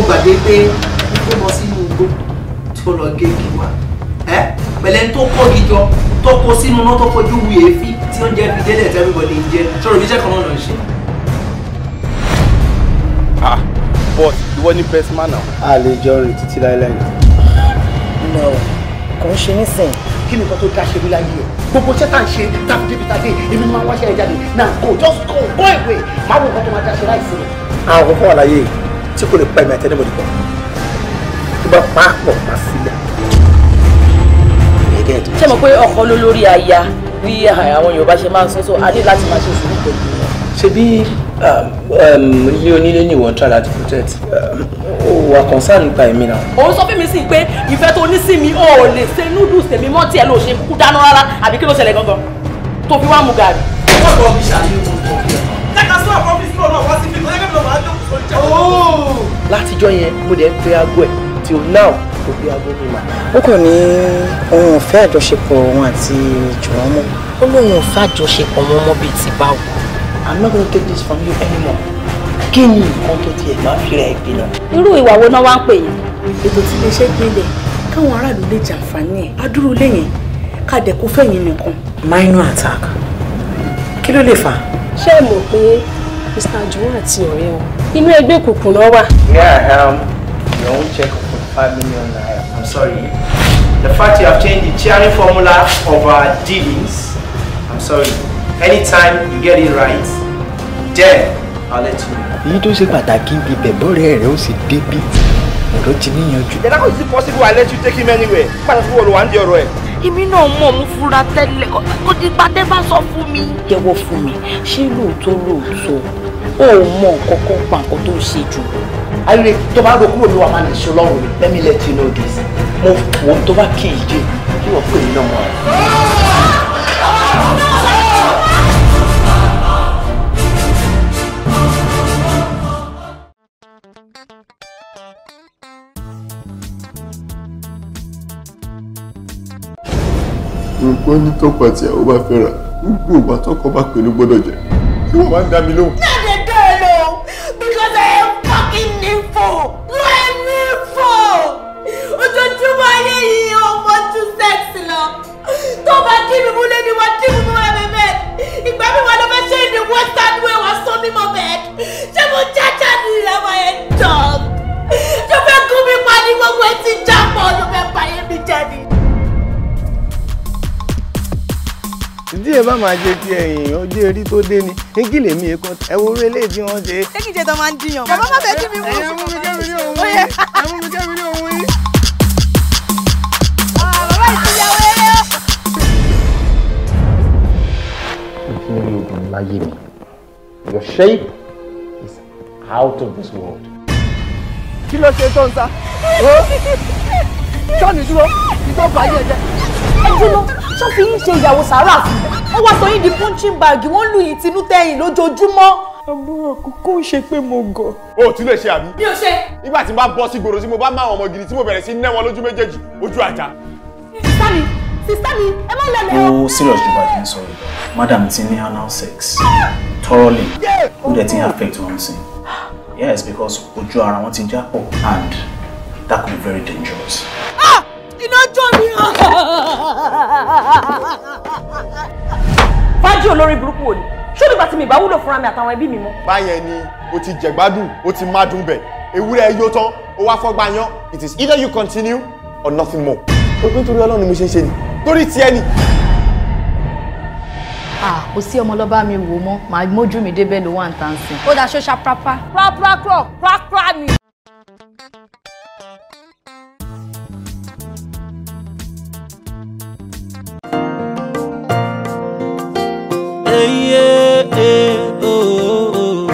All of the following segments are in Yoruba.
Gbàgbé pé ẹni tó lọ sínú igbó tó lọ gégi wá pẹ̀lẹ́ tó kọ́gi jọ tó kó sínú náà tó fojú wu èéfín tí oúnjẹ fi délẹ̀ tí everybody ń jẹ ṣòro iṣẹ́ kan náà ló ń ṣe. Ah, but ìwọ ni best man now. A lè jọ rìn títí láéláé. No, kò ń ṣe nísìnyí. Kí ni nǹkan tó dá ṣe rí láyé ẹ? Gbogbo iṣẹ́ tá à ń ṣe tàbí débi tàdé, èmi ni máa ń wáṣẹ́ ẹ jáde. Now go, just go, go away. Máa wo nǹkan tó máa dá ṣe láìsí rẹ̀. Àwọn kọ̀ọ̀kan wà láyé tí kò lè pa ẹ̀mí àtẹnumọ̀dì kan. Tó bá pa á pọ̀, máa sílẹ̀. Ṣé mo pé ọkọ ló lórí aya bí àwọn Yorùbá ṣe máa ń sọ, so a ní láti máa ṣe sùúrù pẹ̀lú wọn. Ṣé bí ilé onílé ní ìwọ̀n try láti protect ó wà concern nípa èmi náà. Òun sọ fún mi sí pé ìfẹ́ tó ní sí mi ò lè ṣe noodles tèmi mọ́ tiẹ̀ ló ṣe kúkú dáná rárá àbí kí ló ṣẹlẹ̀ gangan tó fi wá mu gàrí. Wọ́n lọ fi ṣàlàyé wọn tó kí ẹ. Jẹ́ ká sọ àwọn ọ́fíìsì náà wá sí fífi ọ̀yẹ́kẹ́ mi lọ máa jókòó sórí jẹ́. Látijọ́ yẹn mo dẹ̀ ń pe aago ẹ̀ till now kò gbé aago mi mà. Ó kàn ní òun ò fẹ́ àjọṣepọ̀ òun àti Jùwọ́n mọ́. Ó lóun ò fẹ́ àjọṣepọ̀ wọn mọ́ bíi ti báwo. I'm not gonna take this from you anymore. Kí ni nǹkan tó tiẹ̀ máa fi rẹ̀ gbin náà? Irú ìwà wo náà wá ń pè yín? Ètò tí iléeṣẹ́ gbélé káwọn aráàlú lè jàǹfààní ẹ̀ adúrú lẹ́yìn ká dẹ̀ kó fẹ̀yìn nìkan. Minor attack. Kí ló lè fà? Ṣé ẹ mọ̀ pé Mr. Juwon àti ọ̀rẹ́ wọn inú ẹgbẹ́ òkùnkùn náà wà? Here I am, your own check of 45 million naira. I'm sorry. The fact you have changed the cheering formula of our dealings, I'm sorry. Anytime you get it right, then I'll let you know. Èyí tó ṣe pàtàkì ń bi bẹ̀bọ̀rẹ̀ rẹ̀ ó sì débí ọ̀rọ̀ ti níyanjú. Then how is it possible I let you take him anywhere? Pàtàkì wo ló wà ń di ọ̀rọ̀ ẹ̀? Èmi náà mọ̀ mo fura tẹ́lẹ̀ kó di gbadé bá sọ fún mi. Jẹ́wọ́ fún mi, ṣé lóòótọ́ lóòótọ́ o ò mọ nǹkan kan pa nǹkan tó ń ṣe jù? Ayé tó bá ro kúrò ló wà máa lè ṣe lọ́rùn mi. Let me let you know this. Mo wò tó bá kí ìdí kí wọ́n pè mí náà mọ́ ẹ. Gbogbo ní tọkọ àti ìyàwó bá fẹ́ra, gbogbo ìgbà tọkọ bá pẹ̀lú gbọ́dọ̀ jẹ́. Kí wọ́n máa ń dá mi lóhùn. Náà dé lò because I am fucking nympho. You are nympho. Ojoojúmọ́ ayé yìí ọmọ tún sex lọ. Tó bá kí mi múlẹ̀ ni wọ́n dí mi mú ẹ̀mí bẹ́ẹ̀. Ìgbà mi wà ló fẹ́ ṣe ní western way wọ́n sọ mí mọ́ bẹ́ẹ̀. Ṣé mo jájá ní ìyàwó ẹ̀ dog? Ṣé fẹ́ gún mi pa ní gbogbo ẹ̀ ti jápọ̀ ló fẹ́ báyé mi jẹ́ ni? Ìdí ẹ bá máa jẹ ti ẹ̀yìn ọjọ́ erí tó dé ni kí lèmi èkó ẹ wo orí eléyìí tí wọ́n ṣe. Ṣé kìí ṣe tó máa ń jiyàn? Bàbá má fẹ́ kí mi mú. Ẹ̀yẹ mú mi kẹ́mi ní òun yìí. Ẹ mú mi kẹ́mi ní òun yìí. Bàbá ìtìyàwó eré o. Mo ti ń rí obìnrin láyé mi. Your shape is out of this world. Kí ló ṣe tó ń sá? Ṣọ́ọ̀nì dúró, ìtọ́ bàyẹ̀ jẹ́. Ẹ dúró, ṣọ́ fi yín ṣe ìyàwó sàárà fún mi. Wọ́n wá sọ yín di punching bag, wọ́n lù yín tinú tẹ̀yìn lójoojúmọ́. Àbúrò kúkú ń ṣe pé mo gọ̀. O ò tún lè ṣe àbí? Mi ò ṣe. Nígbà tí n bá bọ́ sí gbòòrò tí mo bá máa ọmọ gidi tí mo bẹ̀rẹ̀ sí ná wọn lójú méjèèjì, ojú àjà. Sísá mi, sísá mi, ẹ má lọlẹ̀ o. Ó serious ju bá a ṣe ń sọ yìí. Madam ti ní anal sex thoroughly. Ó dẹ̀ ti ń affect wọn sí. Yes, because ojú ara wọn ti já pọ̀ and that could be very dangerous. Ah! Iná jó mi o. Fájì olórí burúkú wo ni? Ṣé nígbà tí mi bá wúlò fúnra mi àtàwọn ẹbí mi mọ́? Báyẹn ni o ti jẹ̀gbádùn, o ti mádùn bẹ̀, ewúrẹ́ yó tán, o wá fọ́gbà yán. It is either you continue or nothing more. O pé torí Ọlọ́run ni mo ṣe ń ṣe ni, torí tiẹ̀ ni. Kò sí ọmọ lọ́ba mi wò mọ́, màá mójú mi débẹ̀ ló wà ń tàn sí. Ó dà ṣọ́ṣà pápá. Prápra krọ̀, prápra ni. Hey, yeah, yeah, oh, oh.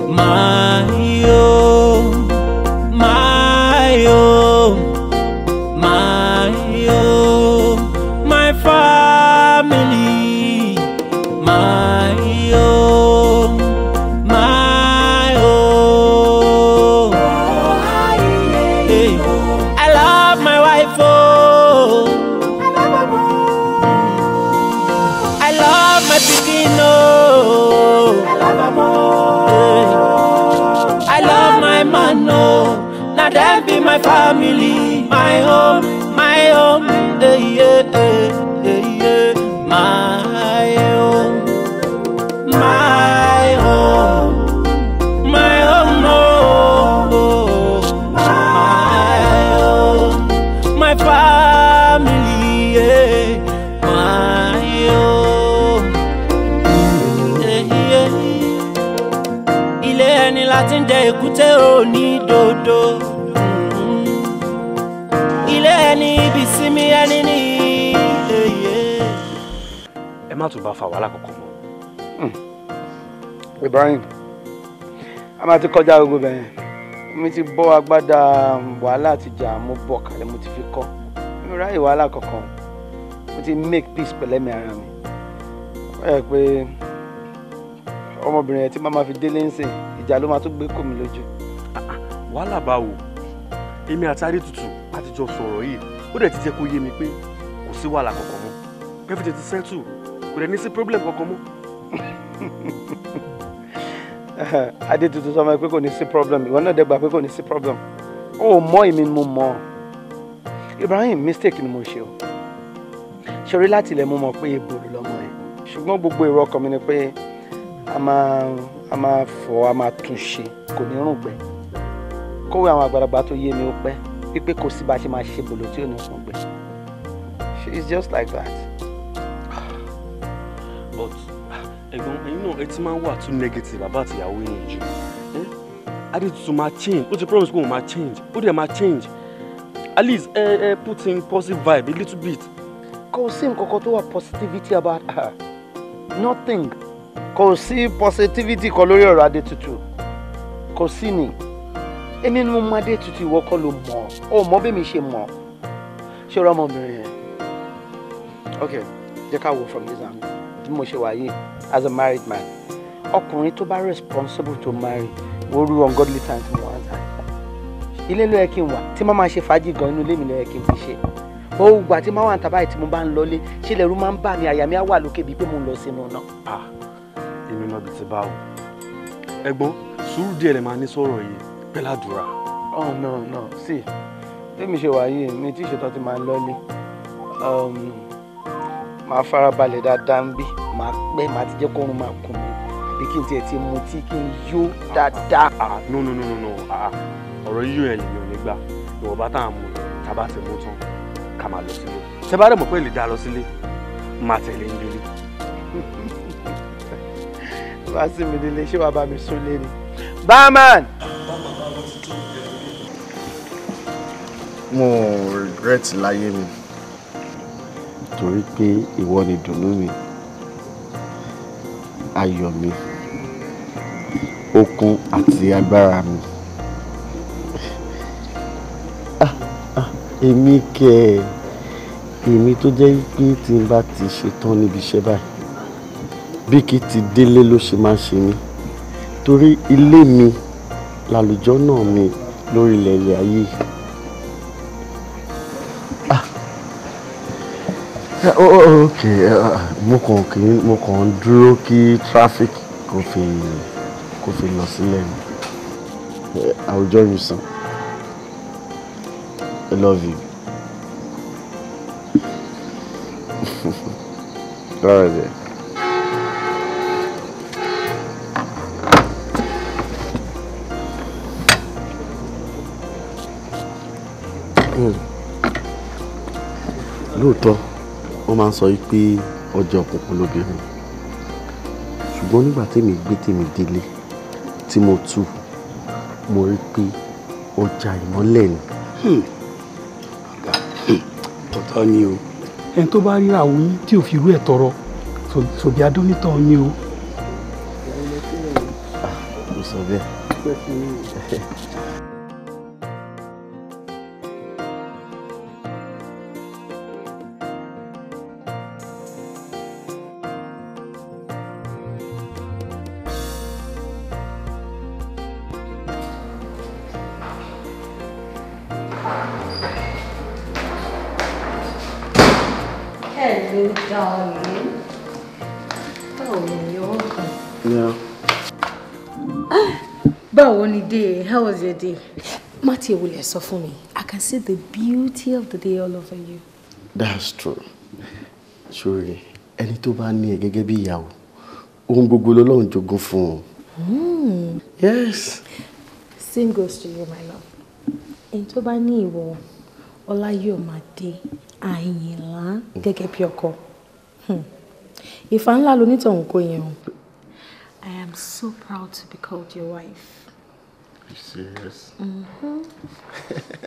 My, oh, my, oh, my, oh, my family, my, oh, my, oh. Hey, I love my wife, oh. man, oh. Now them be my family, my home, eh, yeah, eh, eh, yeah. My home, my home, my home, oh, my home, my family, yeah, my home, yeah, yeah. Ilé ẹni láti ń jẹ èkúté onídòdó. Ilé ẹni ibi sinmi ẹni ní. Ẹ má tún bá fa wàhálà kankan mọ́. Ibrahim, a máa ti kọjá gbogbo bẹ̀yẹn. Mi ti bọ́ agbádá wàhálà àti ìjà, mo bọ̀ kalẹ̀, mo ti fi kọ́. Mi ò ráyè wàhálà kankan. Mo ti make peace pẹ̀lẹ́mi ara mi. Ó yẹ pé ọmọbìnrin yẹn tí màmá fi délé ń sìn, ìjà ló máa tún gbé kò mí lójú. Wàhálà báwo? Èmi àti Adétutù a ti jọ sọ̀rọ̀ yìí, ó dẹ̀ ti jẹ́ kó yé mi pé kò sí wàhálà kankan mọ́. Everything ti settle, kò dẹ̀ ní sí problem kankan mọ́. Adétutù sọ ma pé kò ní sí problem, ìwọ náà dẹ̀ gbà pé kò ní sí problem. Ó mọ èmi ni mo mọ̀. Ibrahim, mistake ni mo ṣe o. Ṣorí láti ilẹ̀ mo mọ̀ pé ebòlù lọmọ ẹ̀. Ṣùgbọ́n gbogbo èrò ọkàn mi ni pé a máa fọ̀, a máa tún ṣe, kò ní rùn gbẹ. Kówé àwọn àgbàlagbà tó yé mi ó pẹ́ wípé kò sí bá a ṣe máa ṣe bòlò tí ò ní rùn gbẹ. She is just like that. But ẹ̀gbọ́n, ẹ̀yin náà ẹ ti máa ń wà too negative about ìyàwó yín jù. Adétutù máa change, ó ti promise pé òun máa change, ó dẹ̀ máa change. At least ẹ put in positive vibe a little bit. Kò sí nǹkan kan tó wà positivity about her. Nothing. Kò sí positivity kan lórí ọ̀rọ̀ Adétutù. Kò sí ni. Èmi ni mo mọ Adétutù, ìwọ kọ́ ló mọ̀. Ó mọ bí mi ṣe mọ̀. Ṣé o rọ ọmọbìnrin yẹn? Okay, jẹ́ ká wo from this angle. Bí mo ṣe wà yìí, as a married man, ọkùnrin tó bá responsible to marry, wo rú ungodly time tí mo wá ń ta. Ilé ló yẹ kí n wà, tí má máa ṣe fàájì gan, inú ilé mi ló yẹ kí n fi ṣe. Bó gbà tí má wà ń ta báyìí tí mo bá ń lọlé, ṣé lẹ́rú máa ń bà mí, àyà mi á wà lókè bíi pé mo ń lọ sínú náà. Èmi náà bíi ti báwo. Ẹ̀gbọ́n, sùúrù díẹ̀ lè máa ní sọ̀rọ̀ yìí pẹ̀lú àdúrà. Oh no no, see, bí mi ṣe wà yìí, mi tí ìṣètò ti máa ń lọlé. Màá farabalẹ̀ dáadáa ń bí, màá pẹ́, màá ti jẹ́ kórun máa kùn mí, àbí kí n tiẹ̀ ti mutí kí n yó dáadáa. No no no no no, ọ̀rọ̀ yíyó yẹn lèmi ò ní gbà. Ìwọ̀nba tá à ń mú tá a bá ti mú tán, ká máa lọ sílé. Tẹ bá dẹ̀ mọ̀ pé lè dá lọ sílé, máa tẹ̀lé ń délé. Wá sí mi délé, ṣé wàá bá mi sún lé ni? Barman! Mo regret láyé mi torí pé ìwọ ni dùnnú mi, ayọ̀ mi, okun àti agbára mi. Èmi kẹ̀, èmi tó jẹ́ pé tí n bá ti ṣetán níbi iṣẹ́ báyìí, bí kì í ti délé ló ṣe máa ń ṣe mí, torí ilé mi làlùjọ́ náà mi lórí ilẹ̀ ilẹ̀ ayé. Okay, mo kàn ń dúró kí traffic kò fi lọ sílẹ̀ ni. I will join you soon. I love you. All right then. Lóòótọ́ wọ́n máa ń sọ pé ọjà òkùnkùn lóbìnrin, ṣùgbọ́n nígbà tèmi gbé tèmi délé tí mo tú, mo rí pé ọjà ìmọ́lẹ̀ ni. Ọ̀gá, ọ̀tọ̀ ni o. Ẹni tó bá ríra òun yín tí ò fi irú ẹ̀ tọrọ, sòbí adónítọ̀ ni o. Mo sọ bẹ́ẹ̀. Hello, darling. Oh, you're welcome. Yeah. Báwo ni day? How was your day? Má tiẹ̀ wulẹ̀ sọ fún mi. I can see the beauty of the day all over you. That's true. Ṣòro ẹni tó bá ní ẹ gẹ́gẹ́ bí ìyàwó, ohun gbogbo l'Ọlọ́run jogún fún un. Yes. Same goes to you, my love. Ẹni tó bá ní ìwọ, ọlá yóò máa dé Àyìnlá gẹ́gẹ́ bí ọkọ. Ìfà ńlá lonítọ̀hún kò yẹn o. I am so proud to be called your wife. Are you serious? Mm-hmm.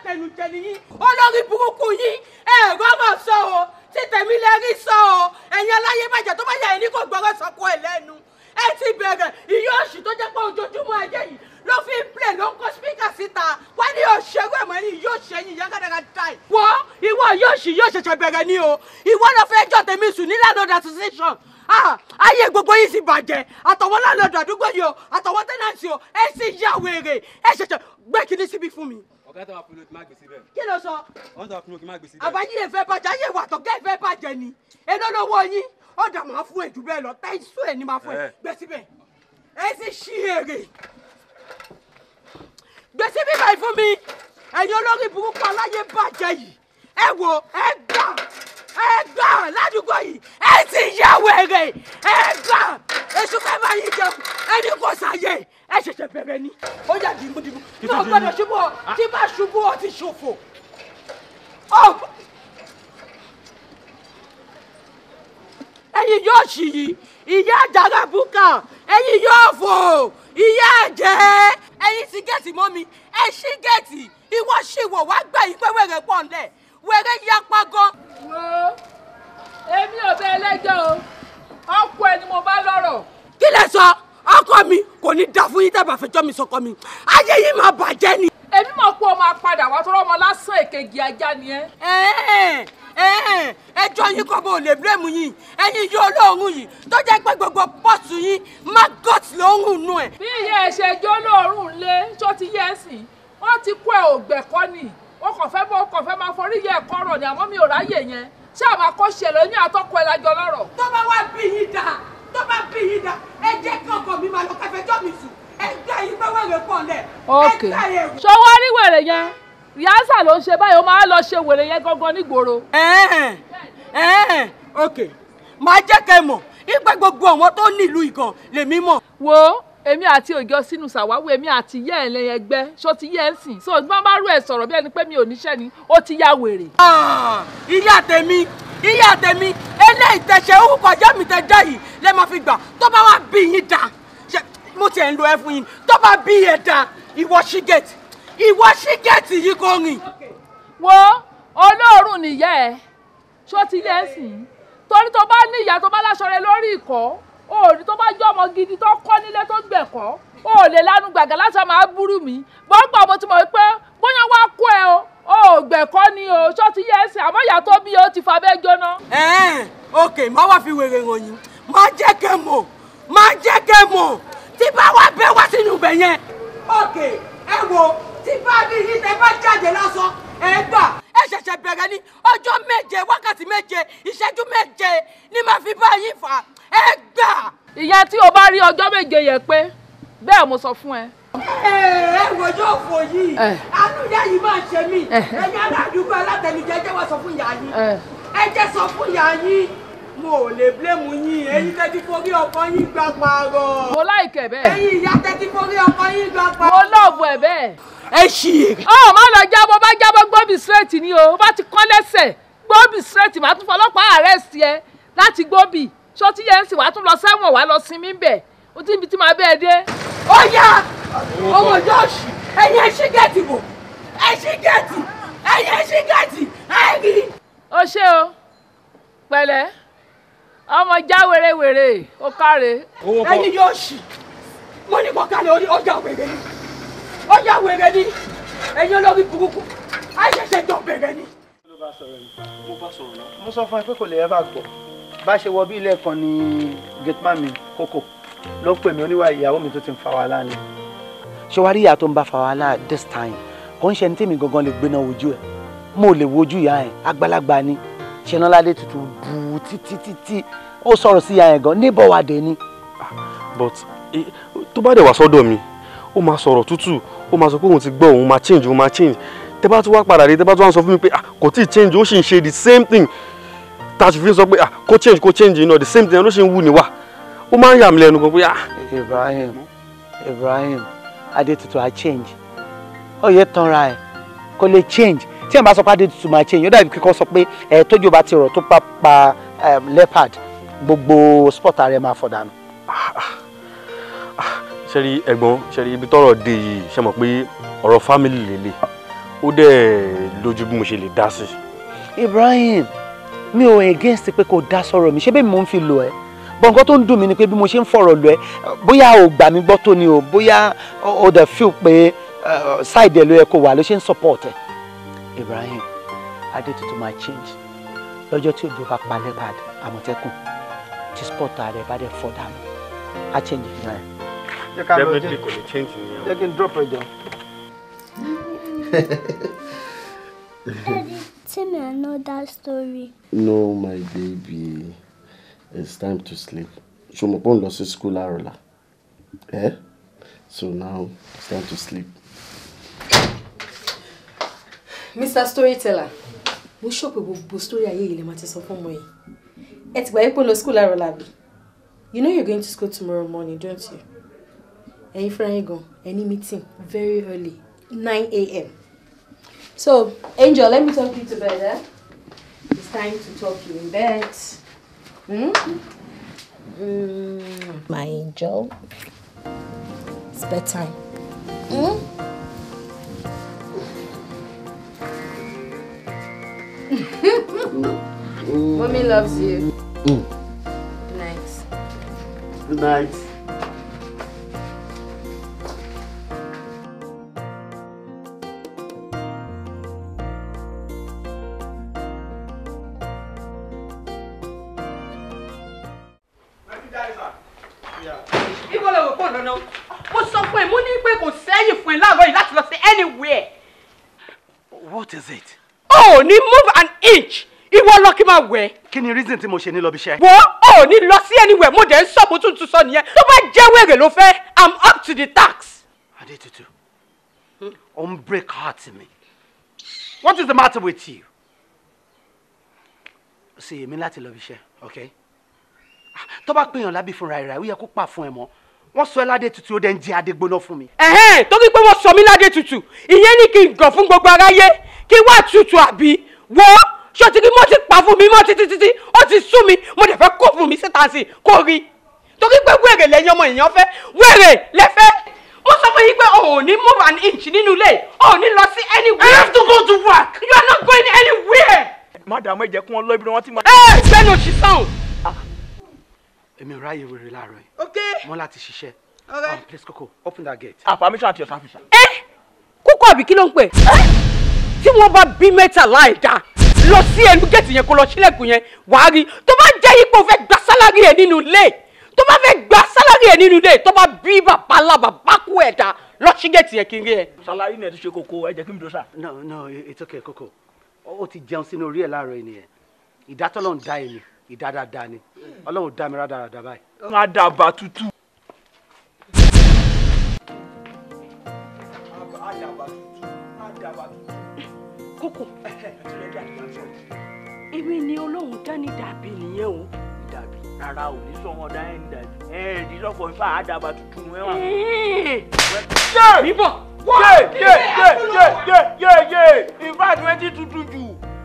Olórí burúkú yín ẹ̀rọ mọ̀ sọ o tí tèmi lè rí sọ o ẹ̀yin aláyé bàjẹ́ tó bá yà ẹ́ ní kò gbọ́rọ̀ sọ́kọ ẹ̀ lẹ́nu ẹ ti bẹ̀rẹ̀ ìyá òṣì tó jẹ́ pé ojoojúmọ́ ayé yìí ló fi ń plẹ̀ ló ń kó spíkà síta wọ́n ní òṣèré ẹ̀mọ́ ẹni yóò ṣe yín ìyá kàdàkà dá ẹ̀. Wọ́n ìwọ yóò ṣì yóò ṣẹ̀ṣẹ̀ bẹ̀rẹ̀ ni o ìwọ ló fẹ́ jọ tèmi sùn ní landlord association. Ayé gbogbo yìí sì bàjẹ́ àtọwọ́ landlord àdúgbò yìí o àtọwọ́ tenant o ẹ sì yà wèrè ẹ ṣẹ̀ṣẹ̀ gbé kinní síbí fún mi. Ọ̀gá tó wà fún mi kí n má gbé síbẹ̀. Kí ló sọ? Wọ́n tó wà fún mi kí n má gbé síbẹ̀. Àbáyé ìfẹ́ bàjẹ́ ayé ìwà àtọ̀gá ìfẹ́ bàjẹ́ ni. Èló lówó yín? Ó dà máa fún ẹ jù bẹ́ẹ̀ lọ. Tẹ́sù ẹ̀ ni máa fún ẹ. Gbé síbẹ̀. Ẹ sì ṣí èrè. Gbé síbí báyìí fún mi. Ẹ̀yin olórí burúkú aláyé bàjẹ́ yìí. Ẹ wò ẹ gbà ẹ gbà ládùúgbò yìí. Ẹ sì yá wèrè. Ẹ gbà èṣù fẹ́ máa yín jẹun. Ẹni kò sáyé. Ẹ ṣẹ̀ṣẹ̀ bẹ̀rẹ̀ ni ó yà dìbò dìbò ní o gbọ́dọ̀ ṣubú ọ tí bá ṣubú ọ ti ṣòfò. Ẹ̀yin yóò ṣì yìí ìyá àjàrà bùkà ẹ̀yin yóò fò ìyá àjẹ́ ẹ̀yin ti gẹ̀ẹ́tì mọ́ mi ẹ ṣí gẹ̀ẹ́tì ìwọ ṣìwọ̀ wá gbà yín pé wẹ̀rẹ̀ pọ̀ ńlẹ̀ wẹ̀rẹ̀ yapa gan. Wo èmi ò bẹ ẹlẹ́jọ́ o ọkọ ẹ ni mo bá lọ́rọ̀. Kí lẹ sọ? Ọkọ mi kò ní dá fún yín tẹ́ bá fẹjọ́ mi sọkọ mi ayé yìí máa bàjẹ́ ni. Èmi mọ̀ pé o máa padà wá tọrọ ọmọ lásán èkejì ajá ni ẹ. Ẹjọ́ yín kọ́ bó lè bílẹ̀mù yín ẹ̀yin yóò lóòrùn yìí tó jẹ́ pé gbogbo pọ́ọ̀tù yín maggot lóòrùn nù ẹ̀. Bí ìyá ẹ ṣe jó lóòrùn lé tó ti yẹ ẹ sìn wọ́n ti kó ẹ ògbẹ̀kọ́ ni o kàn fẹ́ bọ́ o kàn fẹ́ máa forí yẹ ẹ̀kọ́ rọ̀ ni àmọ́ mi ò ráyè yẹn ṣé àmọ́ kó ṣẹlẹ̀ ní àtọ́kọ ẹ lájọ lọ́rọ̀. Tó bá wá bí yín dáa tó bá bí yín dá ẹ jẹ́ kí ọkọ mi máa lọ kẹfẹjọ́ mi sùn ẹ gbá yín pé wèrè pọ̀ lẹ̀ ẹ gbá yẹn. Ṣọwọ́ rí wèrè yẹn rìhásà ló ń ṣe báyìí ó máa lọ ṣe wèrè yẹn gangan nígboro. Ok máa jẹ́ kẹ́ mọ̀ ìgbà gbogbo àwọn tó nílùú ìgàn lèmi mọ̀. Wo èmi àti òjò sínú sàwáwò èmi àti yẹ́ ẹ̀ lẹ́yìn ẹgbẹ́ ṣó ti yẹ́ ẹ̀ sìn so bí wọ́n bá rú ẹ̀ sọ̀rọ̀ bí ẹni pé mi ò níṣẹ́ ni ó ti ya wèrè. Ìyá tèmi ìyá tèmi eléyìí tẹ̀sẹ̀ orúkọ jẹ́ mi tẹ dá yìí lẹ́ máa fi gbà tó bá wá bí yín dá mo tiẹ̀ ń lo ẹ fún yín tó bá bí yẹn dá ìwọ ṣí gẹ̀ẹ́tì ìwọ ṣí gẹ̀ẹ́tì yìí kò rìn. Wo olóòórùn nìyá ẹ ṣó ti yẹ ẹ sìn torí tó bá ní ìyá tó bá láṣọ rẹ lórí ìkọ́ òòrùn tó bá jẹ́ ọmọ gidi tó kọ́ nílé tó gbẹ̀kọ́ ó lè lanu gbàgà láti máa búrú mi gbọ́ngbọ̀n mo ti mọ̀ pé bóyá wá kó ẹ o ò gbẹ̀kọ́ ni o ṣó ti yẹ ẹ sìn àmọ́ ìyá tó bí o ti fa bẹ́ẹ̀ jóná. Ok má wá fi wèrè hàn yín má jẹ́ kẹ́ mọ̀ má jẹ́ kẹ́ mọ̀ tí bá wá bẹ́ wá sínú ibẹ̀ yẹn. Ok ẹ wo tí bá rí yín tẹ bá jáde lásán ẹ gbà ẹ ṣẹ̀ṣẹ̀ bẹ̀rẹ̀ ní ọjọ́ méje wákàtí méje ìṣẹ́jú méje ni màá fi bá yín fà ẹ gbà. Ìyẹn tí o bá rí ọjọ́ méje yẹn pé bẹ́ẹ̀ mo sọ fún ẹ. Ẹ wo yóò fò yìí àánú ìyá yìí máa ṣe mí ẹ̀yin aládùúgbò alátẹnujẹ jẹ́ wá sọ fún ìyá yín ẹ jẹ́ sọ fún ìyá yín mo ò lè blame yín ẹ̀yin tẹ́tí forí ọkọ yín gbà pààrọ̀. Mo láìkẹ̀ bẹ́ẹ̀. Ẹ̀yin ìyá tẹ́tí forí ọkọ yín gbà pààrọ̀. Mo lọ́ọ̀bù ẹ̀ bẹ́ẹ̀. Ẹ ṣì èrè. Ọ má lọ jábọ́ bá jábọ́ gbóbi straight ni o bá ti kọ́ lẹ́sẹ̀ gbóbi straight màá tún fọlọ́pàá arrest ẹ láti gbóbi ṣó tí yẹn ń sìn wàá tún lọ sẹ́wọ̀n wàá lọ sinmi ń bẹ̀ ó ti ibi tí màá bẹ́ẹ̀ dé. Ó yá ọmọ yóò ṣì ẹ̀yin ẹ ṣí gẹ̀ẹ́tì wò ẹ ṣí gẹ̀ẹ́tì ẹ̀yin ẹ ṣí gẹ̀ẹ́tì ẹ rí. Ó ṣe o pẹ̀lẹ́ ọmọ já wèrèwèrè ó káre. Ẹ̀yin yóò ṣì mo ní kó kálẹ̀ ọjà wèrè ni. Ó yà wèrè ni ẹ̀yin olórí burúkú àìṣẹ̀ṣẹ̀ jọ bẹ̀rẹ̀ ni. Mo sọ fún ẹ pé kò lè ever gbọ́. Bá ṣe wọ bí ilé kan ní gateman mi Kókò ló pè mí, oníwà ìyàwó mi tó ti ń fa wàhálà ni. Ṣé wàá rí ìyá tó ń bá fa wàhálà this time? Kò ń ṣe ní tèmi gangan lè gbéná wojú ẹ. Mo lè wojú ìyá ẹ, àgbàlagbà ni. Ṣe náà ládé tutù bù títí títí ó sọ̀rọ̀ sí ìyá ẹ gan, níbọ̀ wà dé ni. But tó bá dẹ̀ wá sọ́dọ̀ mi, ó máa sọ̀rọ̀ tútù, ó máa sọ pé òun ti gbọ́, òun máa change, òun máa change. Tẹ́ bá tún wá padà dé, tẹ́ bá tún wá sọ fún mi pé kò tí ì change, ó sì ń ṣe the same thing. Tá a sì fi ń sọ pé kò change, kò change, you know, the same thing ló ṣe ń wù ní wá. Ó máa ń yà mí lẹ́nu gan pé Ibrahim, Ibrahim, Adétutù á change. Ó yẹ tanra ẹ̀, kò lè change. Tí ẹ̀ bá sọ pé Adétutù máa change, ó dàbí kíkọ́ sọ pé ẹ̀ tójú bá ti rọ̀ tó pa pa leopard, gbogbo sport ààrẹ máa fọ̀ dànù. Ṣe rí ẹ̀gbọ́n, ṣe rí ibi tọ́rọ̀ dé yìí, ṣe mọ̀ pé ọ̀rọ̀ family lélẹ̀, ó dẹ̀ lójú bí mo ṣe lè dá sí. Ibrahim, mi ò against pé kò dá sọ̀rọ̀ mi, ṣé bẹ́ẹ̀ mo ń fi lò ẹ́? Bọ̀ nǹkan tó ń dùn mí ni pé bí mo ṣe ń fọ̀rọ̀ lò ẹ́, bóyá o gbà mí gbọ́ tó ni o, bóyá o dẹ̀ feel pé side ẹ̀ ló yẹ kó wà ló ṣe ń support ẹ̀. Ibrahim, Adétutù máa change lọ́jọ́ tí òjò bá pa leopard, Àmọ̀tẹ́kùn, tí sport ààrẹ bá dẹ̀ fọ́ dànù, á change ìgbà yẹn. Definitely kò lè change nìyẹn. Jẹ́ kí n drop ẹ jọ. Daddy, tell me another story. No, my baby. It's time to sleep. Ṣo mọ̀ pé ó ń lọ sí school láàárọ̀ ọ̀la? Eh? So now it's time to sleep. Mr. Storyteller, mo sọ pé gbogbo story ayé yìí lè máa ti sọ fún ọmọ yìí. Ẹ ti gbà yín pé ó lọ school láàárọ̀ ọ̀la bí? You know you're going to school tomorrow morning, don't you? Ẹ̀yin fúnra yín gan, ẹ ní meeting very early, 9 a.m. So, Angel, let me talk you to bed, eh? It's time to talk you in bed. Hmm? My angel, it's bedtime. Hmm? Mommy loves you. Good night. Good night. Ibo lè wò pọ̀ lọ́nà. Mo sọ fún ẹ, mo ní pé kò sẹ́yìn fún ẹ láàárọ̀ yìí láti lọ sí anywhere. What is it? O ò ní move an inch. Ìwọ lọ kí máa wẹ̀. Kí ni reason tí mo ṣe ní lọ bí iṣẹ́? Wo ò ní lọ sí anywhere, mo dẹ̀ ń sọ mo tún tún sọ nìyẹn. Tó bá jẹ́ wèrè ló fẹ́, I'm up to the task. Adétutù, ó ń break heart mi. What is the matter with you? Sí, èmi láti lọ bí iṣẹ́, okay? Tó bá pèèyàn lábí fúnra rẹ̀, ó yẹ kó pa fún ẹ mọ́. Wọ́n sọ ẹ́ ládé tutù, ó dẹ̀ ń jẹ adé gbóná fún mi. Ẹ̀hẹ́n, torí pé wọ́n sọ mí ládé tutù, ìyẹn ní kí n gàn fún gbogbo aráyé, kí wá tutù àbí wo ṣó ti rí mọ́ ti pa fún mi mọ́ títí títí, ó ti sú mi, mo dẹ̀ fẹ́ kó fún mi síta sí kó rí. Torí pé wèrè lẹ́yìn ọmọ èèyàn fẹ́, wèrè lẹ́fẹ́. Mo sọ fún yín pé o ò ní move an inch nínú ilé, o ò ní lọ sí anywhere. I have to go to work. You are not going anywhere. Madam, ẹ jẹ́ kí wọ́n lọ ibi wọ́n ti máa. Ẹ gbẹ́nu òṣìṣàn. Èmi ò ráyè wèrè láàárọ̀ yìí. Okay. Mo láti ṣiṣẹ́. Okay. Please, Koko, open that gate. Ah, permission at your officer. Kókó àbí kí ló ń pè? Tí wọ́n bá bí mẹ́ta láì dá, lọ sí ẹnu gẹ̀ẹ́tì yẹn kó lọ sílẹ̀kùn yẹn, wàá rí. Tó bá jẹ́ ipò fẹ́ gba sálárì ẹ̀ nínú ilé, tó bá fẹ́ gba sálárì ẹ̀ nínú ilé, tó bá bí bàbá ńlá bàbá kú ẹ̀ dá, lọ sí gẹ̀ẹ́tì yẹn kí n rí ẹ. Salary náà ti ṣe kókó, ẹ jẹ́ kí n dúró sá. No, no, it's okay, Koko. Ó ti jẹun sínú orí ẹ̀ láàárọ̀ yìí nìyẹn. Ìdá tọ́lọ́run dá èmi, ìdá dáadáa ni. Ọlọ́run dá mi rádaràda báyìí. Àdàbà tútù. Àdàbà tútù. Àdàbà tútù. Kókó, èmi ni Ọlọ́run dání dàbí nìyẹn o. Dàbí rárá ò ní sọ wọn dání dàbí. Ẹ ẹ ní sọ̀fọ̀ ifá àdàbà tútù ẹ wà. Bíbọ̀. Yé yé yé yé yé yé ìfá tí wọ́n ti tutù jù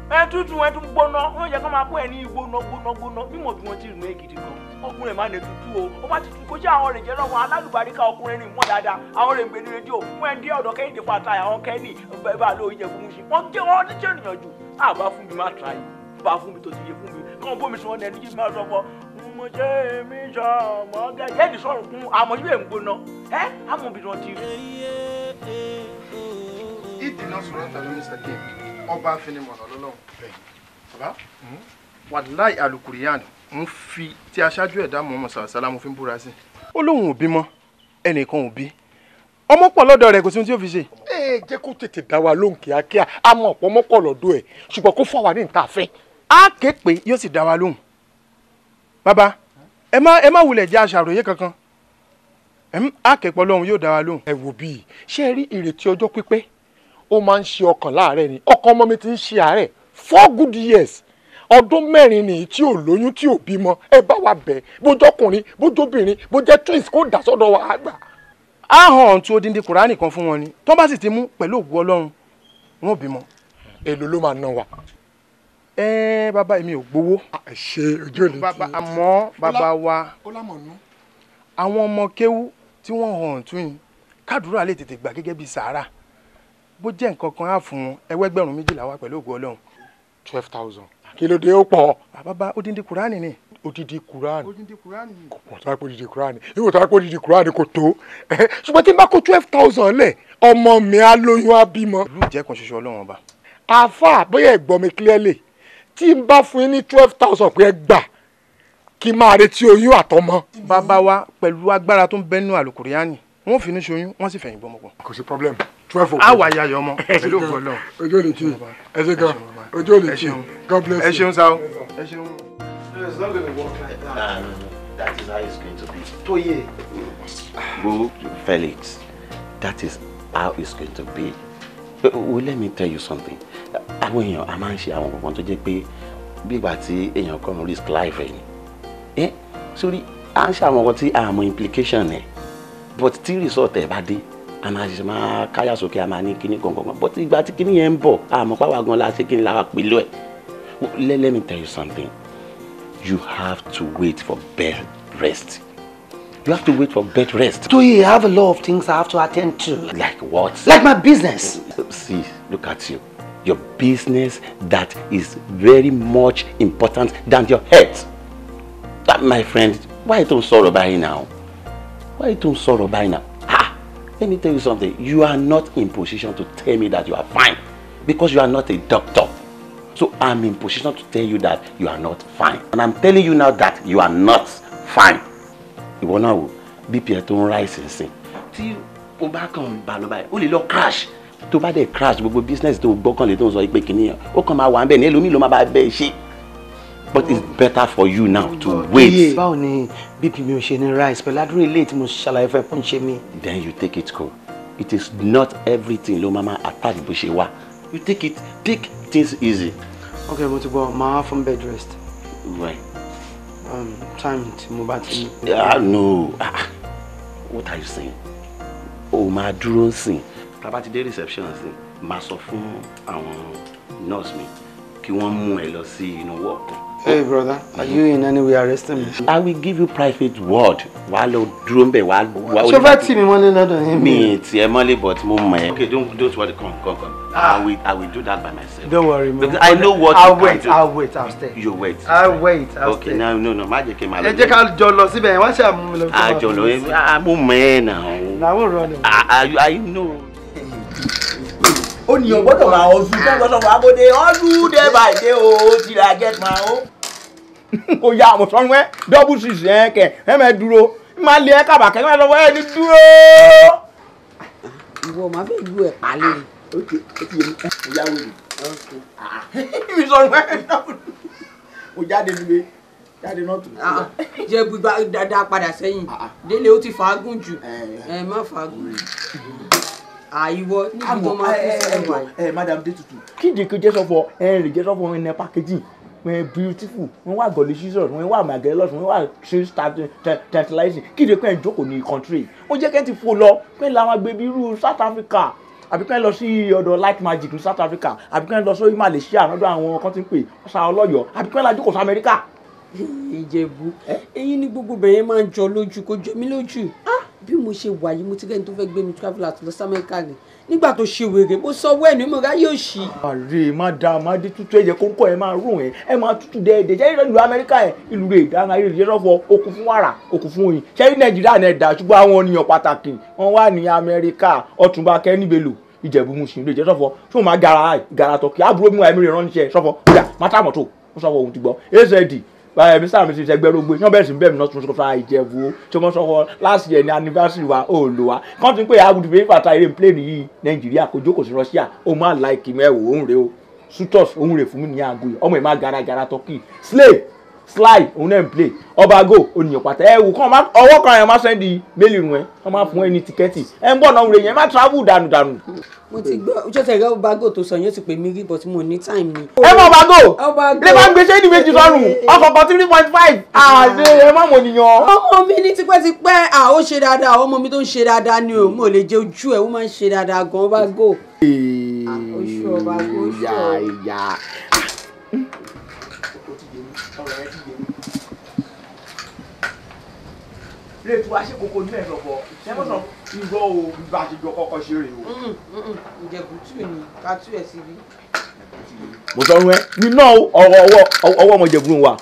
ẹ tútù ẹ tún gbóná wọ́n yẹ kó máa kó ẹ ní gbóná gbóná gbóná mímọ̀ bí wọ́n ti rìn ẹ́ gidi gan. Ọkùnrin máa ń tutù o, ó má ti tu kó jẹ́ àwọn rẹ̀ jẹ́ lọ́wọ́ alálùbáríkà ọkùnrin rìn mọ́ dáadáa, àwọn rẹ̀ ń gbé ní rédíò fún ẹ dé ọ̀dọ̀ Kẹ́hìndé Fatai, àwọn Kẹ́hìndé bẹ́ẹ̀ bá lóye jẹ fún mi sí wọ́n jẹ́ wọ́n ti ṣe ènìyàn jù. Àbá fún mi má tra yìí, bá fún mi tó ti yẹ fún mi kàn bómi sọ ọ́nà ẹni jí máa sọ fọ́ mo ṣe mi sọ ọmọ gẹ́gẹ́ ẹni sọ̀rọ̀ fún àmọ́ síbẹ̀ ń gbóná ẹ́ àmọ́ bí wọ́n ti rí. Iná sọ̀rọ̀ tàbí Mr. King, ọba afinimọ̀nà lọ́lọ́run. Bàbá, wàláì alukuriyan ń fi tí aṣáájú ẹ̀dá Muhammad sàlámù fi ń búra sí. Ó lóun ò bímọ, ẹnìkan ò bí. Ọmọ pọ̀ lọ́dọ̀ rẹ̀, kò sí ohun tí ó fi ṣe. Ẹ jẹ́ kó tètè dá wa lóhùn kíákíá, a mọ̀ ọ̀pọ̀ mọ́pọ̀ lọ́dọ̀ ẹ̀, ṣùgbọ́n kó fún wa ní ìta fẹ́. Á ké pé yóò sì dá wa lóhùn. Bàbá, ẹ má wulẹ̀ jẹ́ aṣàròyé kankan. Á ké pọ̀ lóhùn yóò dá wa lóhùn. Ẹ wò bíi, ṣé ẹ rí ìrètí ọjọ́ pípẹ́? Ó máa ń ṣe ọkàn láàárẹ̀ ni. Ọkàn ọmọ mi ti ń ṣe àárẹ̀ 4 good years. Ọdún 4 nìyí tí ò lóyún tí ò bímọ. Ẹ bá wa bẹ̀, bójọ́kùnrin, bójóbìnrin, bó jẹ́ twins, kó dà sọ́dọ̀ wa àgbà. Á hàn ọ̀tún odindi Kùránì kan fún wọn ni. Tó bá sì ti mú pẹ̀lú ògùn Ọlọ́run, wọn ò bímọ. Èló ló máa ná wa? Ẹ bàbá, èmi ò gbowó. Ṣe ojú òní tí. Bàbá, àmọ́ bàbá wa, àwọn ọmọ kéwú tí wọ́n hàn ọ̀tún yìí, kádùúrà lè tètè gbà gẹ́gẹ́ bíi sàárà. Bó jẹ́ nǹkan kan á fún wọn, ẹgbẹ̀rún 12 wá pẹ̀lú ògùn Ọlọ́run. 12,000. Kí ló dé ó pọ̀? Bàbá, odindi Kùránì ni. Odidi Kùránì. Odindi Kùránì ni. Kò pọ̀ tó wá pé odidi Kùránì. Ìwò tó wá pé odidi Kùránì kò tó. Ṣùgbọ́n tí n bá kó 12,000 lẹ̀, ọmọ mi á lóyún á bímọ. Ìlú ìjẹ́ kan ṣoṣo Ọlọ́run ọba. Àáfà, bóyá ẹ gbọ́ mi clearly, tí n bá fún yín ní 12,000 pé ẹ gbà, kí n máa retí oyún àtọmọ. Bàbá wa, pẹ̀lú agbára tó ń bẹ́nu àlùkùránì, wọ́n fi inú ṣoyún, wọ́n sì fẹ̀yìn gbọ́mọ pọ̀. Kò sí problem. 12. A wà yayọ̀ ọmọ pẹ̀lú ògo Ọlọ́run. Ojú ò lè tì. Ẹ ṣé gan. Ojú ò lè tì. God bless you. Ẹ ṣeun sá o. Ẹ ṣeun. No, it's not going to work like that. That is how it's going to be. Toye. Go, Felix. That is how it's going to be. Well, let me tell you something. Àwọn èèyàn a máa ń ṣe àwọn nǹkan tó jẹ́ pé bí ìgbà tí èèyàn kàn risk life ẹ̀ ni. Sórí, à ń ṣe àwọn nǹkan tí a mọ implication ẹ̀. But tí result ẹ̀ bá dé, a máa ṣe máa káyà sókè, a máa ní kíní gangan. But ìgbà tí kíní yẹn ń bọ̀, a mọ̀ páwa gan la ṣe kíní la wà pẹ̀lú ẹ̀. Let me tell you something. You have to wait for bed rest. You have to wait for bed rest. Toye, I have a lot of things I have to attend to. Like what? Like my business. See, look at you. Your business that is very much important than your health. That, my friend, why don't sorrow by now? Why don't sorrow by now? Ah, let me tell you something. You are not in position to tell me that you are fine, because you are not a doctor. So I'm in position to tell you that you are not fine. And I'm telling you now that you are not fine. Ìwọ náà wò, BP ẹ tó ń rise nsìn. Tí o bá kàn bá lọ báyìí, ó lè lọ crash. Tó bá dẹ̀ crash, gbogbo business tó gbọ́kànlé tó ń sọ pé kìnìyàn, ó kàn máa wà ń bẹ̀ ní ẹlòmíì ló máa bá bẹ́ẹ̀ ṣe. But it's better for you now to wait. Báwo ni BP mi ò ṣe ní rise pẹ̀lú àdúrà ilé tí mo ṣàlàyé fẹ́ fún ṣe mi? Then you take it cool. It is not everything ló máa attack bó ṣe wà. You take it, take things easy. Okay, mo ti gbọ́, màá fún bed rest. Right. Time tí mo bá ti. No. What are you saying? O máa dúró ń sìn. Tá bá ti dé reception sìn, máa sọ fún àwọn nurse mi kí wọ́n mú ẹ lọ sí inú ward. Hey brother, are you in any way arresting me? I will give you private ward. Wàá lọ dúró ń bẹ̀ wàá. Ṣé o fẹ́ tì mí mọ́lé lọ́dọ̀ yín? Mi tì ẹ mọ́lé, but mo mọ̀ ẹ́. Okay, don't worry, come. I will do that by myself. Don't worry, man. Because I know what I'll you can wait, do. I'll wait, I'll stay. You wait. I'll wait, I'll okay, stay. No, má jẹ́ kí n máa lọ. Ẹ jẹ́ ká jọ lọ síbẹ̀, wọ́n ṣe àmú mi lọ. Àjọ lọ, mo mọ̀ ẹ́ náà. Na I won't run away. I know. Ó ní o gbọ́dọ̀ máa ọdún tó gbọ́dọ̀ máa bóde ọdún day by day o till I get my own. Kò ya àmọ̀ sọ́run ẹ́ double six ẹ̀ kẹ̀ ẹ̀ mẹ́ dúró má lé ẹ kábàkẹ́ ẹ̀ lọ́wọ́ ẹ̀ ní dúró. Ìwọ máa fẹ́ lu ẹ̀ pálẹ̀ ni. Ok, ó ti yé mi, mo yá wèrè. Mi sọ̀rọ̀ ẹ̀ mo jáde nílé jáde náà tó. Jẹ́ gbígbá dáadáa padà sẹ́yìn. Délé ó ti fàágùn jù. Ẹ má fàágùn jù. Àìwọ níbi tó máa kú sẹ́yìn wáyé. Ẹ madam Detutu. Kíde kí jẹ́ sọ́fọ̀ ẹ rìn jẹ́ sọ́fọ̀ ẹ̀ packaging wọn beautiful wọn wà delicious wọn wà marvelous wọn wà tantalizing. Kíde pé ẹ̀ ń jókòó ní country. Ó jẹ́ kẹ́ ti fò lọ pé làwọn agbègbè irú South Africa àbí kẹ́ lọ sí ọ̀dọ̀ Light Magic ní South Africa àbí kẹ́ lọ sórí Malaysia lọ́dọ̀ àwọn kan tí ń pè ọ̀sà ọlọ́yọ̀ àbí kẹ́ lọ jókòó sí Amẹ́ríkà. Ìjẹ̀bú eyín ní gbogbo bẹ̀yẹn máa ń jọ lójú kó jọ mí lójú. Bí mo ṣe wà yìí mo ti rẹ́ni tó fẹ́ gbé mi travel out lọ sí Amẹ́ríkà ni nígbà tó ṣe wèrè mo sọ owó ẹ̀mí mo ráyè òṣì. Àrè madam Adétutù ẹ̀jẹ̀ kóńkọ́ ẹ̀ máa rún ẹ̀ ẹ̀ máa tutù dẹ́ẹ̀dẹ́ ṣé ìlú Amẹ́ríkà ẹ̀ ìlú rẹ̀ ìdáná ìlú rẹ̀ rọ́fọ̀ okùn fún wàrà okùn fún oyin ṣé Nàìjíríà náà dà ṣùgbọ́n àwọn ènìyàn pàtàkì wọ́n wà ní Amẹ́ríkà Ọ̀túnba Kẹ́ni Bello Ìjẹ̀bú Mushin lè jẹ́ sọ́fọ́ tí wọ́n máa gara gara tọ́kì àbúrò mi wà ẹ̀mí rẹ̀ ránṣẹ́ sọ́fọ́ kódà mátà mọ́tò ó sọ́fọ́ òun ti gbọ́ azd báyìí mr and mrs ẹgbẹ́rúgbó yọ́n bẹ̀rẹ̀ sí bẹ́ẹ̀ mi náà tún sọ́fọ́ Ìjẹ̀bú o tí wọ́n sọ́fọ́ last year ní anniversary wa ó lò wá kán ti ń pè é abudu fẹ́ fàtà eré plane yìí Nàìjíríà kò jókòó sí Russia ó máa láìkì mẹ́wòó òun rèé o sutos òun rè fún mi ní aago yìí ọmọ ẹ̀ máa gara gara tọ́kì slay sly òun náà ń play ọba go oníyàn pàtẹ ẹ wò kàn má ọwọ́ kan yẹn má sẹ́ndì méèlì rún ẹ wọ́n má fún ẹ ní tíkẹ́ẹ̀tì ẹ ń bọ̀ náà rè yẹn má travel dànù dànù. Mo ti gbọ́ ojú ọ̀sẹ̀ ìgbà ọba go tó sọ yẹn ó ti pè mí rí but mo ní time ni. Ẹ mọ ọba go Ọba go lè má gbé sẹ́ẹ̀dì méjì sọ́rùn ọkọ̀ kan 3.5 àdé ẹ má mọ̀ nìyàn. Ọmọ mi ní tipẹ́tipẹ́ à ó ṣe dáadáa, ọmọ mi tó ń ṣe dáadáa ni o, mo lè jẹ ojú ẹ̀, ó máa ń ṣe dáadáa gan ọba go. Oṣù ọba go oṣù. Ìyá ìyá. Lè tu aṣekoko ní ẹ̀rọ bọ̀ ṣẹ́fọ̀sọ̀ irọ́ o bá a ṣe jọ kọ́kọ́ ṣe rè o. Ìjẹ̀bù tù ní ká tú ẹ̀ síbí. Mo sọ rún ẹ mi náà ọwọ́ ọwọ́ ọmọ Ìjẹ̀bú wa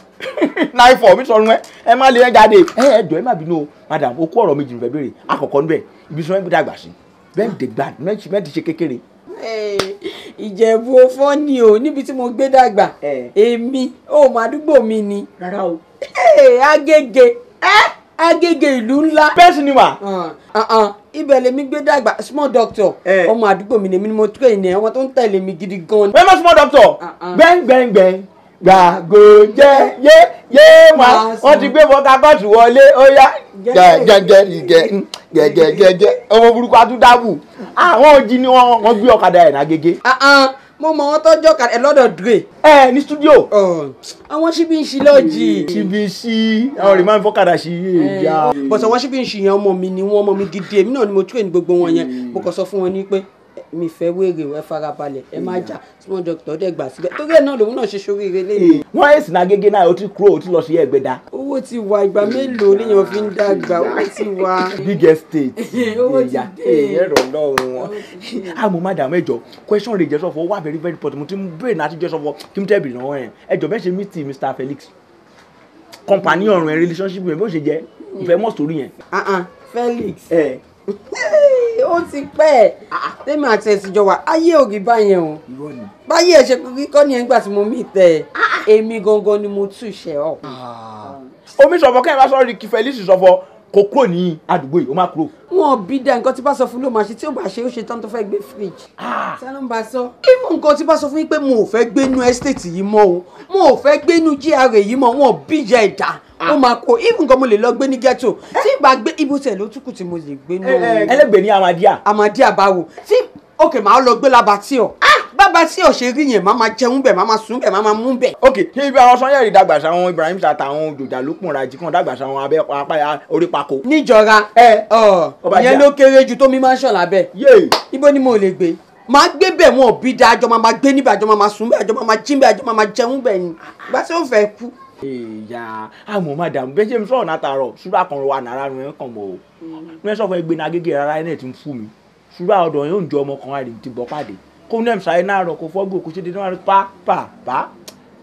94 mi sọ rún ẹ ẹ má lè ẹ jáde ẹ ẹ jọ ẹ má bínú o madam o kó ọ̀rọ̀ méjì nìfẹ́ béèrè àkọ́kọ́ níbẹ̀ ibi tí wọ́n ń dàgbà sí bẹ́ẹ̀ dẹ̀gbà mẹ́ẹ̀ ti ṣe kékeré. Ìjẹ̀bú o fọ́ ni o níbi tí mo gbé dàgbà èmi ò mọ àdúgbò mi ni. Rárá o. Agége Agége ìlú ńlá. Bẹ́ẹ̀ sì ni mà. Ibẹ̀ lèmi gbé dàgbà small doctor ọmọ àdúgbò mi lèmi ni mo train ẹ̀ ọmọ tó ń tẹ̀lé mi gidi gan. Wẹ́n mọ́ small doctor gbẹ́ngbẹ́ngbẹ́ng gbàgbó jẹ́ yé yé ma wọ́n ti gbé bọ́ká kóòtù wọlé ó yá gẹ́gẹ́ gẹ́gẹ́ gẹ́gẹ́ ọmọ burúkú atúndábù àwọn òjì ni wọ́n gbé ọ̀kadà ẹ̀ n'Agége. Mo mọ wọn tọ́jọ́ ọ̀kadà ẹ̀ lọ́dọ̀ Dre. Ẹ ní studio. Àwọn ṣíbí ń ṣí lọ́ọ̀jì. Ṣíbí ń ṣí àwọn rè máa ń fọ́kadà sí ìyá. Bọ̀sọ̀ wọn ṣíbí ń ṣí yẹn ọmọ mi ni wọ́n ọmọ mi gidi èmi náà ni mo train gbogbo wọn yẹn mo kàn sọ fún wọn ní pé mi fẹ́ wéèrè ẹ farabalẹ̀ ẹ má jà small doctor dẹ̀ gbà síbẹ̀ torí ẹ̀ náà lòun náà ṣe ṣoríire lẹ́yìn. Wọ́n èsì n'Agége náà ó ti kúrò ó ti lọ sí Ẹ̀gbẹ́dá. Owó ti wà ìgbà mélòó léèyàn fi ń dàgbà owó ti wà. Big estate owó ti dé. Ẹ̀rọ lọ́rùn wọn. Àmọ́ madam ẹjọ́ question rẹ̀ jẹ́ sọ́fọ̀ wà very very important mo ti ń bèrè náà ti jẹ́ sọ́fọ̀ kí n tẹ́ bèrè lọ́wọ́ yẹn ẹjọ́ bẹ́ẹ̀ ṣe meet Mr. Felix company ọ̀run ẹ̀ relationship yẹn bó ṣe jẹ́ ìfẹ́ mọ̀ sórí yẹn. Felix ó ti pẹ́ tèmi àti ẹ̀sìn jọ wà ayé ògì báyẹn o báyé ẹ̀ ṣe kíkọ́ ni ẹ̀ ń gbà tí mo mí tẹ̀ èmi gangan ni mo tù ṣe ọ́. Omi sọ̀fọ̀ kẹ́hìn bá sọ̀rọ̀ kí Felix sọ̀fọ̀ kò kúrò ní àdúgbò yìí ó má kúrò. Wọn bí dá nǹkan tí bá sọ fún ló máa ṣe tí ó bá ṣe ó ṣe tán tó fẹ́ gbé fridge. Sálọ́ ń bá sọ. Even nǹkan tí bá sọ fún yín pé mo ò fẹ́ gbénú estate yìí mọ́ o mo ò fẹ́ gbénú GRA yìí mọ́ wọn bí ìyá ẹ̀dá ó máa kó even nǹkan mo lè lọ gbé ní ghetto tí ìgbà gbé ibo tẹ̀ ló túkù tí mo lè gbé náà. Ẹlẹ́gbẹ̀ẹ́ ní Amadia. Amadia báwo tí ok màá lọ gbé labatí ọ bàbá tí ò ṣe rí yẹn máa máa jẹun bẹ̀ máa máa sùn bẹ̀ máa máa mú bẹ̀. Ok ṣé ibi àwọn Sanyẹ̀rì dàgbà sáwọn Ibrahim Chatta àwọn Òjòjà ló pọ̀nra jí kan dàgbà sáwọn abẹ́ apá orí pako. Níjọra ìyẹn ló kéré ju tómi máa ń ṣàn lábẹ́. Ibo ni mo lè gbé máa gbé bẹ̀ wọn ò bí da àjọ máa máa gbé níbẹ̀ àjọ máa máa sùn bẹ̀ àjọ máa máa jí bẹ̀ àjọ máa máa jẹun bẹ̀ ni ìgbà tí ó fẹ́ kú. Ìyá àmọ́ madam bẹ́ẹ̀ ṣe ń sọ̀rọ̀ látàárọ̀ ṣúra kan wà náírà rẹ̀ kàn mọ́ o ní ẹ sọ fún ẹgbẹ́ náà Agége rárá ẹ̀ náà ti ń fún mi ṣúra ọ̀dọ̀ yóò ń jọ ọmọ kan àrè ti bọ́ pàdé kó ní ẹ̀mí sáré náà rọ̀ kó fọ́gbó kó ṣe dédé wọn pa pa pa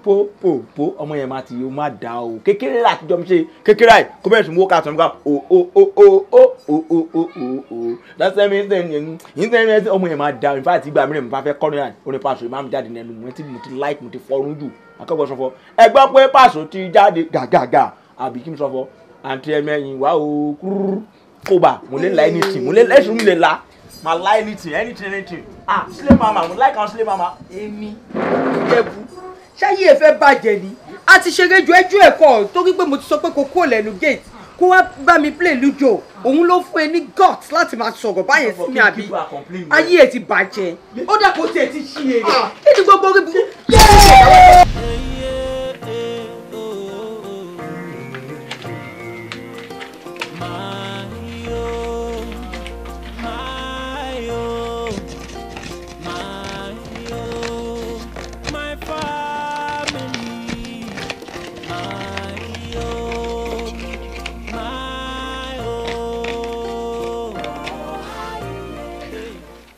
po po po ọmọ yẹn máa ti yóò má da o kékeré láti jọ mi ṣe kékeré àì kó bẹ̀rẹ̀ sí mú ká tán ká o o o o o o o o o o lọ́sẹ̀ mi ṣe ń yẹn ń ṣe ọmọ yẹn máa da in fact ìgbà mìíràn mo bá fẹ́ kọ́ ní orin Paso máa ń jáde nínú mo ti like mo ti fọrún jù akẹ́kọ̀ọ́ sọfọ ẹ gbọ́ pé Paso ti jáde gàgàgà àbí kí n sọfọ àǹtí ẹ̀mẹ́yìn wá o kúrú kóbà mo lè la anything mo lè lẹ́sùn mi lè la ma like anything anything anything ah slay mama mo like am slay mama. Èmi Ìjẹ̀bú ṣáyé ẹ fẹ́ bàjẹ́ ni a ti ṣeré ju ẹjọ́ ẹ̀kọ́ torí pé mo ti sọ pé kò kúrò lẹ́nu gate kó wá bá mi play ludo òun ló fún ẹ ní guts láti máa sọ̀rọ̀ báyẹn sí mi àbí ayé ẹ ti bàjẹ́ ó dà kó tiẹ̀ ti ṣí èrè kí ni gbogbo orí burúkú.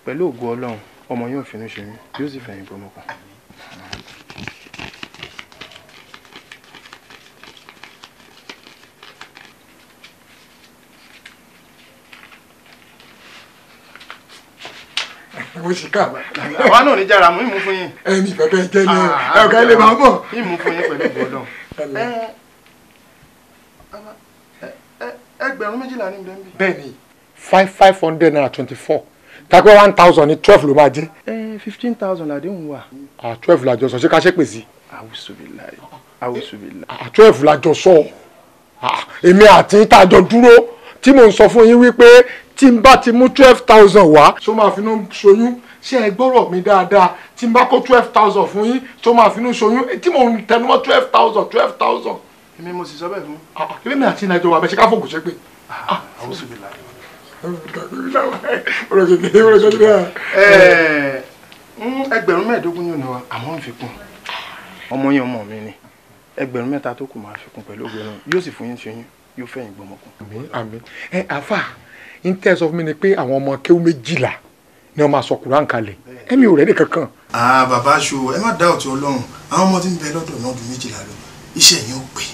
Pẹ̀lú ògo Ọlọ́run ọmọ yóò finú ṣe mí yóò sì fẹ̀yìn gbọmọ kan. Mo ṣì ká. Àwa náà ní jára mú ìmú fún yín. Ẹ̀mí ìfẹ́ kẹ́ jẹ́ ní ọ̀gá ilé máa mọ̀. Ìmú fún yín pẹ̀lú ìbọ̀dọ̀. Ẹgbẹ̀rún 12 ní bẹ́ẹ̀ bí. Bẹ́ẹ̀ni 500 naira 24 tàbí 1000 ní 12 ló máa jẹ́. 15,000 làdéhùn wà. 12 làjọ sọ, ṣé ká ṣe pè sí. Àwùsùbìláì àwùsùbìláì. 12 làjọ sọ, èmi àti tàjọ dúró tí mò ń sọ fún yín wípé tí n bá ti mú 12,000 wá. Ṣó máa finú ṣoyún? Ṣé ẹ gbọ́rọ̀ mi dáadáa? Tí n bá kó 12,000 fún yín, ṣó máa finú ṣoyún? Tí mò ń tẹnumọ́ 12,000 12,000. Èmi mo sì sọ bẹ́ẹ̀ fún. Èmi àti ìnájọ wa bẹ ṣe ká fògùn ṣe pé. Àwùsùbìláì. Ẹgbẹ̀rún 15 yóò ná wa, àmọ́ ń fi kún. Ọmọ yín ọmọ mi ni. Ẹgbẹ̀rún 3 tó kù máa fi kún pẹ̀lú ògbẹ́rún. Yóò sì fún yín ṣoyún, yóò fẹ̀yìn gbọmọkùn. Àmín àmín. Ẹ àfà, n tẹ́ sọ fún mi ni pé àwọn ọmọ kéwú 12 ni wọ́n máa sọ Kùránì kalẹ̀. Ẹ̀mí ò rẹ̀ ní kankan. Bàbá aṣọ, ẹ má dá ọ̀tún Ọlọ́run. Àwọn ọmọ tí ń bẹ lọ́dọ̀ náà ju 12 lọ. Iṣẹ́ yẹn ó pè.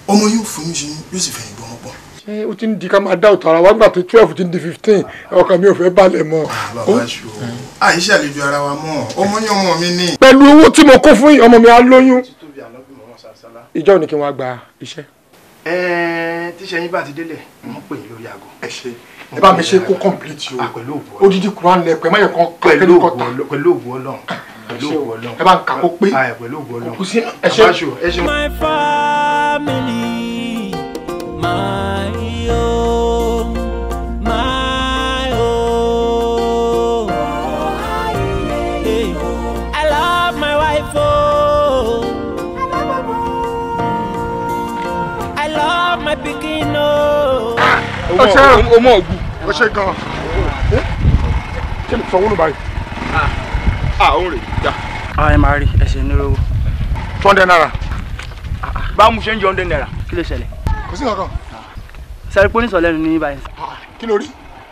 Ọmọ yóò fún yín ṣoyún, yóò sì fẹ̀yìn gbọmọkùn. Ṣé o ti ń di ká máa dá ọ̀tọ̀ ara wa nígbà tí 12 ti ń di 15, ọkàn mi ò fẹ́ balẹ̀ mọ́. Bàbá aṣọ, àìṣe àlejò ara wa mọ́, ọmọ yín ọmọ mi ni. Pẹ̀lú owó tí mo kó fún yín, ọmọ mi á lóyún. Ìjọ ni kí wọ́n gba iṣẹ́. Tíṣẹ́ yín bá ti délẹ̀, wọ́n pè yín lórí aago. Ẹ ṣe, ẹ bá mi ṣe kó complete o. Odidi Quran lẹ pẹ, má yẹ kán pẹ̀lú ògùn Ọlọ́run. Pẹ̀lú ògùn Ọlọ́run. Ẹ bá ń kà kó pé. Pẹ̀lú ògùn Ọlọ́run. Kò sí ẹ ṣe. My family, my own, my own. Hey, I love my wife, oh. I love my pikin, oh. O mọ ògùn. O ṣe gan. Ṣé mi sọ wúlò báyìí? Òun rè já. Ẹ máa rí ẹsẹ̀ ní owó. 200 naira. Báwo mo ṣe ń jẹ 100 naira? Kí ló ṣẹlẹ̀? Kò sí kankan. Sáré pé oníṣọ̀ lẹ́nu ní báyìí. Kí ló rí?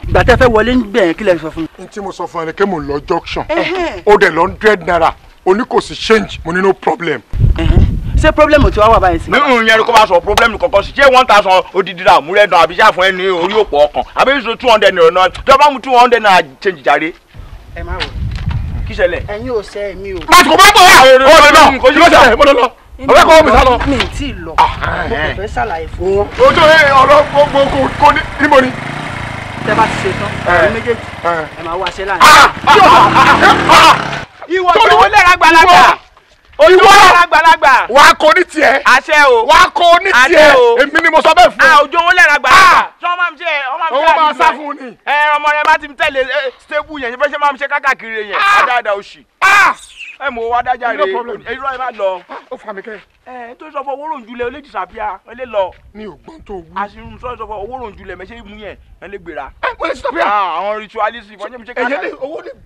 Ìgbà tẹ́ fẹ́ wọlé ń gbẹ̀yìn kí lẹ sọ fún mi. N tí mo sọ fún ẹ ni pé mo lọ junction. Ó dẹ̀ lọ 100 naira. O ní kò sí change, mo ní no problem. Ṣé problem tí wàá wà báyìí sí. Nínú yẹn kó bá sọ problem kankan sí, ṣé 1000 odidi ra múrẹ́dàn àbí ṣáà fún ẹ ní orí òpó ọkàn àbí ṣe 200 naira náà tí wọ́n bá mú 200 naira change jàre. Ẹ má wọ. Kí ṣẹlẹ̀? Ẹ̀yin ò ṣe èmi o. Má ti kò bá bọ̀ wá. Ó lè lọ. Kí ló ṣẹlẹ̀? Mo lè lọ. Ọ̀rẹ́ kọ́ mi sá lọ. Mi ì tí ì lọ. Mo kò fẹ́ ṣàlàyé fún wọn. Ojú ẹ ọ̀rọ̀ gbogbo kò ní níbo ni. Tẹ́ bá ti ṣe tán, ẹ̀yin méjèèjì ẹ máa wá ṣe láàrin. Ìwọ tó wọlé àgbàlagbà. Ìwọ àgbàlagbà. Wà á kọ ní tiẹ̀. Àṣẹ o. Wà á kọ ní tiẹ̀. Èmi ni mo sọ bẹ́ẹ̀ fún ẹ. Òjò owó lẹ́ra àgbàlagbà. Ṣé wọ́n máa ń ṣe ọmọ mi? Owó máa sá fún ni. Ẹ ọmọ rẹ bá ti tẹ̀lé stable yẹn, ṣe máa ń ṣe kákàkiri yẹn. Adáadáa òṣì. Ẹ mọ̀ wá dájà rè é, irọ́ ẹ má lọ. Ó fà mí kẹ́. Ẹ tó sọ fún owó ròǹjulẹ̀, ó lè disappear, ẹ lè lọ. Mi ò gbọ́n tó wú. Àṣírí sọ fún owó ròǹjulẹ̀ mẹ́ṣẹ́ mú yẹn, ẹ lè gbéra. Ẹ mo lè disappear. Àwọn ritualist ìfọ̀njẹ́ mi ṣe káàkiri.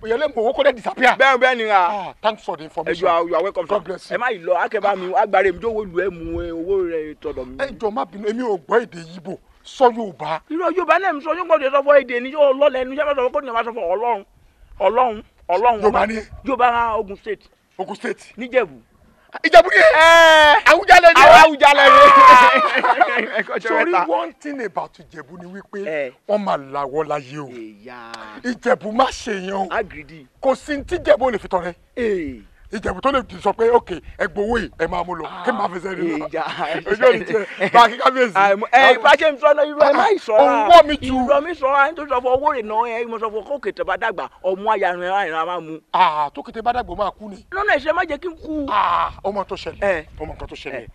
Èyẹ lè mọ owó kó dẹ̀ disappear. Bẹ́ẹ̀ bẹ́ẹ̀ ni ra. Thanks for the information. You are welcome. God bless you. Ẹ má yìí lọ, akẹ́bá mi, agbára èmi jó wo lu ẹ mú owó rẹ tọ̀dọ̀ mi. Ẹ jọ̀ọ́ má bínú, èmi ò gbọ́ èdè Yíbò, sọ Yorùbá. Irọ́ Yorùbá náà mi sọ, yóò gbọ́dọ̀ sọ fún èdè ni yóò lọ́lẹ̀ ẹnu, yóò sọ fún kó ní ma sọ fún Ọlọ́run, Ọlọ́run, Ọlọ́run. Yorùbá ni. Yorùbá ra Ogun State. Ogun State. Níjẹ̀bú. Ìjẹ̀bú ni Awùjalẹ̀ ni. Awùjalẹ̀ ni. Sorry, one thing about Ìjẹ̀bú ni wípé wọ́n máa làwọ̀ láyé o. Ìjẹ̀bú má ṣe yẹn o. Kò sí ní tí Ìjẹ̀bú ò lè fi tọrẹ. Ìjẹ̀bú tó lè sọ pé ok ẹ gbowó yìí ẹ máa mú lọ kí n máa fẹsẹ̀ rí lọ. Ojú ò ní jẹ bá a kí kábíyèsí. Ẹ bá ṣe ń sọ náà irú ẹ má ìsọra. Owó mi ju. Irọ́ mi sọra nítorí sọ fún owó rẹ̀ náà ẹ mo sọ fún kó kètè bá dàgbà ọmọ ayarun ẹ àìrán máa mú. Tó kètè bá dàgbà ó máa kú ni. Lọ́nà ìṣe má jẹ́ kí n kú. Ọmọ tó ṣẹlẹ̀ ọmọ nǹkan tó ṣẹlẹ̀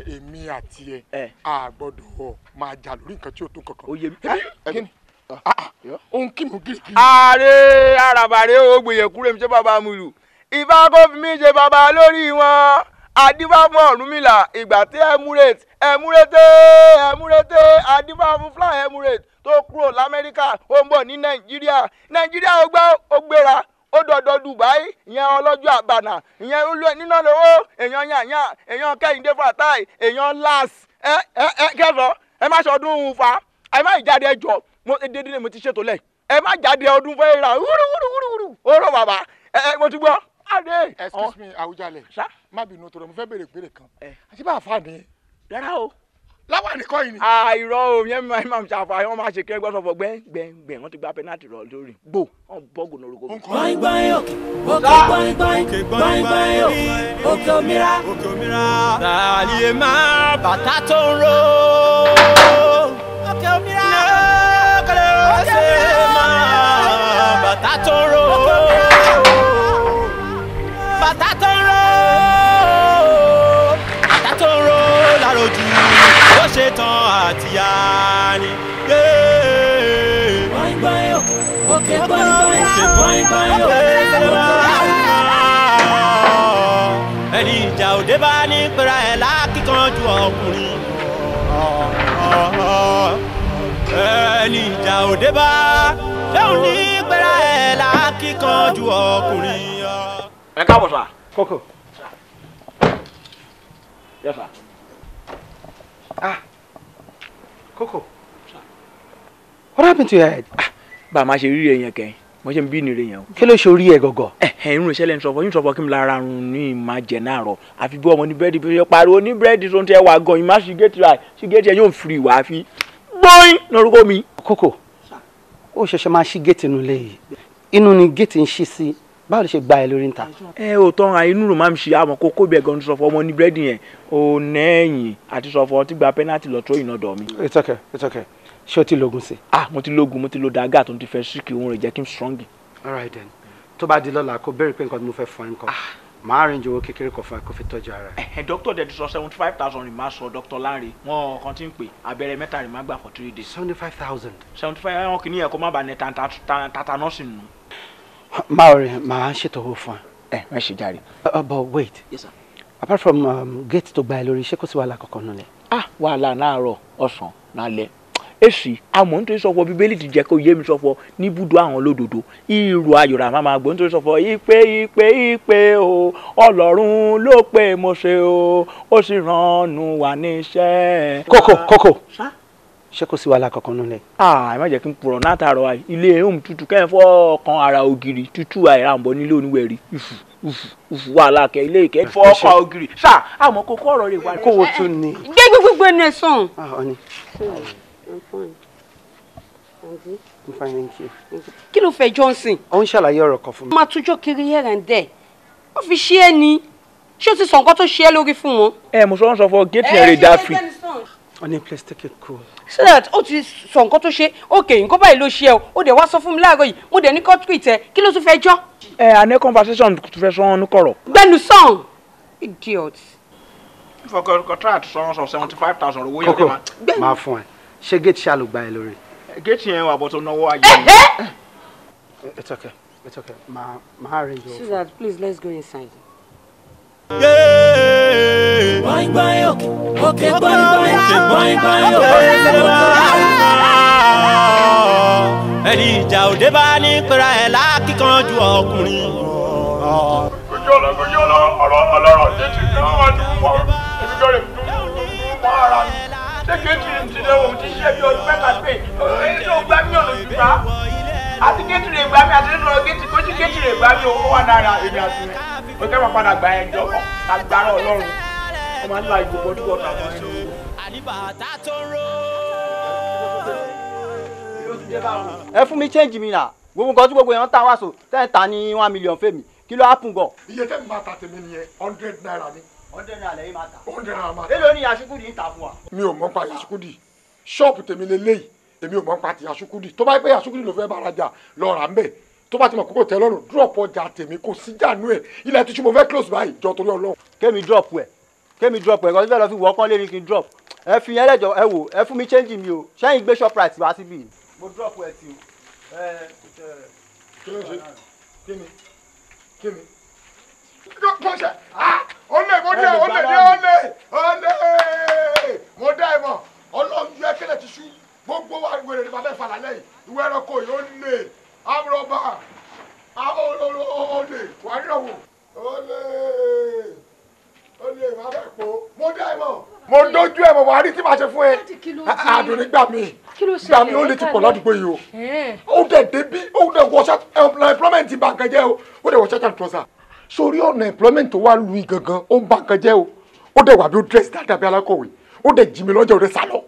èmi àti ẹ a gbọ́dọ̀ máa jà lórí nǹkan tí ò tó kankan. Oyè mi. Kí ni? Ohun kí mo gírí. Ààrẹ àràbàrẹ ògbèyẹ̀kúrẹ́ mi ṣe bàbá mu lù. Ìbá kó fi mí ṣe bàbá lórí wọn. Adífá fún Ọ̀rúnmìlà ìgbà tí Emirates Emirates Emirates adífá fún Fly Emirates tó kúrò l'Amẹ́ríkà ó ń bọ̀ ní Nàìjíríà. Nàìjíríà ó gbá ó gbéra ó dọ̀dọ̀ Dubai ìyẹn ọlọ́jọ́ àbànà ìyẹn níná lówó èèyàn yànyà èèyàn Kẹ́hìndé Fatai èèyàn las ẹ ẹ ẹ kẹsàn ẹ má ṣọdún fa ẹ má ìjáde ẹjọ mo dédé mo ti ṣètò lẹ ẹ má jáde ọdún fẹ́ ra wúrúwúrúwúrú ó rọ bàbá ẹ mo ti gbọ́. Excuse me, Awùjalẹ̀. Má bínú torí mo fẹ́ béèrè ìbéèrè kan. Àti bá a fà ní. Rárá o. Láwọn nìkan yìí ni. Àìrọ̀ o, yẹn máa ń ṣàfà, wọ́n máa ṣe kí ẹgbẹ́ sọ̀fọ̀ gbẹ́ngbẹ́ngbẹ́, wọ́n ti gba pẹ́nátì rọ̀ lórí. Gbò, wọ́n bọ́gùn lórúkọ. Gbọ̀ngbọ̀n òkè, òkè gbọ̀ngbọ̀n, gbọ̀ngbọ̀n òkè, òkè òmìnira. Tàlíyé máa bàtà tó ń ro. Òkè òmìnira. Lókèlè ó ṣe máa bàtà tó ń ro. Bàtà tó ń ro. Bàtà tó ń ro láròjù. Ó ṣe tán àtìyá ni. Gbọ̀ngbọ̀n òkè, òkè gbọ̀ngbọ̀n, gbọ̀ngbọ̀n òkè. Ẹni ìjà òde bá ní pera ẹ̀ lákìkanjú ọkùnrin. Ẹni ìjà òde bá ṣéun ní pera ẹ̀ lákìkanjú ọkùnrin. Ẹ káàbọ̀ sà. Kókò. Yes sir. Ah, Kókò. What happened to your head? Bá a máa ṣe rí èèyàn kẹ́yìn, mo ṣe ń bí ìnire yẹn o. Kí ló ṣe orí ẹ gọ̀gọ̀? Ẹ irun ìṣẹ̀lẹ̀ ń sọ̀fọ̀, yín sọ̀fọ̀ kí n lára run ní ìmá jẹ náà rọ̀. Àfi bí ọmọ ní búrẹ́dì bí ó ṣe pariwo ní búrẹ́dì tó ń tẹ́ wà gan, ìmá ṣì géètì rà, ṣì géètì ẹ̀ yóò fi wà á fi gbóyún lórúkọ mi. Kókò, ó ṣẹ̀ṣẹ̀ máa ṣí géètì inú ilé yìí. Inú ni géètì ń ṣí sí. Báwo ló ṣe gba ẹ lórí níta? Ẹ ò tán ra inú rò máa ń ṣe àmọ́ kókó ibẹ̀ gan sọ̀fọ̀ ọmọ ní búrẹ́dì yẹn ò nẹ́yìn àti sọ̀fọ̀ tí gba pẹ́nátì lọ tó ìnàdọ̀ mi. It's okay, it's okay. Ṣé o ti lògùn sí? Ah, mo ti lògùn, mo ti lo dàgà tó ti fẹ́ síkì, òun rẹ̀ jẹ́ kí n strong. All right then. Tó bá di lọ́la, kó béèrè pé nǹkan tí mo fẹ́ fún ẹ nǹkan. Màá arrange owó kékeré kan fún ẹ kó fi tọ́jú ara ẹ. Ẹ dókítà dẹ̀ ti sọ 75,000 rìn máa sọ Dr. Lanre. Wọ́n kan ti ń pè abẹ́rẹ́ mẹ́ta rìn máa gbà for 3 days. 75,000. 75 ẹ̀wọ̀n kìíní yẹn kó má bàa ní tatanọ́ọ̀sì nù. Máa rìn, màá ṣètò owó fún ẹ. Ẹ má ṣe jàre. But wait. Yes sir. Apart from gate tó gba ẹ lórí, ṣé kò sí wàhálà kankan nílẹ̀? Ah, wàhálà láàárọ̀, ọ̀sán, lálẹ́. Èsì àmọ́ nítorí sọ̀fọ̀ bíbélì ti jẹ́ kó yé mi sọ̀fọ̀ níbùdó àwọn olódodo ìrù ayọ̀rà máa máa gbọ́ nítorí sọ̀fọ̀ ìpè ìpè ìpè o Ọlọ́run ló pè Mósè o ó sì ránnu wà níṣẹ́. Kókò Kókò ṣé kò sí wàhálà kankan nílẹ̀? Ah, ẹ má jẹ́ kí n purọ́ látàárọ̀ ilé ohun tútù kẹ́hìn fọ́ kan ara ògiri tútù àìrà ń bọ̀ nílé oníwẹ̀rí ìfù ìfù ìfù wàhálà kẹ ilé ìkẹ́ fọ́ kan ògiri ṣá àmọ́ kókó ọ̀rọ̀ rẹ̀ wá. Kó wo tún ni. Gbé gbogbo ẹnu ẹ sàn. Ah, ọ̀ni. I'm fine. Aunty? I'm fine, thank you. Kí ló fẹ́ Johnson? Ó ń ṣàlàyé ọ̀rọ̀ kan fún mi. Máa túnjọ́ kiri here and there. Ó fi ṣe é ni. Ṣé o ti sọ nǹkan tó ṣe é lórí fún wọn? Ẹ mo sọ ń sọ fọ géètì rẹ̀ dá fi. Honey, please take it cool. So that ó ti sọ nǹkan tó ṣe, okay, nǹkan báyìí ló ṣe ẹ o. Ó dẹ̀ wá sọ fún mi láàárọ̀ yìí. Mo dẹ̀ ní kó tweet ẹ. Kí ló tún fẹ́ jọ́? Ẹ àná conversation tó fẹ́ sọ ọ́nù kọ̀rọ̀. Gbẹ́nu sàn. Idiot. Fọkàn sọ 75,000 owó yẹn. Kókò, máa fún ẹ. Ṣé géètì ṣáà ló gba ẹ lórí? Géètì yẹn wà bọ́ tó náwó ayé. It's okay, it's okay. Màá arrange owó fún ẹ. Susan, please let's go inside. Gbọ̀ngbọ̀n òkè, òkè gbọ̀ngbọ̀n, gbọ̀ngbọ̀n òkè. Ẹni ìjà òde bá ní pera ẹ̀ lákìkanjú ọkùnrin. Ojú ọlọ́rọ̀ ọlọ́rọ̀ ṣe ti fi hàn dùn mọ́ èmi gan rẹ̀ dùn mọ́ ara mi. Ṣé géètì ti dẹ́ òun ti ṣiṣẹ́ bí ọdún mẹ́ta pé èyí tó gbá mílíọ̀nù gbà àti géètì rẹ̀ gbá mi àti nínú géètì kó sí géètì rẹ̀ gbá mi ó wà lára èmi àti rẹ̀ ó kẹ́ máa padà gba ẹjọ́ kan agbára Ọlọ́run ó máa ń la ìgbòho tó wọ́n tàbí ẹni owó. Ẹ fún mi change mi náà gbogbo nǹkan tí gbogbo èèyàn ń ta wàásù tẹ́ ń ta ní 1 million fèmí kí ló happen gan. Iye tẹ́mi máa ta tèmi nìyẹn 100 naira ni. 100 naira lẹ́yìn máa ta. 100 naira máa ta. Èló ni Yasukudi ń ta fún wa. Mi ò mọ̀ pa Yasukudi, ṣọ́ọ̀bù tèmi lélẹ́yìí èmi ò mọ̀ pa ti Yasukudi. Tó bá yẹ pé Yasukudi ló fẹ́ bára jà lọ rà ń bẹ̀ tó bá ti mọ̀ kókò tẹ́ lọ́rùn drop ọjà tèmi kò sí jànú ẹ̀ ilẹ̀ tuntun mo fẹ́ close báyìí jọ torí Ọlọ́run. Kémi drop ẹ̀ kémi drop ẹ̀ kọ́sí fẹ́ lọ fi wọ́ kán lé ní kí n drop ẹ fi yẹn lẹ́jọ́ ẹ wò ẹ fún mi change mi o ṣẹ́yìn gbé Shoprite wá síbí. Mo drop ẹ ti o. Kí ló ń ṣe? Kí ni? Kí ni? Kọ́ṣẹ́ ah olè mo dé olè dé olè olè mo dá ẹ mọ̀ Ọlọ́run yọ ẹkẹlẹ ti ṣú gbogbo wa wèrè ní bàbá ìfàlà lẹ́yìn ìwé ẹranko yìí ó lè amúrọ̀bà olè wà nírọ̀wò olè olè bàbá ìpò mo dá ẹ mọ̀ mo dójú ẹ mọ̀ wà á rí tí màá ṣe fún ẹ àdùn nígbà mi gbà mí ó lè ti pọ̀ ládùúgbò yìí o ó dẹ̀ débí ó dẹ̀ wọṣẹ́ employment bà nǹkan jẹ́ o ó dẹ̀ wọṣẹ́ tàn trọ́sà sórí ọ̀nà employment tó wà lù í gangan ó ń bà nǹkan jẹ́ o ó dẹ̀ wà bí ó dress dáadáa bí alákọ̀wé Ó dẹ̀ jí mi lọ́jọ́, ó dẹ̀ sá lọ.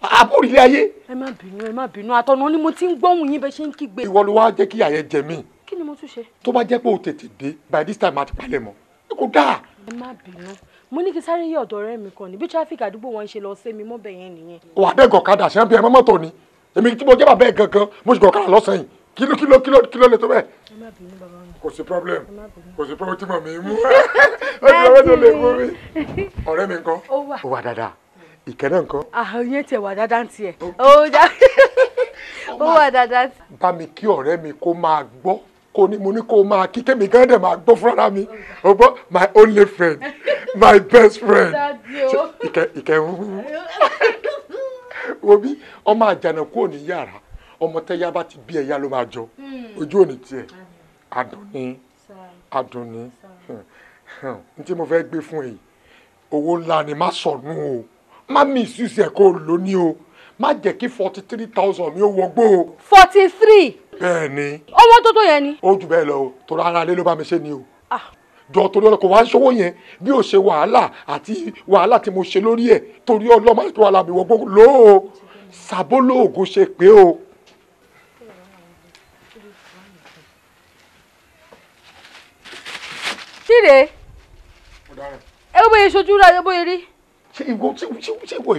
Àbórí ilé ayé. Ẹ má bínú, ẹ má bínú. Àtọ̀nà ni mo ti ń gbóhùn yín bẹ́ẹ̀ ṣe ń kígbe. Ìwọ ló wá jẹ́ kí ìyà yẹn jẹ mí. Kí ni mo tún ṣe? Tó bá jẹ́ pé o tètè dé, by this time àti palẹ̀ mọ́. Kò dáa. Ẹ má bínú. Mo ní kí sáré yí ọ̀dọ̀ ọ̀rẹ́ mi kan ní bí traffic àdúgbò wọn ṣe lọ sí mi mọ́bẹ̀ yẹn nìyẹn. Wà á dẹ́ gọ̀kadà ṣé ń bí ẹ mọ́tò ni. Èmi tí mo jẹ́ bàbá ẹ̀ gangan, mo sì gọ̀kadà lọ́sàn-án yìí. Kí ló lè tó bẹ́ẹ̀? Ẹ má bínú bàbá mi. Kò sí problem. Kò sí problem tí mo mi mú. Ó ti lọ́wọ́ tó lè mú mi. Ọ̀rẹ́ mi ńkọ́? Ó wà. Ó wà dáadáa. Ìkẹ́ náà ńkọ́? Àhàn yẹn tiẹ̀ wà dáadáa ń tiẹ̀. Ó wà dáadáa. Bá mi kí ọ̀rẹ́ mi kó máa gbọ́. Kò ní mo ní kó máa kí kémi gan dẹ̀ máa gbọ́ fúnra mi. O gbọ́, my only friend, my best friend. Ìkẹ́ wo bí ọmọ àjànàkú ò ní yàrá, ọmọ tẹ́yà bá ti bí ẹ̀yà ló máa jọ. Ojú ò ní tiẹ̀. Adùn ni. N tí mo fẹ́ gbé fún èyí, owó ńlá ni, má sọnù o. Má mi ìsúsì ẹ̀ kó o lò ní o. Má jẹ́ kí 43,000 mi ó wọgbó o. 43. Bẹ́ẹ̀ ni. Owó tó tó yẹn ni. Ó jù bẹ́ẹ̀ lọ o, torí ara ilé ló bá mi ṣe ni o. Jọ torí ọlọ́kọ̀ wá ń ṣòwò yẹn bí ó ṣe wàhálà àti wàhálà tí mo ṣe lórí ẹ̀, torí ọlọ́mọ àti wàhálà mi wọgbó lò ó. Sàbólóògùn ṣe pé o. Kíre. Ẹ wo bóyá ṣojú rà, ẹ bóyá rí. Ṣé ìwọ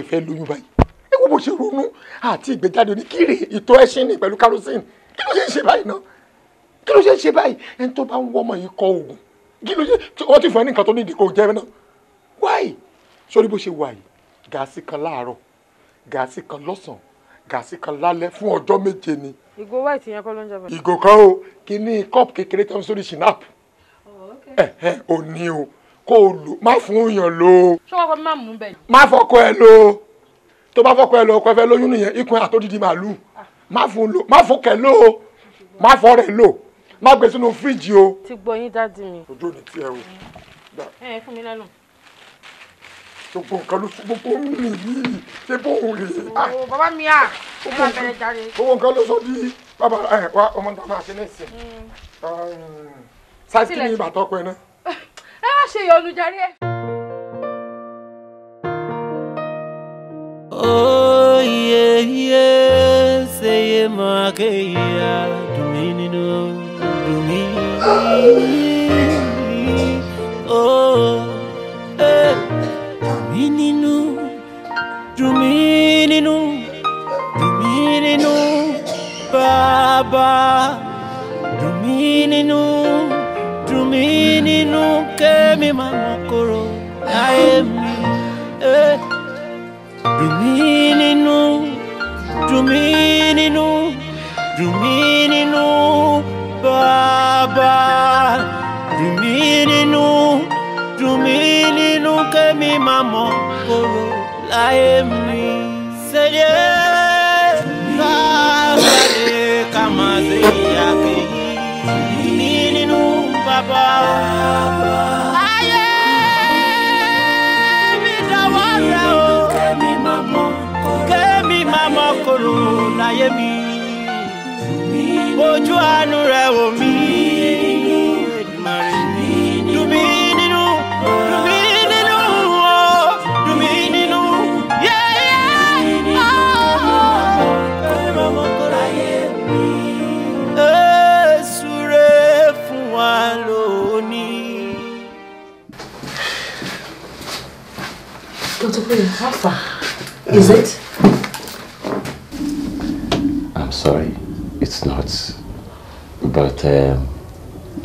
ìfẹ́ lóyún báyìí? Ẹ wo bó ṣe ronú àti ìgbéjáde ní kíre ìtọ́ ẹṣin ní pẹ̀lú kerosene. Kí ló ṣe ń ṣe báyìí náà? Kí ló ṣe ń ṣe báyìí? Ẹni tó bá ń wọ́ ọmọ yìí kọ oògùn. Kí ló ṣe? Wọ́n ti fún ẹ ní nǹkan tó ní ìdí kò jẹ́ náà. Why? Sórí bó ṣe wà yìí, gàásì kan láàárọ̀, gàásì kan lọ́sàn-án, gàásì kan lálẹ́ fún ọjọ́ 7 ni. Ìgò white yẹn kọ́ ló ń jẹ bẹ́ẹ̀. Ìgò kan o, kí ní kọ́ọ̀pù kékeré tó ń sórí shinap. Ò ní o, kó o lò, má fún yàn lò. Ṣé wọ́n kọ́ máa mú bẹ́ẹ̀? Má fọkọ ẹ lò. Tó bá fọkọ ẹ lò, ọkọ ẹ fẹ́ lóyún nìyẹn, ikùn àtòdìdì màlúù. Má fún lò, má fún kẹ lò o, má fọ rẹ lò, má gbé sínú fíríjì o. Ti gbọ́ yín dádì mi. Ojú ò ní tiẹ̀ o. Ẹ fún mi lẹ́nu. Gbogbo nǹkan ló gbogbo mi yìí ṣé bóun rè é. O bàbá mi à, ó máa bẹ̀rẹ̀ jáde. Gbogbo nǹkan ló sọ di bàbá ẹ wá ọmọ tó máa ṣe ní ìsìn. Sáìsì kí ni ìbàtọ́ ọkọ ẹ náà? Ẹ má ṣe ìyọnu jàre ẹ. Oh yeah yeah, say ma ke ya, dùn mí nínú, dùn mí. Oh, eh, dùn mí nínú, dùn mí nínú, dùn mí nínú, bàbá, dùn mí nínú, dùn mí nínú, kémi máa mọ kóró láyé mi. Eh. Dùn mí nínú, dùn mí nínú, dùn mí nínú, bàbá. Dùn mí nínú, dùn mí nínú, kémi máa mọ kóró láyé mi. Ṣèlè káàkiri ká máa ṣe ìyá kejì. Dùn mí nínú, bàbá. Ayé mi dáwọ́ rẹ̀ o. Kémi máa mọ kóró láyé mi. Ojú àánú rẹ̀ wò mí. Dùn mí nínú, dùn mí nínú, dùn mí nínú. Èsù rẹ̀ fún wa lónìí. Dr. Queen, how far is it? I'm sorry, it's not. But ẹ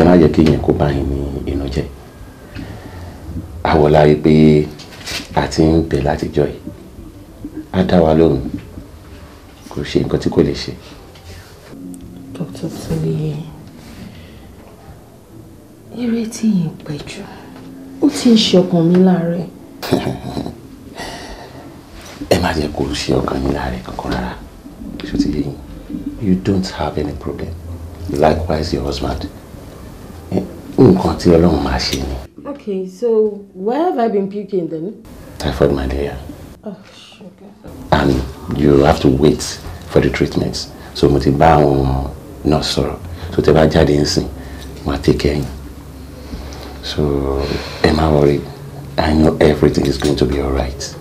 má jẹ́ kí ìyẹn kó bá yín ní inú jẹ́. Àwọ̀lá rí pé a ti ń bẹ̀ látijọ́ yìí. Á dá wa lóhùn. Kò ṣe nǹkan tí kò lè ṣe. Dr. Toye, ìrètí yìí pẹ́ jù. Ó ti ń ṣe ọkàn mi láàárẹ̀. Ẹ má jẹ́ kó ṣe ọkàn yín láàárẹ̀ kankan rárá. Ṣó ti yé yín? You don't have any problem. Likewise your husband. Nǹkan tí Ọlọ́run máa ṣe ni. Okay, so where have I been puking then? Typhoid malaria. Oh, sugar. And you have to wait for the treatment. So mo ti bá àwọn nurse sọ̀rọ̀. So tẹ́ bá jáde nsìn, wọ́n á take care yín. So ẹ má worry. I know everything is going to be alright.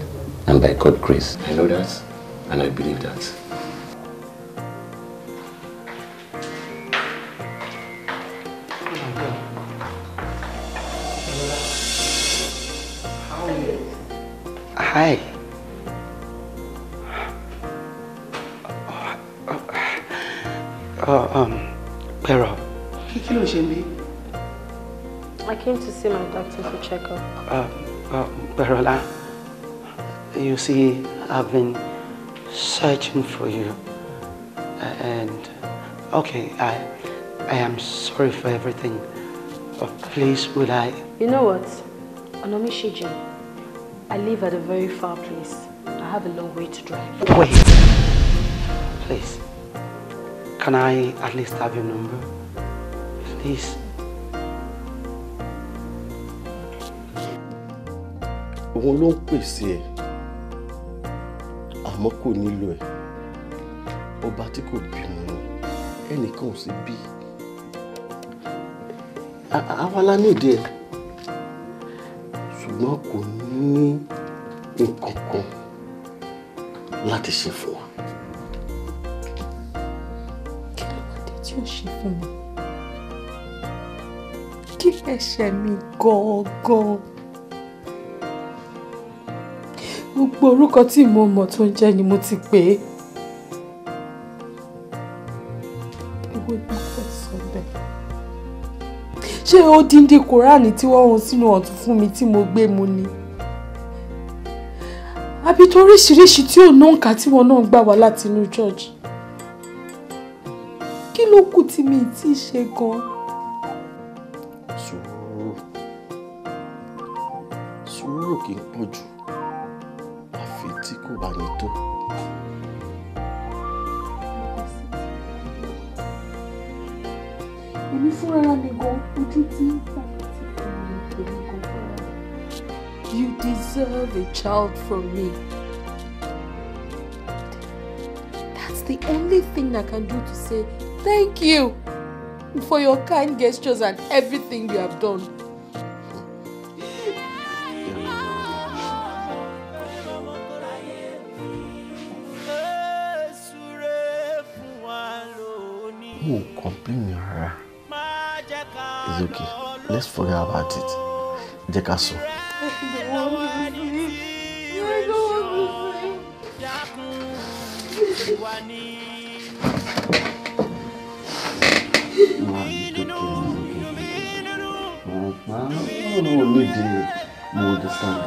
And by God's grace, I know that and I believe that. Hi. Pero, kí ló ń ṣe níbí? I came to see my doctor for checkup. Perola, you see, I've been searching for you, and okay, I am sorry for everything, but please, would I? You know what? Onomi Shijin, I live at a very far place. I have a long way to drive. Wait, please. Can I at least have your number? Please. Òun ló ń pèsè ẹ̀, àmọ́ kò nílò ẹ̀. Ọba tí kò bímọ ni, ẹnìkan ò sì bí. Àwa la nídìí ẹ̀, ṣùgbọ́n kò ní nǹkan kan láti ṣe fún wa. Kí ló wá dé tí ó ṣe fún mi? Kí ẹ̀ṣẹ̀ mi gangan? Gbogbo orúkọ tí mo mọ̀ tó ń jẹ́ ni mo ti pè é. Èwo ni mo fẹ́ sọ bẹ́ẹ̀? Ṣé odindi Kùránì tí wọ́n hun sínú ọ̀tún fún mi tí mo gbé mu ni? Àbí tó oríṣiríṣi tí ò nóǹkà tí wọn náà gbà wá láti inú church? Kí ló kù tí mi tí ì ṣe gan-an? Sùúrù. Sùúrù kì í pọ̀ jù. Àfi tí kò bá ní tó. Èmi fúnra mi gan ojú tí ń tà tí èmi gan fúnra mi. You deserve a child from me. That's the only thing I can do to say thank you for your kind gestures and everything you have done. Mo complain rárá. It's okay. Let's forget about it. Jẹ́ ká sùn. No, need it. Mo understand.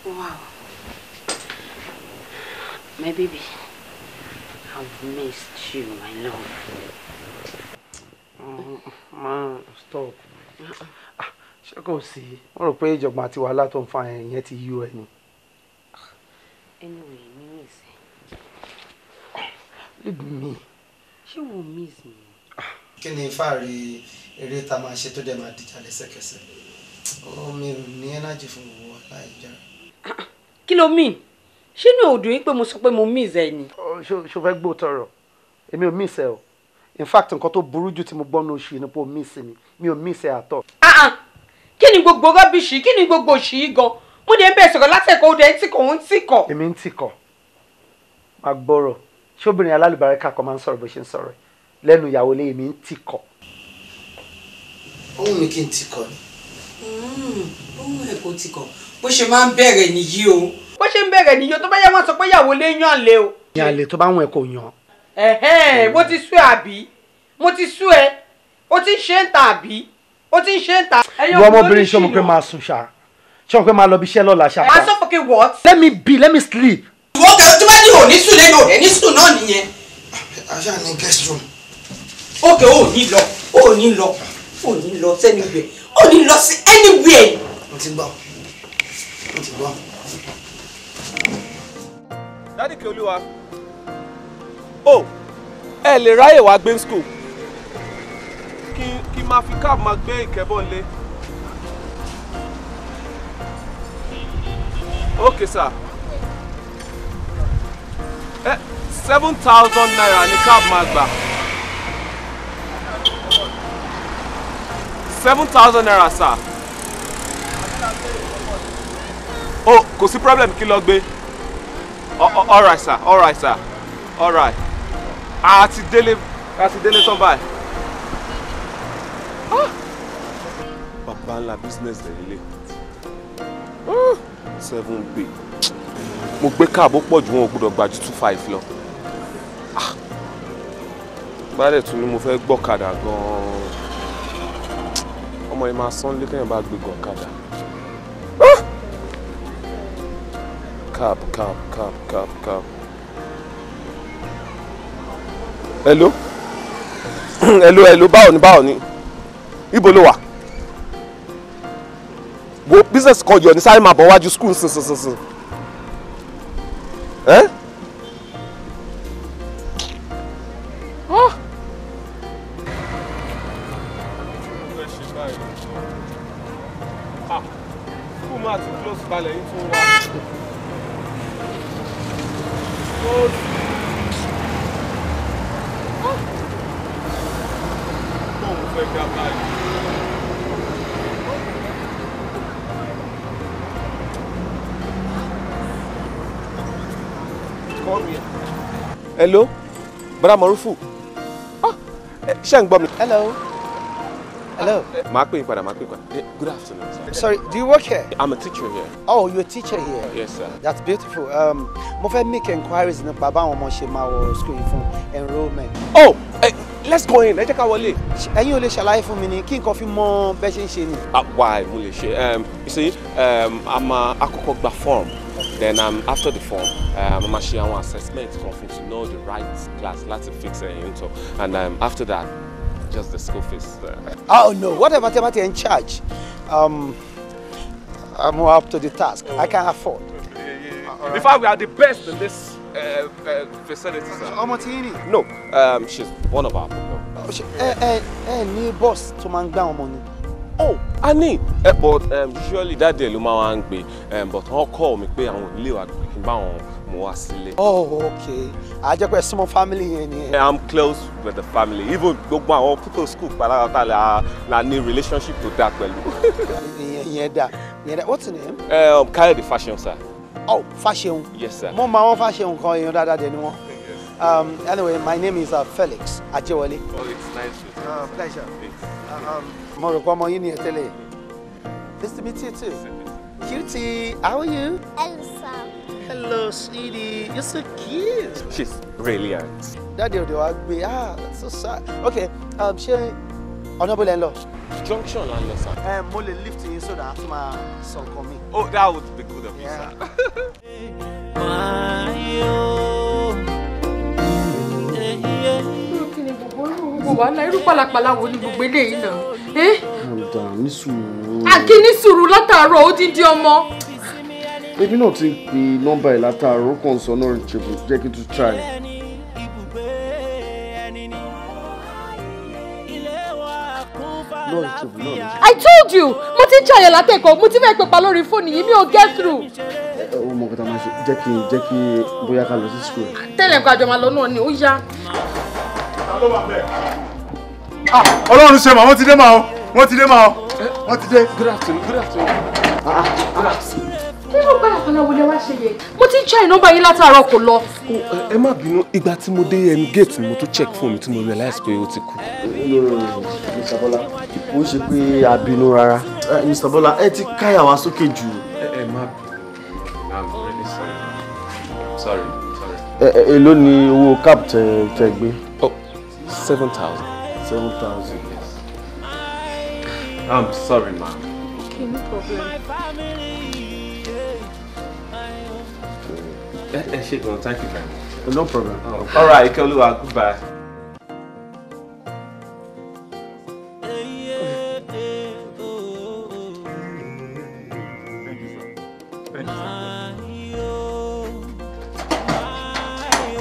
Wow. My baby, I've missed you, my love. Man, stop. Ṣé kò sí? Wọ́n rò pé ìjọ̀gbọ̀n àti wàhálà tó ń fa ẹ̀yẹn ti yú ẹ ni. Anyway, mi miss ẹ. Leave me. Ṣé wo miss mi? Kí ni fáàrí eré tá a máa ṣe tó dẹ̀ máa dìjà lẹ́sẹ̀kẹsẹ̀? Ó mi ò ní energy fún gbogbo wàhálà ìjà. Kí ló mean? Ṣé inú ò dùn yín pé mo sọ pé mo miss ẹ ni? Ṣo fẹ́ gbọ́ tọrọ? Èmi ò miss ẹ o. In fact, nǹkan tó burú jù tí mo gbọ́ ní oṣù yìí ni pé o miss mi. Mi ò miss ẹ at all. Kí ni gbogbo rọ́bìṣì? Kí ni gbogbo òṣì yìí gan? Mo dé ń bẹ̀ sọ̀rọ̀ látẹ̀kọ̀ ó dẹ̀ ń tìkọ̀ ń tìkọ̀. Èmi ń tìkọ̀. Máa gbọ́rọ̀. Ṣé obìnrin alálùbáríkà kan máa ń sọ̀rọ̀ bó ṣe ń sọ̀rọ̀? Lẹ́nu ìyàwó lé èmi ń tìkọ̀. Ó wù mí kí n tìkọ̀ ni. Ó wù ẹ́ kó tìkọ̀. Bó ṣe máa ń bẹ̀rẹ̀ nìyí o. Bó ṣe ń bẹ̀rẹ̀ nìyí o, tó bá yẹ wọ́n sọ pé ìyàwó lé yàn lé o. Yàn lè tó bá wọn ẹ kò yàn. Ẹ̀hẹ́n, mo ti sú ẹ àbí? Mo ti sú ẹ. O ti ń ṣe ń ta àbí? O ti ń ṣe ń ta. Ìwọ ọmọbìnrin ṣé o mọ̀ pé máa sùn ṣá? Ṣé o mọ̀ pé máa lọ bí iṣẹ́ lọ́la ṣá? Máa sọ fún kí what? Let me be, let me sleep. Ìwọ kẹ tó bá ní òní sùn lẹ́nu òní ní sùn náà nìyẹn. Àṣà ni guest room. Ókè o ò ní lọ, o ò ní lọ, o ò ní lọ sí anywhere, o ò ní lọ sí anywhere. Mo ti gbọ́, mo ti gbọ́. Dádì Keolúwa, o ẹ lè ráyè wá gbé school kí máa fi cab máa gbé ìkẹ́bọ̀ lé. Okay, sir. 7,000 naira ni cab máa gbà. 7,000 naira, sir. Oh, kò sí problem, kí lọ gbé. All right, sir. All right, sir. All right. A ti délé tán báyìí. Bàbá ńlá business rẹ̀ nílé. 7B. Mo gbé káàbó pọ̀ jù, wọn ò gbọ́dọ̀ gbà ju 2.5 lọ. Bálẹ̀ tún ni mo fẹ́ gbọ́kadà gan-an. Ọmọ yìí máa sán lé kéèyàn bá gbé gọ̀kadà. Cab, cab, cab, cab, cab. Hello? Hello, hello, báwo ni, báwo ni? Ibo ló wà? Wo business kan yọ ní sáré máa bọ̀ wájú school sínsìnsìn. Eh? Ah! Ah! School máa ti close balẹ̀ yìí tún wá. Hello, Brother Morufu. Ah, ṣé ń gbọ́ mi? Hello. Hello. Màá pè yín padà, màá pè yín padà. Good afternoon, sir. Sorry, do you work here? I'm a teacher here. Oh, you're a teacher here? Yes, sir. That's beautiful. Mo fẹ́ make inquiries nípa báwọn ọmọ ṣe máa wọ school yìí fún enrollment. Oh, let's go in. Ẹ jẹ́ ká wọlé. Ẹ̀yin ò lè ṣàlàyé fún mi ni kí nǹkan fi mọ bẹ́ ṣe ń ṣe ni. Why mo lè ṣe? You see, a máa àkọ́kọ́ gba form. Then after the form, I'm actually àwọn assessment kan fún to know the right class láti fix ẹ̀yìn into. And after that, just the school fees. Oh no, whatever tẹ́ bá ti ń charge, I'm up to the task. I can afford. In fact, we are the best in this facility, sir. Ọmọ tí yín ni? No, she's one of our people. Ẹ ní bus tó máa ń gbá ọmọ ni. Oh, a ní. But usually that day ló máa wá ń gbé, but wọ́n call mi pé àwọn ilé wa kí n bá wọn mú wá sílé. Oh, okay. A jẹ́ pé súnmọ́ family yẹn ni. I'm close with the family. Even gbogbo àwọn people school pátápátá la ní relationship tó dáa pẹ̀lú. Ìyẹn dá. Ìyẹn dá. What's your name? Káyọ̀dé Fáṣẹ̀hùn, sir. Oh, Fáṣẹ̀hùn. Yes, sir. Mo mọ àwọn Fáṣẹ̀hùn kan, èèyàn dáadáa dẹ̀ ni wọ́n. Anyway, my name is Felix Ajewole. Oh, it's nice to meet you. Pleasure. Mo rò pé ọmọ yín ni ẹ tẹ́lẹ̀. Nice to meet you too. Cutie, how are you? Hello, sir. Hello, sweetie. You're so cute. She's brilliant. Daddy òde wa gbé, ah, that's so sad. Okay, ṣé ọ̀nà bó lẹ ń lọ? Junction là ń lọ, sir. Mo lè lift yín so that a tún máa sọ nǹkan mi. Oh, that would be good of you, sir. Kí ni gbogbo wàhálà irú pàlàpàlà wo ni gbogbo eléyìí náà? Ọ̀dà ní sùúrù. Àkí ní sùúrù látàárọ̀ ó dín dín ọmọ. Èmi náà ti ń pe nọ́mbà ẹ̀ látàárọ̀, ó kàn sọ náà reachable, jẹ́ kí n tún try. Náà reachable, náà reachable. I told you, mo ti ń ṣàyẹ̀ látẹ̀kọ̀, mo ti fẹ́ pè pa lórí fóònù yìí, mi ò get through. Ó mọ nǹkan tá a máa ṣe, jẹ́ kí bóyá ká lọ sí school. Tẹ́lẹ̀ nǹkan àjọ máa lọ náà ni, ó yá. Ọlọ́run ṣe mà, wọ́n ti dé mà o, wọ́n ti dé mà o, wọ́n ti dé. Good afternoon, good afternoon. Kí ló pàlàpàlà wo lẹ wá ṣe yẹ? Mo ti ń ṣàyẹ̀ nọ́mbà yín látàárọ̀ kò lọ. Ẹ má bínú, ìgbà tí mo dé gate mo tó check fún mi tí mo realize pé ó ti kú. No, no, no, Mr. Bola, kò ṣe pé a bínú rárá. Mr. Bola, ẹ ti káyà wá sókè jù. Ẹ má bínú, I'm really sorry. Sorry, sorry. Èló ni owó cab tẹ gbé? Oh, 7,000. 7,000. Yes. I'm sorry, ma'am. Okay, no problem. Ẹ ṣé gan, thank you very much. No problem. Oh. All right, Ikeoluwa, goodbye. Thank you, sir. Thank you, sir.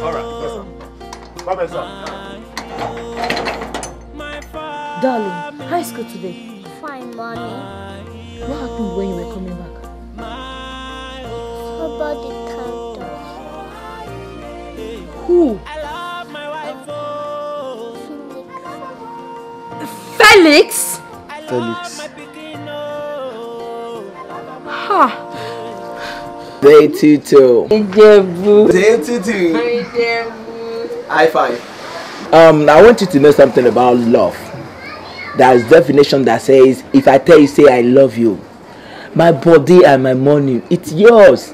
All right, yes, sir. Bye-bye, sir. Darling, high school today? Fine, mommy. What happened when you were coming back? Nobody tagged us. Who? Felix? Felix. Ha. Day 22. Ìjẹ̀bú. Day 22. Ìjẹ̀bú. High five. I want you to know something about love. There's definition that says, if I tell you, say I love you, my body and my money, it's yours.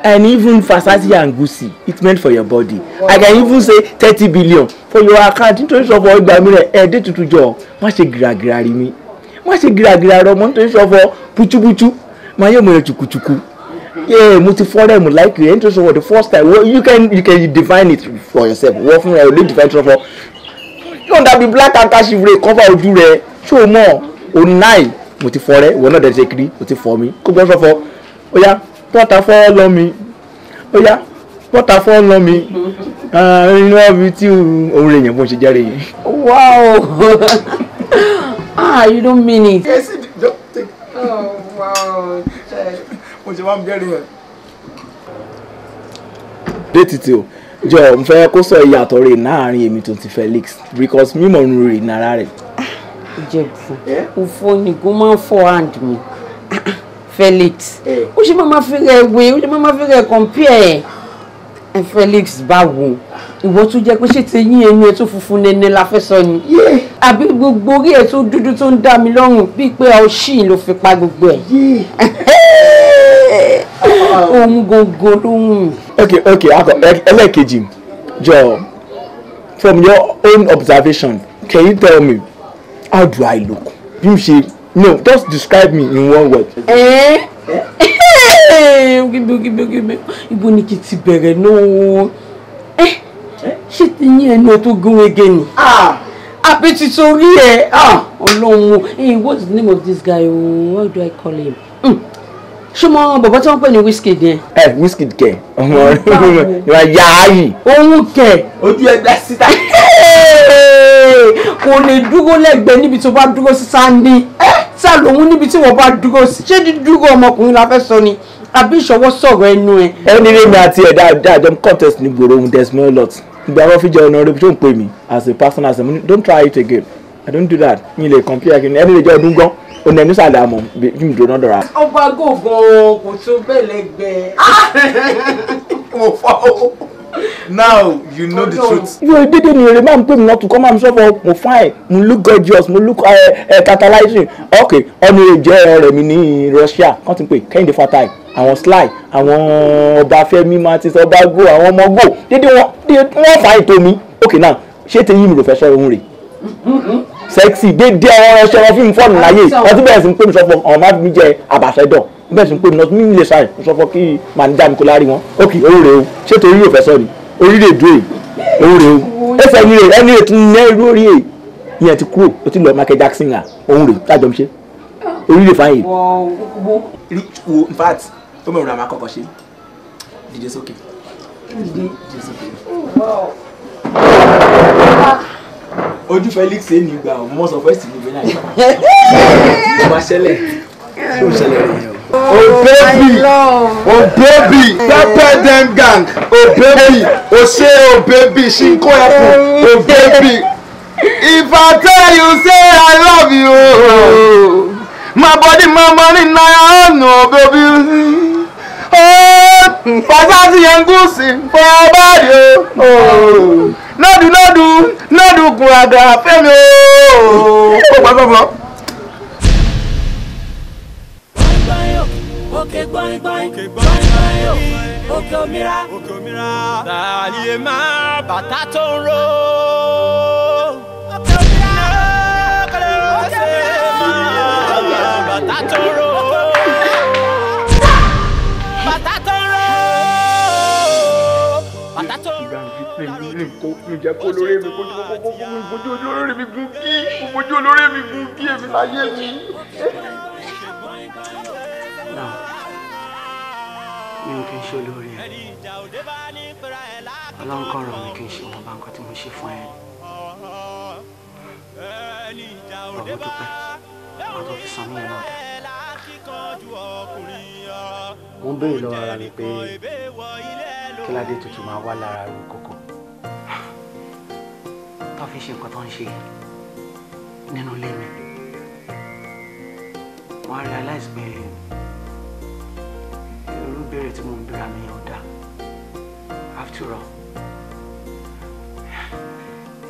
And even Fasasi and Gusi, it's meant for your body. Wow. I can even say 30 billion for your account. Nítorí sọ fún ọgbà mi rẹ̀, ẹ̀ dé tuntun jọ, má ṣe gìràgìrà rí mi. Má ṣe gìràgìrà rọ mọ́ nítorí sọ fún puchupuchu. Má yóò mọ̀ ẹ́ chukuchuku. Yeah, mo ti fọ́rẹ́ mo like rẹ̀ nítorí sọ fún the first time. Well, you can define it for yourself. Wọ́n fúnra ẹ̀ ò lè define sọ fún. Yóò dàbí black handkerchief rẹ̀ cover ojú rẹ̀. Ṣé o mọ̀? O nine mo ti fọ́rẹ́, ìwọ náà dẹ̀ ṣe kiri, o ti fọ́ mi. Kó gbọ́ sọ fọ́. Ó yá, pọ́tà fọ́ lọ mi. Ó yá, pọ́tà fọ́ lọ mi. Inú ọ̀bí tí òun rè yẹn bó ṣe jẹ́rìí yẹn. Wow! Ah, you don't mean it. Yes, don't take. Oh, wow. Mo ṣe máa ń jẹ́rìí yẹn. Dé títí o, jọ mo fẹ́ kó sọ ìyàtọ̀ rẹ̀ láàrin èmi tó ti Felix because mímọ̀ nu rè nára rẹ̀. Ìjẹ̀bú, òfò nìkan máa ń fọ́ hand mi. Felix, ó ṣe máa ma fi rẹ̀ wé, ó ṣe máa ma fi rẹ̀ compare ẹ̀. Felix báwo? Ìwọ tún jẹ́ pé ṣé ti yín ẹnu ẹ tó funfun nẹ́nẹ́ la fẹ́ sọ ni? Àbí gbogbo orí ẹ tó dúdú tó ń dá mi lọ́rùn bíi pé ọṣì ló fi pa gbogbo ẹ̀. Ohun gangan ló ń mí. Okay, akọ ẹlẹ́ẹ̀kejì, jọ from your own observation, can you tell me how do I look? Bí mo ṣe, no, just describe me in one word. Gíbí ibo ni kì í ti bẹ̀rẹ̀ náà? Ṣé ti yín ẹnu ẹ tó gún régé ni? Àbí ti torí ẹ? Ọlọ́run, hey, what's the name of this guy? Oh, what do I call him? Ṣé mo bàbá tí wọ́n pè ní Wizkid yẹn? Ẹ Wizkid kẹ, ọmọ ìwà yáàyè. Òun kẹ. Ojú ẹgbẹ́ síta. Kò lè dúró lẹ́gbẹ̀ẹ́ níbi tó bá dúró sí sáńdí. Sá lòun níbi tí wọ́n bá dúró sí. Ṣé dídúró ọmọkùnrin la fẹ́ sọ ni? Àbí ìṣọwọ́ sọ̀rọ̀ ẹnu ẹ? Ẹni rèmi àti ẹ̀dá àjọ contest ní gbòòrò ohun there's no lot. Ìgbà wọn fi jẹ ọ̀nà rẹ̀ tó ń pè mí as a person as a money, don't try it again. I don't do that. Mi lè compare kí ni ẹni lè jẹ́ ọdún gan. Ọ̀nà ẹni sàlẹ̀ àmọ̀ bí mi dúró náà dọ̀ra. Ọba gògàn kò tó bẹ́ẹ̀ lẹ́gbẹ̀ẹ́. Mo fọ́ o. Now you know the truth. Yóò dédé ni èrè máa ń pè mí lọ́tún kọ́ máa ń sọ́fọ̀ mo fine, mo look gorgeous, mo look tantalizing. Okay, ọ̀nà èrè jẹ́ ọ̀rẹ́ mi ní Russia, kàn ti ń pè Kẹ́hìndé Fatai, àwọn Sly, àwọn Ọbáfẹ́mi Martins, Ọba Go, àwọn ọmọ Go, dédé wọn wọ́n fine tó mi. Okay now, ṣé teyín mi ló fẹ́ sọ ohun rè? Sexy, dédé àwọn ọ̀ṣẹ́ wọn fíìmù fọ́ọ̀nù láyé, wọ́n ti bẹ̀rẹ̀ sí ń pè mí sọ́fọ̀, àwọn máa fi mí jẹ àbàṣẹ́dọ̀ bẹ́ẹ̀ sì ń pè mí lọ́sùn mímí lè ṣàì sọ fọ́ kí màníjà mi kó lárí wọn. Ok, owó rè o, ṣé torí yóò fẹ́ sọ ni orí rè dúró owó rè o, ẹsẹ̀ ẹni rè ẹni rè tún ní irú orí rè yẹn ti kúrò, o ti lọ Michael Jackson à òun rè tájọ mi ṣe orí rè fáyè. Wo in fact ó mẹ́rin àmà kọ́kọ́ ṣe dìde sókè dìde sókè. Ojú Felix ẹ̀ ní ìgbà ọ̀ mọ́ sọ fẹ́ sí ní ìgbẹ́ náà yìí ó máa ṣẹlẹ̀ ṣé ó ṣẹlẹ̀ rẹ̀ yẹn o. Oh baby, oh baby, pepper dem gang, oh baby, oh say oh baby, shinko ẹkun, oh baby. If I tell you say I love you, my body, my money, na your own, oh baby. Oh, Fasasi and Gusi for your body, oh. No do, no do, no do, kuraga, femi, oh. Oh, baba, baba. Òkè gbọ̀ngbọ̀n gbọ̀ngbọ̀n òkè òmìnira tàlíyé máa bàtà tó ń ro. Òkè òmìnira bàtà tó ń ro. Bàtà tó ń ro. Bàtà tó ń ro. Mi jẹ́ kó lórí mi kó fojú olórí mi gún kí fojú olórí mi gún kí èmi láyé mi. Mi ò kí n ṣe olórí ẹ, Ọlọ́run kan ràn mí kí n ṣe wọn bá nǹkan tí mo ṣe fún ẹ. Ọ̀rọ̀ dúpẹ́ wọn tó fi san mí náà dá. Mo ń béèrè lọ́wọ́ ara mi pé kí ládé tuntun máa wá lára ru kókó tó fi ṣe nǹkan tó ń ṣe nínú ilé mi. Wọ́n á realize pé irú ìbéèrè tí mo ń béèrè mi ò dáa. After all,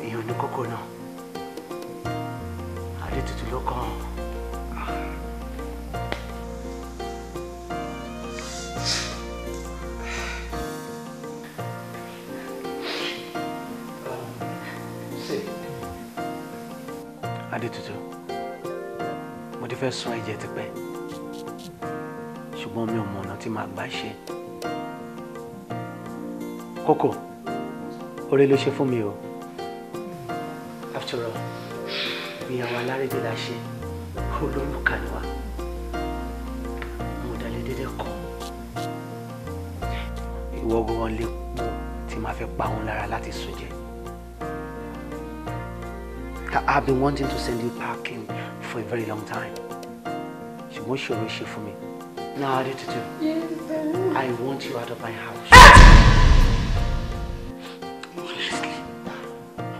èèyàn ní kókó náà, Adétutù ló kàn án. Adétutù, mo ti fẹ́ sún ẹ̀jẹ̀ tipẹ́, ṣùgbọ́n mi ò mọ ọ̀nà tí màá gbà ṣe. Kókó, oore ló ṣe fún mi o. After all, ìyàwó alárédè la ṣe, olórúkà ni wa. Mo dalẹ̀ dédé kọ́. Ìwọ gan-an lè pọ̀ tí màá fẹ́ pa òun lára láti sùn jẹ. I've been wanting to send you packing for a very long time. Ṣùgbọ́n ṣòro ṣe fún mi. Now, Adetutu, I want you out of my house. Honestly.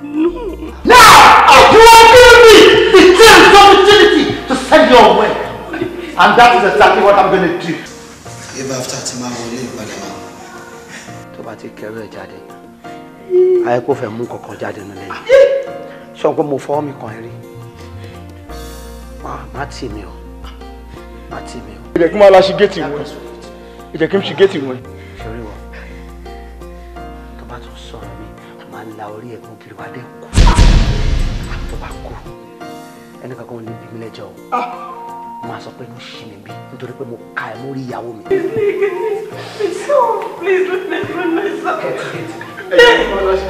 No. Now, you are giving me the chance, opportunity to send you away. And that is exactly what I'm going to do. If after tí máa wọlé ìpadà wá. Tó bá ti kẹrù ẹ̀ jáde, ayé kò fẹ́ mú kankan jáde nílé yìí. Ṣé o pé mo fọwọ́ mi kàn ẹ́ rí? Má tì mí o. Má tì mí o. Ẹ jẹ́ kí n máa la ṣí géètì wọn. Ẹ jẹ́ kí n ṣí géètì wọn. Ṣorí wọ, tó bá tún sọ̀rọ̀ mi, máa la orí ẹ̀gbọ́n kiri wá dé kú. Tó bá kú, ẹnì kankan ò ní bí mi lẹ́jọ́ o. Máa sọ pé inú ṣì mí bí nítorí pé mo ka ẹ̀ mórí ìyàwó mi. Please, please, please, please. Ẹ jẹ́ kí n máa la ṣí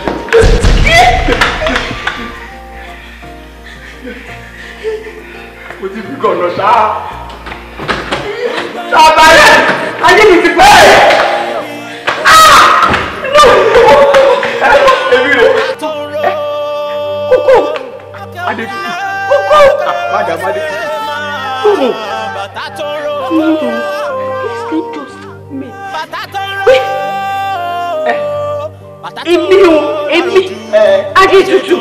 géètì. Mo ti fi gànà ṣáá. Ṣàbàyẹ̀! Ayé mi ti pẹ́! Èmi rè. Kókó! Adétutù. Kókó! Madam Adétutù. Kókó! Please just me. Èmi o, èmi, Adétutù.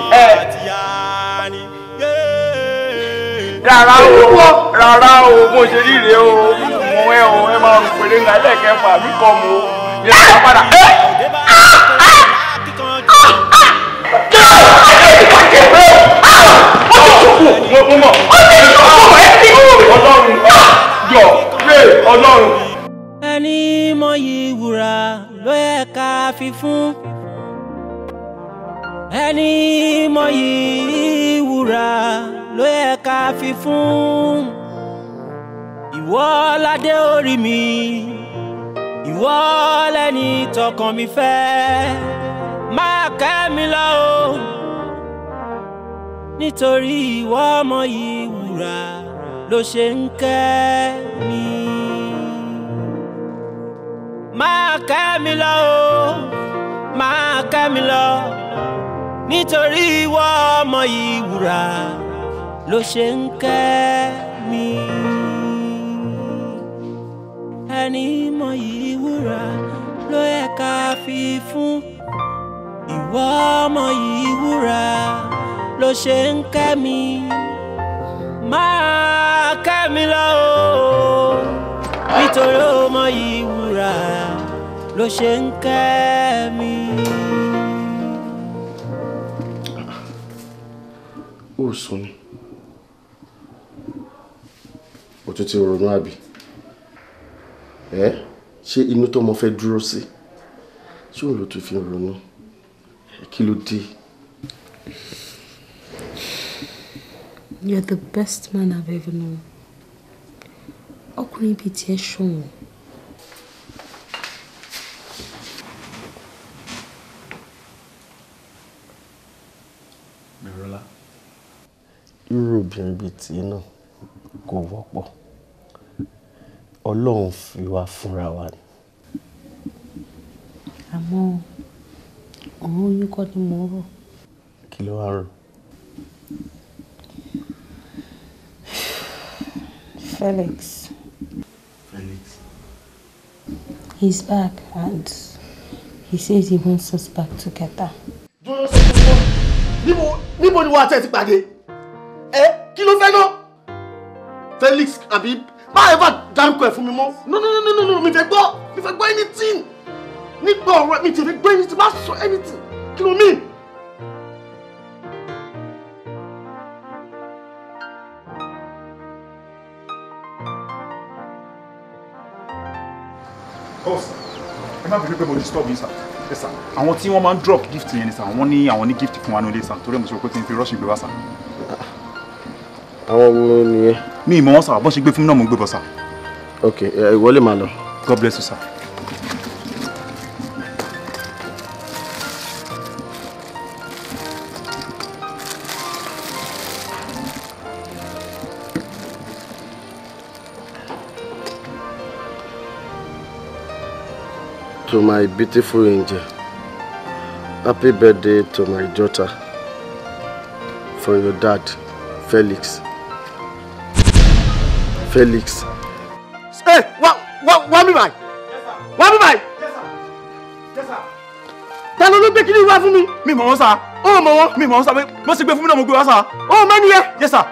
Rárá o, rárá o, mo ṣe ríre o, mo ẹ o, ẹ máa rò péré ńlá ẹlẹ́kẹ̀ẹ́fà mi kọ́ mo, yẹn ti padà. Mo mọ̀, Ọlọ́run jọ, pé Ọlọ́run. Ẹni mọyì wúrà ló yẹ ká fi fún. Ẹni mọyì wúrà ló yẹ ká fi fún. Ìwọ ládé orí mi, ìwọ lẹ́ni tọkàn mi fẹ́. Máa kẹ́ mi lọ o, nítorí ìwọ mọyì wúrà ló ṣe ń kẹ́ mi. Máa kẹ́ mi lọ o, máa kẹ́ mi lọ, nítorí ìwọ mọyì wúrà ló ṣe ń kẹ́ mi. Ẹni mọyì wúrà ló yẹ ká fi fún. Ìwọ mọyì wúrà ló ṣe ń kẹ́ mi. Máa kẹ́ mi lọ o, nítorí ó mọyì wúrà ló ṣe ń kẹ́ mi. Ó sùn ni. O tún ti ronú àbí? Ẹ ṣé inú tó mọ fẹ́ dúró sí? Ṣé òun ló tún fi ronú? Kí ló dé? You're the best man I've ever known. Ọkùnrin bíi tiẹ̀ ṣọ̀wọ́n. Bẹ̀rọ̀lá. Irú obìnrin bíi tiẹ̀ náà kò wọ́pọ̀. Ọlọ́run fi wá fúnra wa ni. Àmọ́ ọ̀rọ̀ oyún kọ́ ni mò ń rò. Kí ló wá rò? Felix. Felix. He's back and he says he wants us back together. Níbo ni wọ́n àti ẹ̀ ti pàdé? Ẹ kí ló fẹ́ náà? Felix àbí má ever dárúkọ ẹ̀ fún mi mọ́. No no no no no mi fẹ́ gbọ́ anything. Nígbà ọ̀rọ̀ mi ti fẹ́ gbọ́ anything, má sọ anything. Kí ló mean? Oh, sir. Ẹ má bínú pé mo disturb yín, sir. Yes, sir. Àwọn tí wọ́n máa ń drop gift yẹn ni, sir. Wọ́n ní àwọn ní gift fún wa nílé, sir. Torí ẹ̀ mo sọ pé kí n fi rush gbé wá, sir. Àwọn wo nìyẹn? Mi ì mọ̀ wọ́n, sir. Bọ́n ṣe gbé fún mi náà mo ń gbé bọ̀, sir. Ok, ìwọ lè máa lọ. God bless you, sir. To my beautiful angel, happy birthday to my daughter, from your dad, Felix. Felix. Hey, wá mi báyìí. Wá mi báyìí. Yes, sir. Ta ló ló gbé kíní wá fún mi? Mi mọ̀ wọ́n, sir. Ó mọ̀ wọ́n. Mi mọ̀ wọ́n, sir. Bọ́n ṣe gbé fún mi náà mo gbé wá, sir. Ó mẹ́ni yẹn. Yes, sir.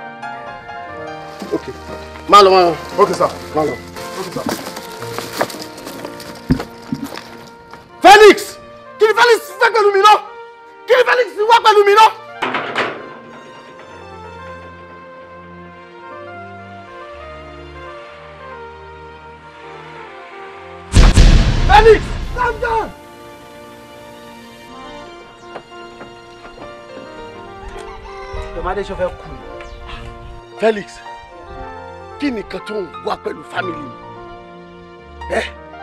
Okay. Má lọ, má lọ. Okay, sir. Má lọ. Okay, sir. Felix! Kí ni Felix fẹ́ pẹ̀lú mi náà? Kí ni Felix wá pẹ̀lú mi náà? Felix! Calm down! Yọ̀mádé ṣe fẹ́ kú ni. Felix, kí ni nǹkan tó ń wá pẹ̀lú family mi? Ẹ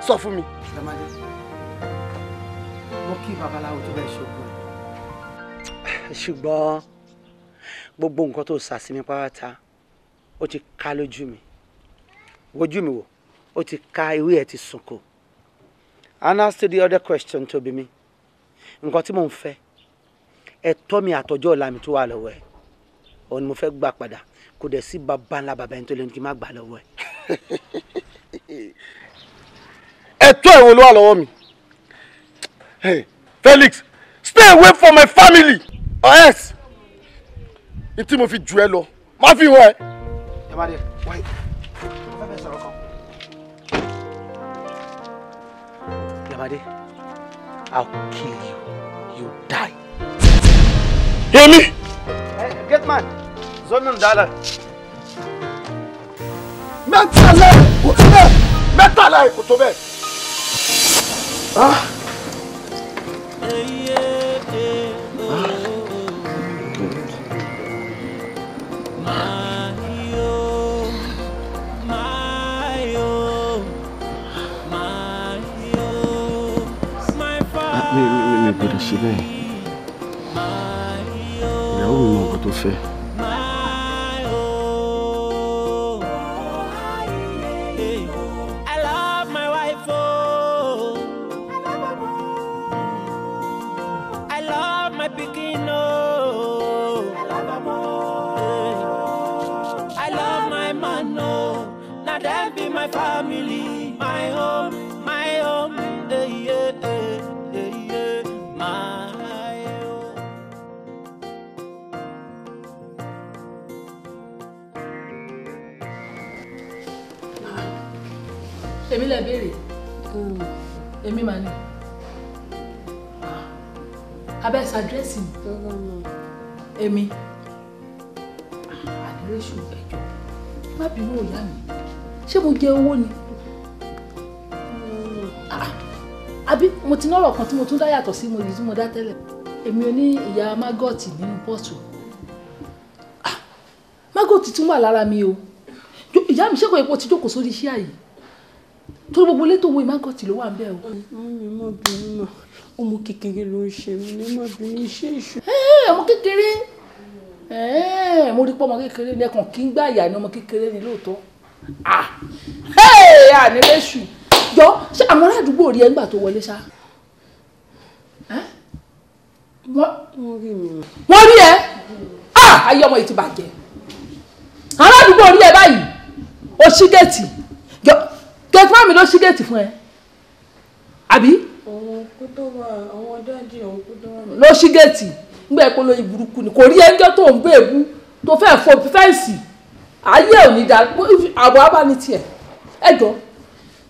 sọ fún mi. Yọ̀mádé, mo kí babaláwo tó bẹ́ẹ̀ ṣoògùn ẹ̀. Ṣùgbọ́n gbogbo nǹkan tó sà sí mi pátá ó ti ká lójú mi. Wojú mi wò, ó ti ká ewé ẹ̀ ti sunkún. And as to the other question tó bí mi, nǹkan tí mò ń fẹ́, ẹ̀tọ́ mi àtọjọ́ ọ̀la mi tó wà lọ́wọ́ ẹ̀, òun ni mo fẹ́ gbà padà. Kò dẹ̀ sí bàbá ńlá bàbá ẹni tó lè ní kí n má gbà lọ́wọ́ ẹ̀. Ẹ̀tọ́ ẹ̀ wo ló wà lọ́wọ́ mi? Hey, Felix, stay away from my family or else n tí mo fi jù ẹ lọ, má fi hàn ẹ́. Yọ̀mádé, wait, mo fẹ́ bẹ́ẹ̀ sọ̀rọ̀ kan. Yọ̀mádé, I'll kill you. You die. Èmi. Hey, gate man, zone nù dálẹ̀. Mẹ́tàlá kò tó bẹ́ẹ̀. Mẹ́tàlá kò tó bẹ́ẹ̀. Ah. Mi gbọ́dọ̀ ṣe bẹ́ẹ̀. Ìyàwó mi mọ nǹkan tó fẹ́. I love my wife, oh. I love my pikin, oh. I love my man, oh. Now them be my family, my home, eh, yeah, eh, eh, yeah, my home. Èmi lẹ béèrè. Èmi mà ní. Abẹ́ ṣàdírẹ́sì mi. Èmi. Àdírẹ́sì ẹ̀jọ̀. Má bínú òyà mi. Ṣé mo jẹ owó ni? Àbí mo ti nọ́rọ̀ kan tí mo tún dá yàtọ̀ sí mo yìí tí mo dá tẹ́lẹ̀. Èmi ò ní ìyá mágọ́ọ̀tì nínú pọ́ọ̀tù. Mágọ́ọ̀tì tún wà lára mi o. Ìyá mi ṣé kò yẹ kó ti jókòó sórí iṣẹ́ àyè? Torí gbogbo létò owó ìmágọ́ọ̀tì ló wà ń bẹ̀ o. Mummy, má bínú mà, ọmọ kékeré ló ń ṣe mí ní, má bínú iṣẹ́ ìṣù. Ọmọ kékeré, mo rí pé ọmọ kékeré ni ẹkàn kí ń gbà yà ni ọmọ kékeré ni lóòótọ́. Àní léṣù jọ, ṣé àwọn ará àdúgbò rí ẹ nígbà tó wọlé ṣá? Wọ́n rí mi. Wọ́n rí ẹ? Ayé ọmọ yìí ti bàjẹ́. Ará àdúgbò rí ẹ báyìí, o ṣí géètì. Gẹ̀tìmá mi ló ṣí géètì fún ẹ. Àbí. Àwọn kó tó wà, àwọn daddy àwọn kó tó wà. Ló ṣí géètì nígbà ẹ̀kọ́ lóyún burúkú ni kò rí ẹjọ́ tó ń gbé èbú tó fẹ́ fò fẹ́ǹsì ayé ò ní da àbọ̀ abáni tiẹ̀. Ẹ jọ,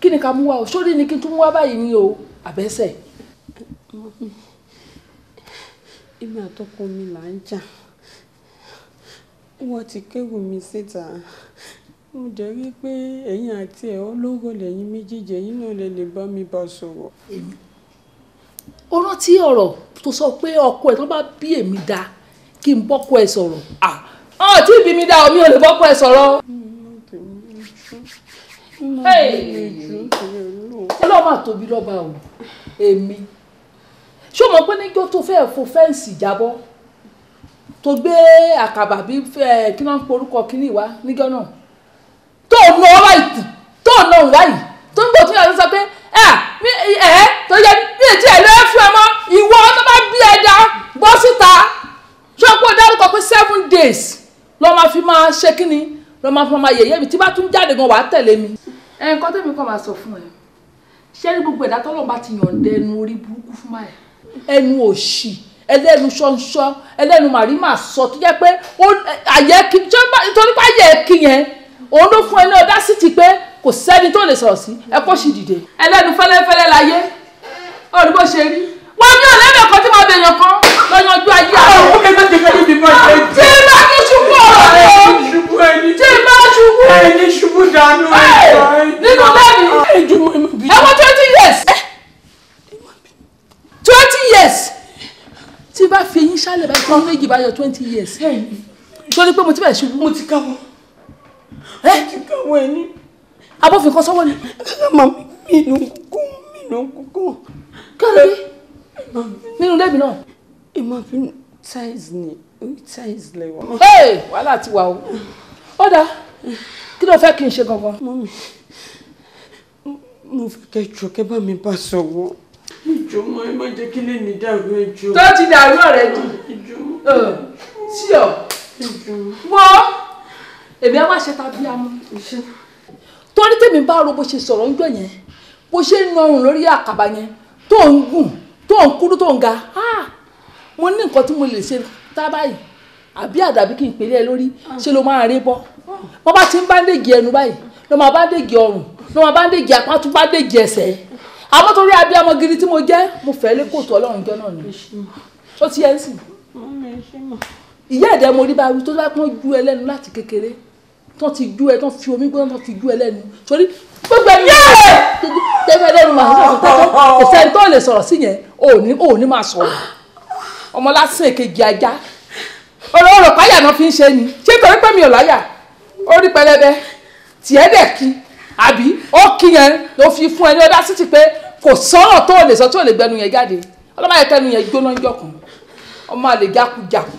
kí ni ká mú wá o? Sórí ni kí n tún mú wá báyìí ni o, àbẹ́sẹ̀. Èmi àtọkọ mi là ń jà. Wọ́n ti kẹ́rù mi síta. Mo dẹ̀ rí pé ẹ̀yin àti ẹ̀ olóró lẹ́yìn méjèèjì, ẹ̀yin náà lè lè bá mi bá sọ̀rọ̀. Èmi. Ó rántí ọ̀rọ̀ tó sọ pé ọkọ ẹ̀ tó bá bí èmi da kí n bọ́kọ ẹ̀ sọ̀rọ̀. Ọ̀ tí ìbí mi da omi ò lè bọ́kọ ẹ̀ sọ̀rọ̀. Ọlọ́run máa tóbi lọ́ba o, èmi. Ṣé o mọ̀ pé níjọ́ tó fẹ́ fò fẹ́ǹsì jábọ́ tó gbé àkàbà bí kí wọ́n ń porúkọ kínní wá níjọ́ náà tó nà ọ́ báyìí tó nà ọ́ báyìí tó ń gbọ́ tó yàrá sọ pé ẹ ẹ tó yẹ bí ètí ẹ lọ́ọ́ fún ẹ mọ́ ìwọ tó bá bí ẹ dá bọ́ síta. Ṣé o kò dárúkọ pé 7 days lọ́ máa fi máa ṣe kínní lọ́ máa fi máa yẹ̀yẹ́ mi tí bá tún jáde gan wàá tẹ̀lé mi. Ẹ nǹkan tẹ́mi kàn máa sọ fún ẹ, ṣé ní gbogbo ẹ̀dá tọ́lọ́run bá ti yànda ẹnu orí burúkú fún báyìí, ẹnu òṣì, ẹlẹ́nu ṣọ́nṣọ́, ẹlẹ́nu màrímà sọ tó jẹ́ pé àyẹ́ kí torí pé àyẹ́ kí yẹn òun ló fún ẹ ní ọdá sí ti pé kò sẹ́ni tó lè sọ̀rọ̀ sí ẹ kó sì dìde. Ẹlẹ́nu fẹ́lẹ́fẹ́lẹ́ láyé ó rí bó ṣe rí. Wọ́n ní ọ̀lẹ́bẹ̀ kan tí máa bèèyàn kan lọ́yànjú ayé àwọn. Tí bá tún ṣubú ọ̀rọ̀ rẹ̀ tí bá ṣubú. Ẹni ṣubú dànù. Nínú lẹ́nu ẹ̀wọ̀n 20 years 20 years tí bá fi eyín ṣálẹ̀ báyìí fún méjì bá yọ 20 years. Sọ ni pé mo ti bẹ̀rẹ̀ ṣubú. Mo ti káwọ́. Mo ti káwọ́ ẹni. Abófin kan sọ́wọ́ ni. Màmí mi ló ń kúkú, mi ló ń kúkú. Kí ló dé? Nínú ilé mi náà. Ẹ máa fi tiles ni, orí tiles lẹ́wà. Wàhálà ti wà o. Ó dáa, kí ló fẹ́ kí n ṣe gangan? Mọ́mí, mo fẹ́ kẹ́ jọ kẹ́ bá mi bá sọ̀rọ̀. Ìjọ mọ ẹ má jẹ́ kí lè ní dàrú ẹjọ́. Tó ti dàrú ọ̀rẹ́ jù. Sí ọ. Wọ́n èmi á wá ṣe tàbí amú. Torí tèmi bá ro bó ṣe sọ̀rọ̀ ń jọ yẹn, bó ṣe ń nọrùn lórí àkàbà yẹn, tó ń gùn, tó ń kúrú, tó ń ga. Mo ní nǹkan tí mo lè ṣe tá báyìí, àbí àdàbí kí n pèlé ẹ lórí, ṣe ló máa rí bọ́. Wọ́n bá ti ń báńdéèjì ẹnu báyìí, ló máa báńdéèjì ọrùn, ló máa báńdéèjì apá, tún báńdéèjì ẹsẹ̀. Àmọ́ torí abiyamọ gidi tí mo jẹ́, mo fẹ́ lé kóòtù Ọlọ́run jọ náà ni. Ó ti yẹ ń sìn. Ìyá ẹ̀dẹ̀ mo rí bá wí tó bá pọ́n ju ẹ lẹ́nu láti kékeré, tó ti ju ẹ, tó fi omi gbóná, tó fi ju ẹ lẹ́nu. Torí gbogbo ẹni tẹ́fẹ́ lẹ́nu máa sọ̀rọ̀ tẹ́tọ́, kò sẹ́ni tó lè sọ̀rọ̀ sí yẹn, ò ní máa sọ̀rọ̀. Ọmọ lásán èkejì ajá. Ọ̀rọ̀ páyà náà fi ń ṣe ni. Ṣé torí pé mi ò láyà? Ó rí pẹlẹbẹ, tiẹ̀ dẹ̀ kí, àbí ó kí yẹn ló fi fún ẹ ní ọdá sí ti pé kò sọ̀rọ̀ tó lè sọ tí ò lè gbẹnu yẹn jáde. Ọlọ́mọ yẹn kẹnu yẹn jóná ń jọkàn. Ọmọ àlè jákujàku.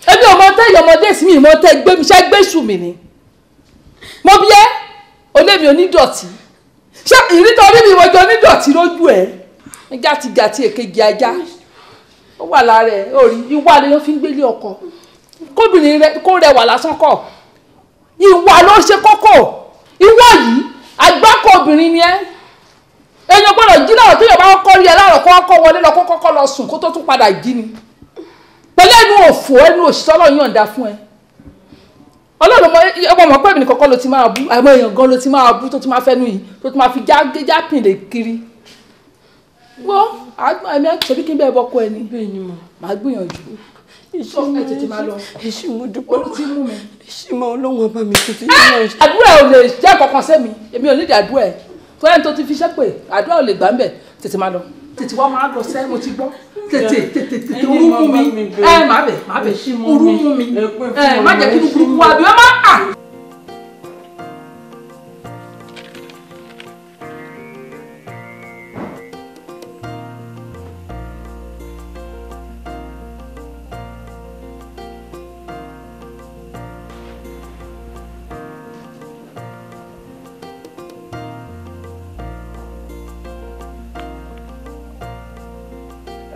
Èmi ò mọ tẹ́ ìyọmọdé sí mi, ìmọ̀ tẹ́ gbé mi, ṣẹ́ gbé sùn mi ni. Mo bí ẹ́, olé mi onídọ̀tí. Ṣé ìrítọ́ orí mi ìwọ́jọ onídọ̀tí lójú ẹ̀? Gàtìgàtì èkejì ajá. Ó wà lára ẹ̀, ó rí, ìwà ni wọ́n fi ń gbélé ọkọ. Kóbìnrin rẹ kó rẹwà lásán kọ̀. Ìwà ló ṣe kókó. Ìwọ yìí, àgbákò obìnrin ni ẹ́. Èèyàn gbọ́dọ̀ jí láàrọ̀ tó yẹ bá kọ́kọ́ rí ẹ láàrọ̀ kó kọ́kọ́ wọlé lọ kó kọ́kọ́ lọ sùn kó tó tún padà jí ni. Pẹ̀lú ẹnu òfò ẹnu òṣìṣẹ́ Ọlọ́run yọ̀ǹda fún ẹ. Ọlọ́run ọmọ mọ̀ pé èmi nìkan kọ́ ló ti máa bú, àìmọ̀ èèyàn gan ló ti máa bú tó ti máa fẹ́nu yìí tó ti máa fi jápìn lè kiri. Wọ́n àmì àṣẹbí kí n bẹ́ẹ̀ bọ́kọ ẹni. Màá gbìyànjú. Sọ ẹ tètè máa lọ. Èṣù mo dúpẹ́. Olú ti mú mi. Èṣù máa Ọlọ́run ọba mi tó ti ní ọ̀ṣẹ́. Àdúrà ò lè jẹ́ kankan sẹ́mi, èmi ò nídìí àdúrà ẹ̀. Tó ẹni tó ti fi ṣẹ́ pé àdúrà ò lè gbà ń bẹ̀, tètè máa lọ. Tètè wá máa lọ sẹ́, mo ti gbọ́. Tètè tètè tètè orú mú mi. Ẹ má bẹ̀ má bẹ̀ orú mú mi. Ẹ má jẹ́ kí inú burúkú wá bí wọ́n má à.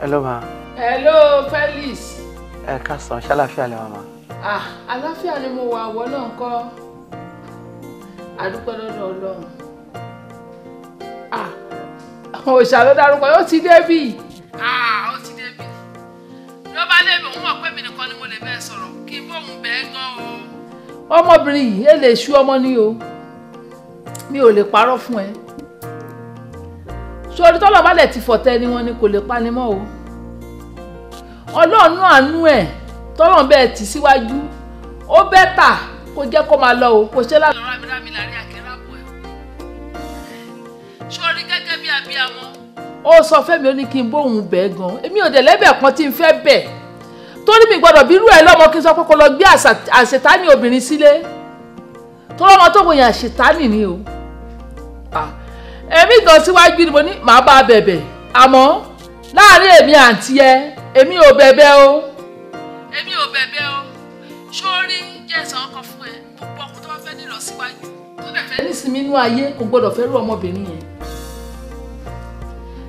Hello ma. Hello Felix. Ẹ káàsán, ṣàlàáfíà lẹ màmá. Ah, àlàáfíà ni mo wà, wọ́n náà ń kọ́. Àdúpẹ́ lọ́dọ̀ Ọlọ́run. Ah, Òòṣà ló dárúkọ yóò ti débì. Ó ti débì. Ló bá lé mi, òun mọ̀ pé mi nìkan ni mo lè bẹ́ẹ̀ sọ̀rọ̀ kí n bóun bẹ́ẹ̀ gan o. Ọmọbìnrin yìí ẹ lè ṣú ọmọ ní o. Mi ò lè parọ́ fún ẹ. Sórí tọ́lọ̀ bá lẹ̀ ti fọ̀tẹ́ ni wọ́n ní kò lè pani mọ́ o. Ọlọ́run àánú ẹ̀ tọ́lọ̀ bẹ́ẹ̀ tì síwájú. Ó bẹ́ tà kó jẹ́ kó máa lọ o, kò ṣe lálọ́ rámírámí láàrin àkẹ́rábù ẹ̀. Sórí gẹ́gẹ́ bí abiyamọ. Ó sọ fẹ́mi ó ní kí n bóun bẹ́ẹ̀ gan. Èmi ò dẹ̀ lẹ́bẹ̀ẹ́ kan tí n fẹ́ bẹ̀. Torí mi gbọ́dọ̀ bírú ẹ lọ́mọ kí n sọ pé kó lọ gbé àṣetánì obìnrin sílé. Tó lọ́mọ tó wòye àṣetánì ni o. Èmi gan síwájú ni mo ní màá bá a bẹ̀bẹ̀. Àmọ́ láàrin èmi àǹtí ẹ, èmi ò bẹ̀bẹ̀ o. Èmi ò bẹ̀bẹ̀ o. Sórí jẹ́ ìsàn ọkọ fún ẹ, gbogbo ọkọ tó bá fẹ́ nílọ síwájú. Tó dẹ̀ fẹ́ nísinmi inú ayé kò gbọ́dọ̀ fẹ́ rú ọmọbìnrin yẹn.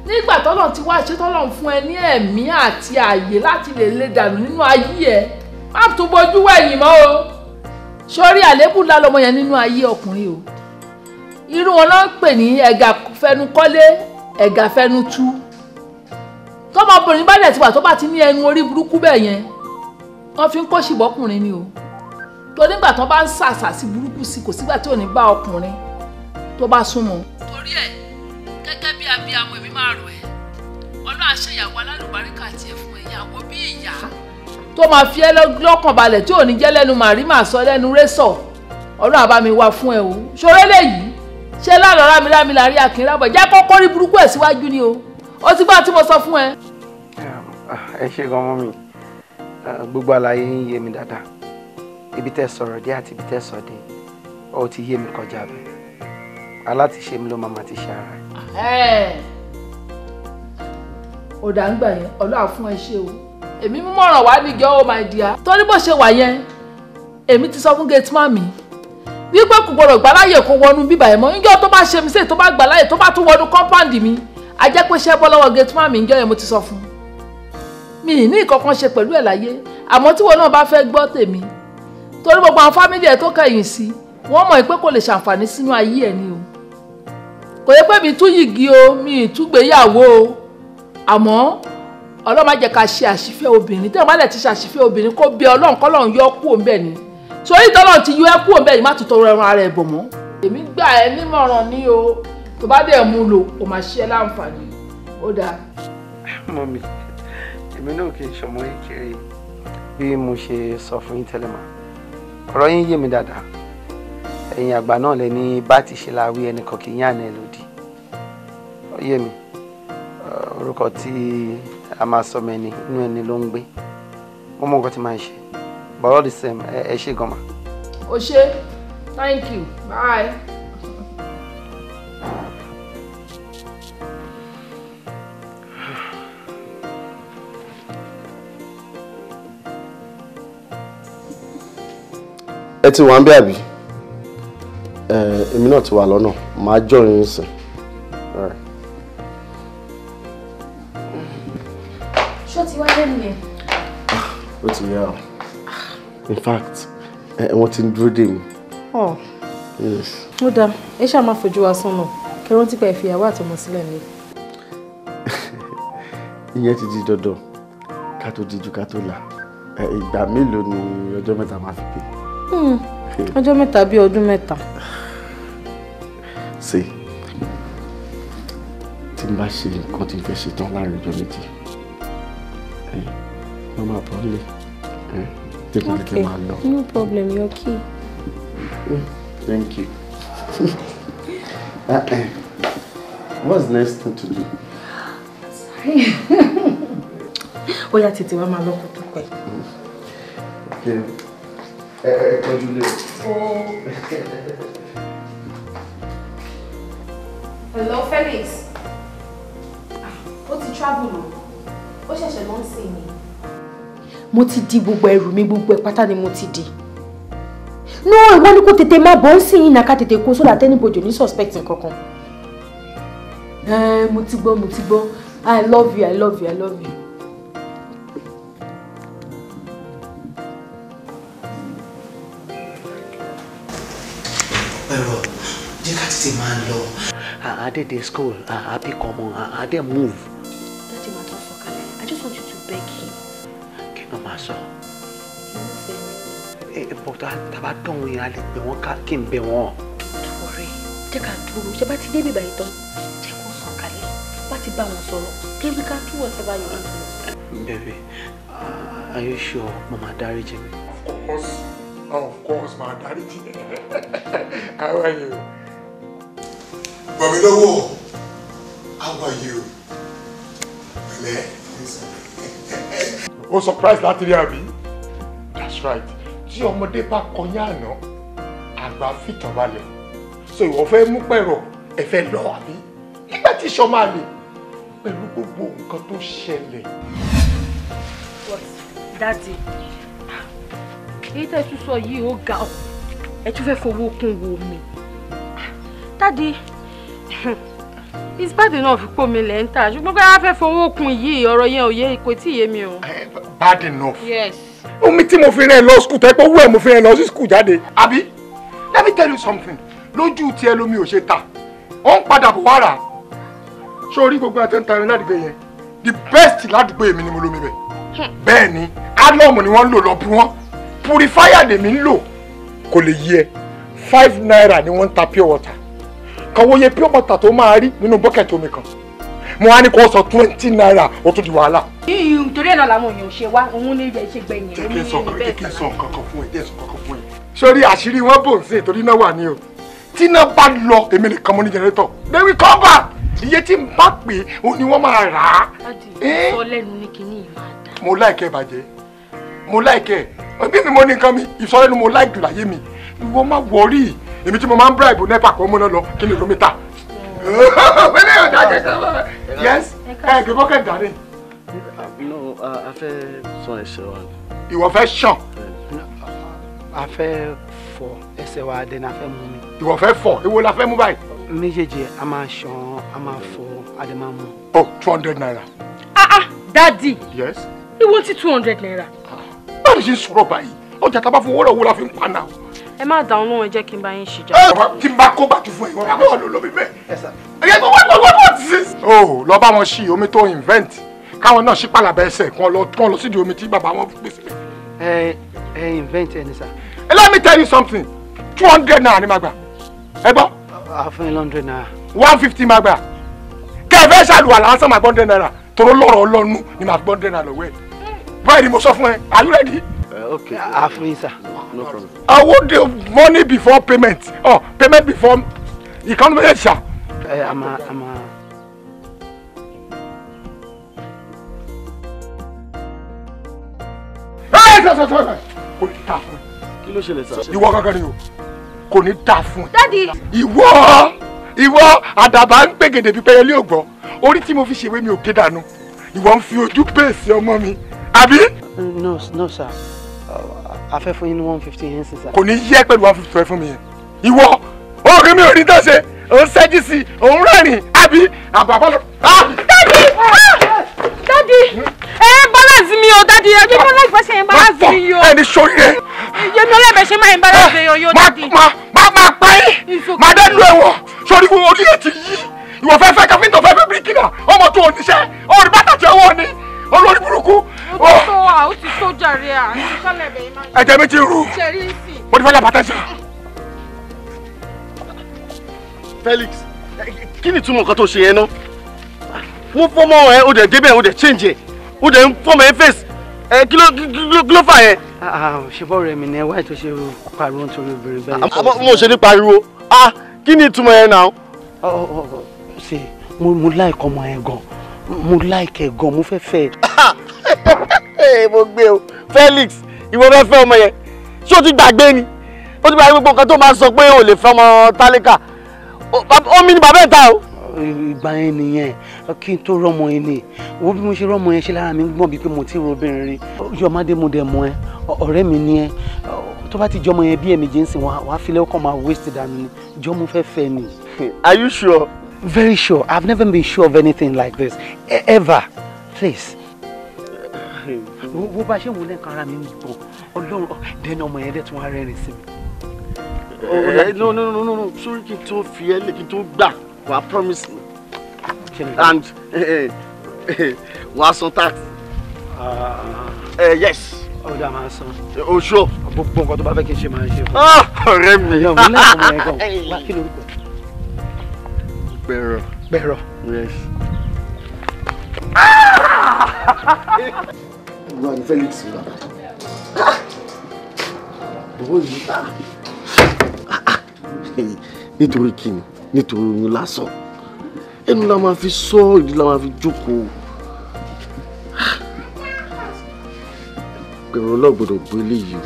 Nígbà tọ́lọ̀ ti wá ṣe tọ́lọ̀ ń fún ẹ ní ẹ̀mí àti ààyè láti lè lè dànù nínú ayé ẹ, má tún bojú wẹ̀yìn mọ́ o. Sórí àléébù ńlá lọmọ yẹn nínú ayé ọkùnrin o. Irú wọn náà ń pè ní ẹ̀gà fẹnu kọ́lé, ẹ̀gà fẹnu tú. Tọmọbìnrin bá dẹ̀ ti wà tó bá ti ní ẹnu orí burúkú bẹ́ẹ̀ yẹn, wọ́n fi ń kó ṣìbọ́kùnrin ni o. Torí nígbà tó bá ń sàṣà sí burúkú sí kò sígbà tí ò ní bá ọkùnrin tó bá súnmọ́. Torí ẹ̀ gẹ́gẹ́ bí abiyamọ èmi máa rọ̀ ẹ́, Ọlọ́run á ṣe ìyàwó alálùbáríkà tiẹ̀ fún ìyàwó bí ìyá tó máa fi ẹ́ lọ́kàn balẹ̀ tí ò ní jẹ́ lẹ́nu màrí màá sọ lẹ́nu rẹ́sọ̀. Ọlọ́run á bá mi wá fún ẹ o. Ṣoré léyìí ṣé lálọ́ rámirámi láàrin àkínrábọ̀ jẹ́ kókó rí burúkú ẹ̀ síwájú ni o. Ó ti gbọ́ tí mo sọ fún ẹ. Ẹ ṣe gan mọ́ mi, gbogbo àlàyé yín yé mi dáadáa. Ibi tẹ́ sọ̀rọ̀ dé àti ibi tẹ́ sọ dé, ó ti yé mi kọjá bẹ́ẹ̀. Alátiṣe mi ló máa ti ṣe ara ẹ̀. Ọ̀dà ń gbà yẹn, Ọlọ́run fún ẹ ṣe o. Èmi mú mọ̀ràn wá níjọ́ o my dear. Torí bó ṣe wà yẹn, èmi ti sọ fún gateman mi wípé kò gbọdọ̀ gbà láyè kó wọnú bíbà ẹ̀ mọ́. Níjọ́ tó bá ṣe mí sèé tó bá gbà láyè tó bá tún wọnú compound mi, a jẹ́ pé ṣẹ́ bọ́ lọ́wọ́ gateman mi níjọ́ yẹn mo ti sọ fún un. Mi ní ìkankan ṣe pẹ̀lú ẹ̀ láyé, àmọ́ tíwọ náà bá fẹ́ gbọ́ tèmi. Torí gbogbo àwọn fámìlì ẹ̀ tó kẹ̀yìn sí, wọ́n mọ̀ pé kò lè ṣàǹfààní sínú ayé ẹ̀ ni o. Kò yẹ pé mi tún yìgì o, mi tún gbéyàwó o. Àmọ́ Ọlọ́run má jẹ́ ká ṣe àṣìfẹ́ obìnrin. Tẹ́lẹ̀ má lẹ̀ ti ṣàṣìfẹ́ obìnrin kó bẹ Ọlọ́run kọ́lọ́run yọ kúrò ńbẹ̀ ni. Torí tọ́lọ́run ti yọ ẹ́ kúrò ńbẹ̀ yìí má tún tọrọ ẹran ara ẹ̀ bọ̀ mọ́. Èmi gbà ẹ́ nímọ̀ràn ní o, tó bá dẹ̀ mú lò, o máa ṣe ẹ́ láǹfààní. Ó dáa. Mọ́mí, èmi náà kì í ṣọmọ kékeré bí mo ṣe sọ fún yín tẹ́lẹ̀ mà. Ọ̀rọ̀ yín yé mi dáadáa. Ẹ̀yin àgbà náà lẹ ní bá ti ṣe la wí ẹnìkan kì í yàn ẹ lòdì. Ó yé mi. Orúkọ tí a máa sọ mẹ́ni inú ẹni ló ń gbé. Mo mọ nǹkan tí màá ṣe. But all the same, ẹ ṣé gan ma. O ṣé, thank you, bye. Ẹ ti wà ń bí àbí? Èmi náà ti wà lọ́nà, màá join yín sìn. Ṣó ti wá lẹ́nu yẹn? Ó ti yá o. In fact, wọ́n ti ń dúró dè mí. Ọ̀. Yes. Ó dáa, ẹ ṣáà máa fojú wa sọ́nà. Kẹ́ rántí pé ẹ fi ìyàwó àtọmọ sílẹ̀ ní. Ìyẹn ti di dandan. Ká tó dijú ká tó là. Ìgbà mélòó ni ọjọ́ mẹ́ta máa fi pé? Ọjọ́ mẹ́ta bí ọdún mẹ́ta. Ṣé tí n bá ṣe nǹkan tí n fẹ́ ṣe tán láàrin ọjọ́ méjì, wọ́n máa bọ́ lé jẹ́ kí n tètè máa lọ. No problem, you're key. Thank you. What's the next thing to do? Sorry. Ó yá tètè wá máa lọ kó tó pẹ́. Okay. Ẹ tọ́jú lé o. Hello, Felix. Ó ti travel o. Ó ṣẹ̀ṣẹ̀ lọ ń sìn ni. Mo ti di gbogbo ẹrù mi, gbogbo ẹ̀ pátá ni mo ti di. No, ìwọ ni kò tètè máa bọ̀ ń sìn yín náà ká tètè kó sódà tẹ́nibodò ní suspect kankan. Mo ti gbọ́, mo ti gbọ́. I love you, I love you, I love you. Ẹ̀rọ, jẹ́ ká tètè máa lọ. À dé dé school, à pick ọmọ, à dé move. Daddy máa tó sọ kalẹ̀. I just want you to beg him. Kí ló máa sọ? But tàbá dọ̀hún yẹn, a lè pè wọ́n ká kí n bẹ̀ wọ́n. Don't worry. Jẹ́ ká dúró. Ṣé bá ti dé bíbá yìí tán? Jẹ́ kó sọ kalẹ̀. Bá ti bá wọn sọ̀rọ̀. Then we can do whatever you want to do. Baby, are you sure Mama dáríjì mi? Of course, ma dáríjì. How are you? Bọ̀mílówó, how are you? Pẹ̀lẹ́. O surprise láti rí àbí? That's right. Tí ọmọdé bá kọyán àná, àgbà fìtàn balẹ̀. So ìwọ fẹ́ mú pẹ̀rọ, ẹ fẹ́ lọ àbí? Nígbà tí iṣan máa lè pẹ̀lú gbogbo nǹkan tó ṣẹlẹ̀. But Daddy, èyí tẹ́ tún sọ yìí ó ga ọ́, ẹ tún fẹ́ fowó kún wo mi. Daddy, it's bad enough pò mí lẹ́ ń tà, ṣùgbọ́n pé a fẹ́ fowó kún yìí, ọ̀rọ̀ yẹn ò yé, kò tí ì yé mi o. Bad enough. Yes. Omi tí mo fi rán ẹ lọ school tẹ́ pé owó ẹ̀ mo fi rán ẹ lọ sí school jáde. Àbí? Let me tell you something. Lójú tiẹ̀ lomi ò ṣe tà. Ó ń padà bọ̀ wá rà. Ṣé o rí gbogbo àti ń tarin ládùúgbò yẹn? The best ládùúgbò èmi ni mo lómi bẹ̀. Bẹ́ẹ̀ ni, alọ́ọ̀mù ni wọ́n ń lò lọ bí wọ́n. Purifier lèmi ń lò. Kò lè yí ẹ. 5 naira ni wọ́n ń ta pure water. Kàn wòye pure water tó máa rí nínú bucket omi kan. Mo wá ní kó sọ 20 naira, ó tún di wàhálà. Torí ẹ̀ náà làwọn èèyàn ṣe wá, òun ní ibẹ̀ ṣe gbẹ̀yìn. Jẹ́ kí n sọ nǹkan kan fún ẹ, jẹ́ sọ nǹkan kan fún ẹ. Sórí àṣírí wọn bò ń sìn torí náà wà ní o. Tí iná bá lọ, èmi nìkan mo ní generator. They will come back. Iye tí n bá pè é, òun ni wọ́n máa rà á. Daddy, sọ lẹ́nu ní kinní yìí máa dà. Mo láìkẹ́ bàjẹ́. Mo láìkẹ́. Ẹbí mi mo ní nǹkan mi, ìsọlẹ́nu mo láì jù láyé mi. Ìwọ má wọrí. Èmi tí mo máa ń bribe NEPA kó múná lọ, kí ni lómi ta? Yes, ẹ gbé bucket dání. No, a fẹ́ sọ ẹsẹ̀ wa. Ìwọ fẹ́ ṣàn. A fẹ́ fọ ẹsẹ̀ wa, then a fẹ́ mú mi. Ìwọ fẹ́ fọ, èwo la fẹ́ mú báyìí? Méjèèjì a máa ṣan, a máa fọ, a dẹ̀ máa mú. Oh, 200 naira. Ah ah, Daddy. Yes. Ìwọ ti 200 naira. Báwo ni ṣe ń sọ̀rọ̀ báyìí? Ọjà tá a bá fún owó rẹ̀ owó la fi ń pa náà. Ẹ má dáhùn lóhùn, ẹ jẹ́ kí n bá yín ṣìjà. Tí n bá kó bàtú fún ẹ, ìwọ bá wà lọ mi bẹ́ẹ̀. Ẹ what is this? Oh, lọ bá wọn ṣí omi tó invent. Káwọn náà ṣí pàlàbà ẹsẹ̀ kan lọ sídìí omi tí bàbá wọn gbé sílẹ̀. Ẹ invent ẹni sá. Let me tell you something. 200 naira ni màá gbà. Ẹ gbọ́. A fún yín 100 naira. 150 màá gbà. Kẹ́ ẹ fẹ́ ṣàlùwà lásán màá gbọ́ 100 naira. Tòró lọ́rọ̀ ọlọ́nu ni màá gbọ́ 100 naira lọ́wọ́ ẹ̀. Báyìí ni mo sọ fún ẹ. Are you ready? Okay. A fún yín sá. No problem. I want the money before payment. Oh, payment before. Ìkànnì méjèèjì ṣá. Ẹ a máa. Ẹ sọ sọ sọ kò ní ta fún ẹ. Kí ló ṣẹlẹ̀ sá? Ìwọ kankan ni o. Kò ní ta fún ẹ. Daddy. Ìwọ àdàbà ń gbègèdè bí pẹ́yẹlé ògbọ́. Orí tí mo fi ṣèwé mi ò gé dànù. Ìwọ ń fi ojú pèsè ọmọ mi. Àbí? No, no sir. A fẹ́ fún yín ní 150 yẹn sísá. Kò ní yẹ pẹ̀lú 150 fún mi yẹn. Ìwọ òògùn mi ò ní tọ́sẹ̀, òun ṣẹ́jú sí i, òun rẹ́rìn-ín, àbí àbàbà lọ. Daddy! Daddy! Ẹ balance mi o, Daddy! Ẹ jẹ́ kí wọ́n láì fẹ́ ṣe embarrass mi o. Ẹni sórí rẹ. Yẹmi ọlẹ́bẹ̀ ṣe máa embarrass mi o, yóò Daddy. Má pa yín, má dẹ́nu ẹ̀wọ̀n, sórí wo orí ẹ̀ ti yí. Ìwọ fẹ́ fẹ́ káfíńtà fẹ́ fẹ́ bíríkìlà, ọmọ tó oníṣẹ́, orí bàtà tí ọwọ́ ni, olórí burúkú. Ó ti tó à, ó ti tó jàre à, ní sọ́lẹ̀ bẹ̀yìn máa. Ẹ̀jẹ̀ mi ti rú. Mo ti fẹ́ lábàtà sí. Felix, kí ni ìtumọ̀ nǹkan tó ṣe yẹn náà? Mo fọmọ ẹ, o dẹ̀ débẹ̀, o dẹ̀ change ẹ, o dẹ̀ ń fọmọ ẹ face. Ẹ kí ló fà yẹn? Ṣé bọ́ọ̀rù ẹ̀mí ni ẹ wáyé tó ṣe pariwo nítorí obìnrin bẹ́ẹ̀? Mo ṣe ní pariwo. Kí ni ìtumọ̀ yẹn náà? Ṣé mo like ọmọ yẹn gan? Mo like ẹ gan, mo fẹ́ fẹ́ ẹ. Mo gbé o, Felix, ìwọ fẹ́ fẹ́ ọmọ yẹn. Ṣé o ti gbàgbé ni? O ti gbàgbé gbogbo nǹkan tó máa sọ pé o lè fẹ́ ọmọ tálíkà. Omi ni bàbá ẹ̀ ta o. Ìgbà yẹn nìyẹn, kí n tó rọmọ yẹn ni. Wo bí mo ṣe rọmọ yẹn ṣe lára mi ń gbọ̀n bíi pé mo ti ro obìnrin rí. Yọ̀mádé mo dẹ̀ mọ ẹ, ọ̀rẹ́ mi ni ẹ. Tó bá ti jọmọ yẹn bí ẹ̀mí jẹ́ ń sìn wá filẹ̀ ó kàn máa waste dànù ni. Jọ mo fẹ́ fẹ́ ni. Are you sure? Very sure. I've never been sure of anything like this. Ever. Please. Wo bá ṣe wò lẹ́ẹ̀kan ara mi ń gbọ̀n. Ọlọ́run dẹ́nu ọmọ yẹn dẹ̀ tún wá rẹ́rìn sí mi. No, no, no, no, no. Sórí kí n tó fi ẹ́ lé kí n tó gbà Wàá promise me and wàá san tax. Yes. Ó dà, máa san. O sure. Gbogbo nǹkan tó bá fẹ́ kí n ṣe, máa ṣe fún. Ọ̀rẹ́ mi. Ẹ̀yọ́ mi lẹ́kọ̀ọ́ mọ̀ ẹ́ gan. Wá, kí lorúkọ ẹ̀? Gbẹ̀rọ̀. Gbẹ̀rọ̀. Yes. Wà ní Felix wà. Bọ̀bọ̀ yìí, nítorí kíni? Nítorí oyún lásán. Ẹnu la máa fi sọ, ìdí la máa fi jókòó. Gbẹ̀rọ̀ ọlọ́gbọ̀dọ̀ gbé eléyìí o,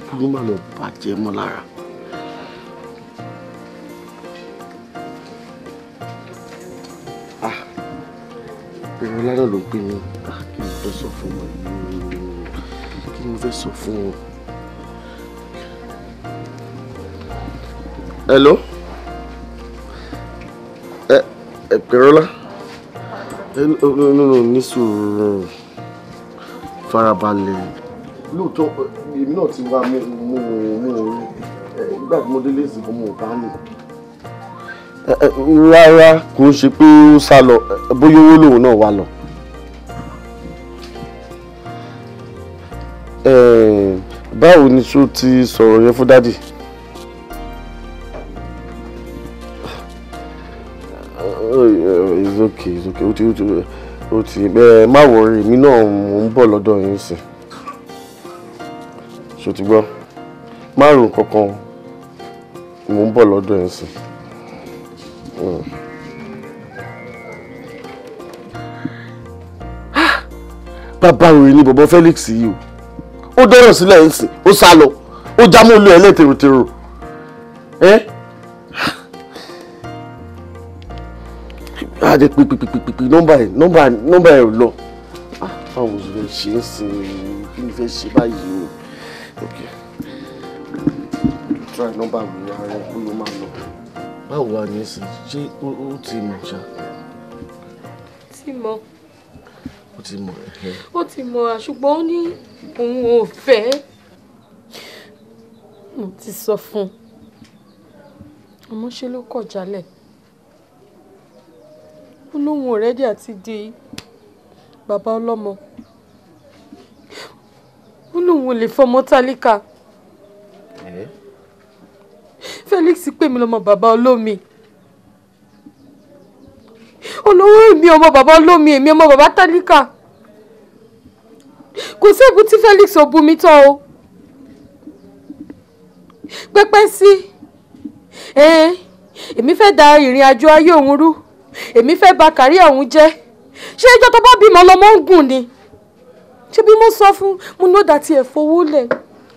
kúrú má lọ bàjẹ́ mọ́ lára. Gbẹ̀rọ̀ ládọ̀ ló ń pè mí. Kí ni mo fẹ́ sọ fún wọn yìí? Kí ni mo fẹ́ sọ fún wọn? Hello? Ẹ Gbẹ̀rọ̀lá? No, no, no, ní sùúrù, farabalẹ̀. Lóòótọ́, èmi náà ti wá mú mú mú orí. Nígbà tí mo délé ìsìnkú, mo bá ní. Rárá, kò ń ṣe pé ó sá lọ, bóyá owó lòun náà wá lọ. Báwo ni, ṣó ti sọ̀rọ̀ yẹn fún daddy? It's okay, it's okay. Ó ti ẹ má worry, èmi náà mò ń bọ̀ lọ́dọ̀ yín sí. Ṣó ti gbọ́? Má rò kankan, mò ń bọ̀ lọ́dọ̀ yín sí. Bàbá rẹ̀ ni bọ̀bọ̀ Felix yìí o. Ó dọ́rọ̀ sílẹ̀ ń sìn, ó sá lọ, ó já mọ́ olú ẹ̀ lẹ́tẹ̀rọ̀tẹ̀rọ̀. Ẹ́ á jẹ́ pípípípípí, nọ́mbà ẹ̀ nọ́mbà ẹ̀ ò lọ. Báwo ló fẹ́ ṣe é sìn? Kí ni fẹ́ ṣe báyìí o? Ok, try nọ́mbà mi, ara ẹ̀ kó ló máa lọ. Báwo wà ní sìn? Ṣé ó ti mọ̀ ṣá? Ti mọ̀. Ó ti mọ̀ ẹ̀. Ó ti mọ̀, ṣùgbọ́n ó ní òun ò fẹ́. Mo ti sọ fún un, àmọ́ ṣe ló kọ̀ jálẹ̀. Ó lóun ò ready àti di bàbá ọlọ́mọ. Ó lóun ò lè fọmọ tálíkà. Felix pè mí lọ́mọ bàbá olómi olówó, èmi ọmọ bàbá olómi, èmi ọmọ bàbá tálíkà. Kò sí èbú tí Felix ò bú mi tán o. Pẹ́pẹ́ sí èmi fẹ́ da ìrìn àjò ayé òun rú, èmi fẹ́ bà career òun jẹ́. Ṣé ẹjọ́ tó bá bímọ lọmọ ń gùn ni? Ṣé bí mo sọ fún mo ní ó dà tiẹ̀ fowó lẹ̀,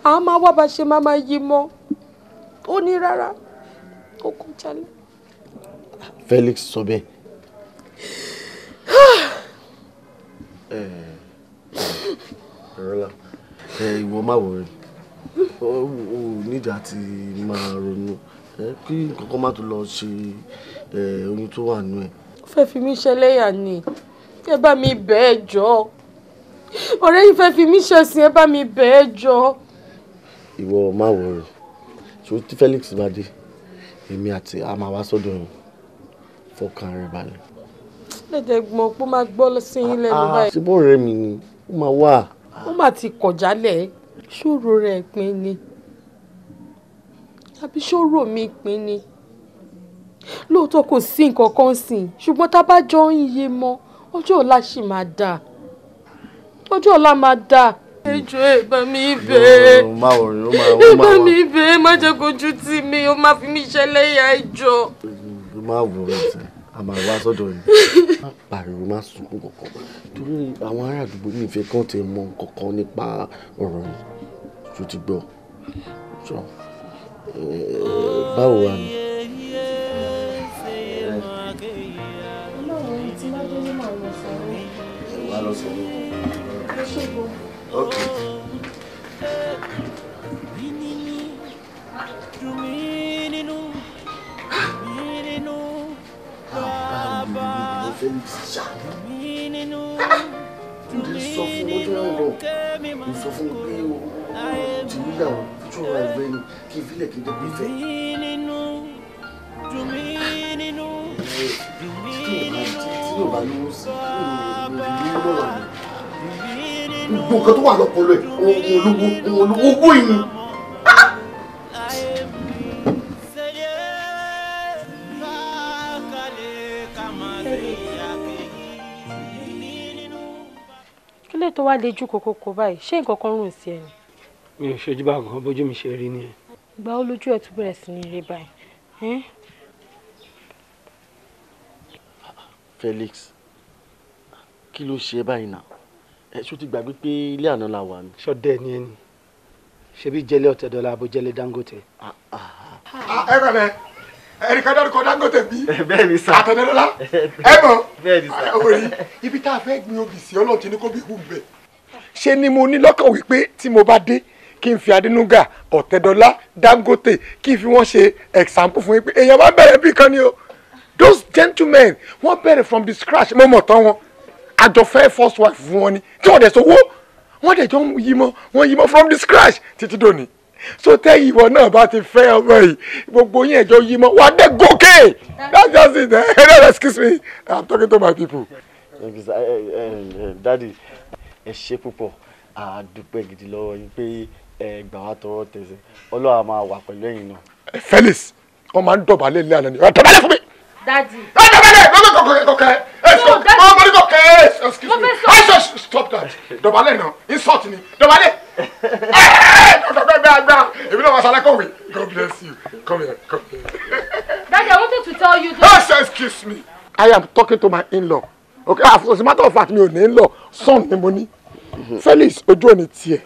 àá máa wá bá ṣe máa yí mọ́. Ó ní rárá, ó kò jalè. Felix sọ bẹ́ẹ̀. Rọ́lá, ìwọ má worry, o nídìí àti máa ronú kí nǹkan kan má tún lọ ṣe oyún tó wà nínú ẹ̀. Ó fẹ́ fi mí ṣẹlẹ́yà ni. Ẹ bá mi bẹ̀ ẹ́ jọ. Ọ̀rẹ́ yìí fẹ́ fi mí ṣẹ̀sín, ẹ bá mi bẹ̀ ẹ́ jọ. Ìwọ má worry. Ṣé tí Felix bá dé, èmi àti a máa wá sọ́dọ̀ yín. Fọkàn rẹ balẹ̀. Lẹ́dẹ̀ gbọ́n pé ó máa gbọ́ sí yín lẹ́nu báyìí. Ṣé bọ́ ọ̀rẹ́ mi ni ó máa wà. Ó mà ti kọ̀ jálẹ̀. Ṣòro rẹ̀ pin ni àbí ṣòro mi pin ni? Lóòótọ́ kò sí nǹkan kan sìn, ṣùgbọ́n tá a bá jọ ń yé mọ́, ọjọ́ ọ̀la ṣì máa dáa, ọjọ́ ọ̀la máa dáa. Ẹ jọ̀ọ́, ẹ bá mi bẹ̀ ẹ́. Má worry, ó máa Ẹ ó bá máa wà. mi bẹ̀ ẹ́, má jẹ́ kojú tì mí, ó má fi mí ṣẹlẹ́yà, ẹ jọ̀ọ́. Má worry tẹ, a máa wá sọ́dọ̀ yín. Má pariwo, má sunkún kankan, torí àwọn ará àdúgbò mi ìfẹ́ kan ti mọ kankan nípa ọ̀rọ̀ yìí. Tó ti gbọ́ jọ, báwo wà ní. Ọlọ́run tí má délé, màá lọ sọ̀rọ̀. Wà á lọ sọ̀rọ̀. Ẹ ṣé gan. Ok. Dùn mí nínú, mí nínú, bàbá. Felix ṣá. Mí nínú, Mo ti sọ fún ọjọ́ náà lọ, mo sọ fún un pé o ti níyàwó, ṣọ́ra ẹ̀fẹ́ ni kí n fílẹ̀ kí n jẹ́ kó fẹ́. mí nínú, dùn mí nínú. Tí yóò bá lówó sí lówó lọ́la ni. Gbogbo nǹkan tó wà lọ́pọlọ ẹ̀, òun olówó, òun olówó, owó yìí ni. Kí lè tó wá lejú kòkòkò báyìí? Ṣé nǹkan kan rùn sí ẹ ni? Mi ò ṣojú bá gan, bójú mi ṣe rí nìyẹn. Ìgbà wo lójú ẹ tún bẹ̀rẹ̀ sí ní rí báyìí? Felix, kí ló ṣe báyìí náà? Ẹ ṣó ti gbàgbé pé ilé àná la wà ni. Ṣọdẹ ni ẹni ṣebí jẹlé Ọ̀tẹ̀dọ́là àbò jẹlé Dangote. Ẹ kọlẹ ẹnìkan dárúkọ Dangote bí. Bẹ́ẹ̀ ni sà. Àtẹ̀dọ́lá ẹ mọ̀. Bẹ́ẹ̀ ni sà. Orí ibi tá a fẹ́ gbin obì sí Ọlọ́run ti ní kó bí hù bẹ́ẹ̀. Ṣé ni mo ní lọ́kàn wípé tí mo bá dé kí n fi Adénúgà, Ọ̀tẹ̀dọ́lá, Dangote kí n fi wọ́n ṣe example fún yín pé èèyàn máa bẹ̀rẹ̀ bí kan ni o. Those gentlemen wọ́n bẹ̀rẹ̀ from the scratch, mo mọ̀ tán wọn. Àjọfẹ́ first wife fún wọn ni tí wọ́n dẹ̀ sọ́wọ́ wọ́n dẹ̀ jọ ń yí mọ́, wọ́n yí mọ́ from the scratch títí dòní. So tẹ́ ìwọ náà bá ti fẹ́ ọmọ yìí, gbogbo yín ẹ̀jọ́ yí mọ́, wà á dé gòkè. That's just it. Excuse me, I'm talking to my people. Thank you, sir. Daddy, ẹ ṣé púpọ̀, a dúpẹ́ gidi lọ́wọ́ yín pé ẹ gbà wá tọwọ́ tẹsẹ̀. Ọlọ́run á máa wà pẹ̀lú ẹ̀yin náà. Felix, wọ́n máa ń dọ̀bálẹ̀ ilé àná ni. Dọ̀bálẹ̀ fún mi. Daddy. Dọ̀bálẹ̀ lọ́gbẹ̀ kọ̀kẹ́. Kọ̀kẹ́ excuse me. I just stop that. Dọ̀bálẹ̀ náà, insult ni. Dọ̀bálẹ̀. Dọ̀bálẹ̀ gbàgbà. Èmi náà wà sálẹ̀ kọ̀wé. God bless you. Come here, come here. Daddy, I wanted to tell you that. Yes, excuse me. I am talking to my in-law. Okay, as a matter of fact, mi ò ní in-law, son ni mo ní. Felix, ojú òní tiẹ̀.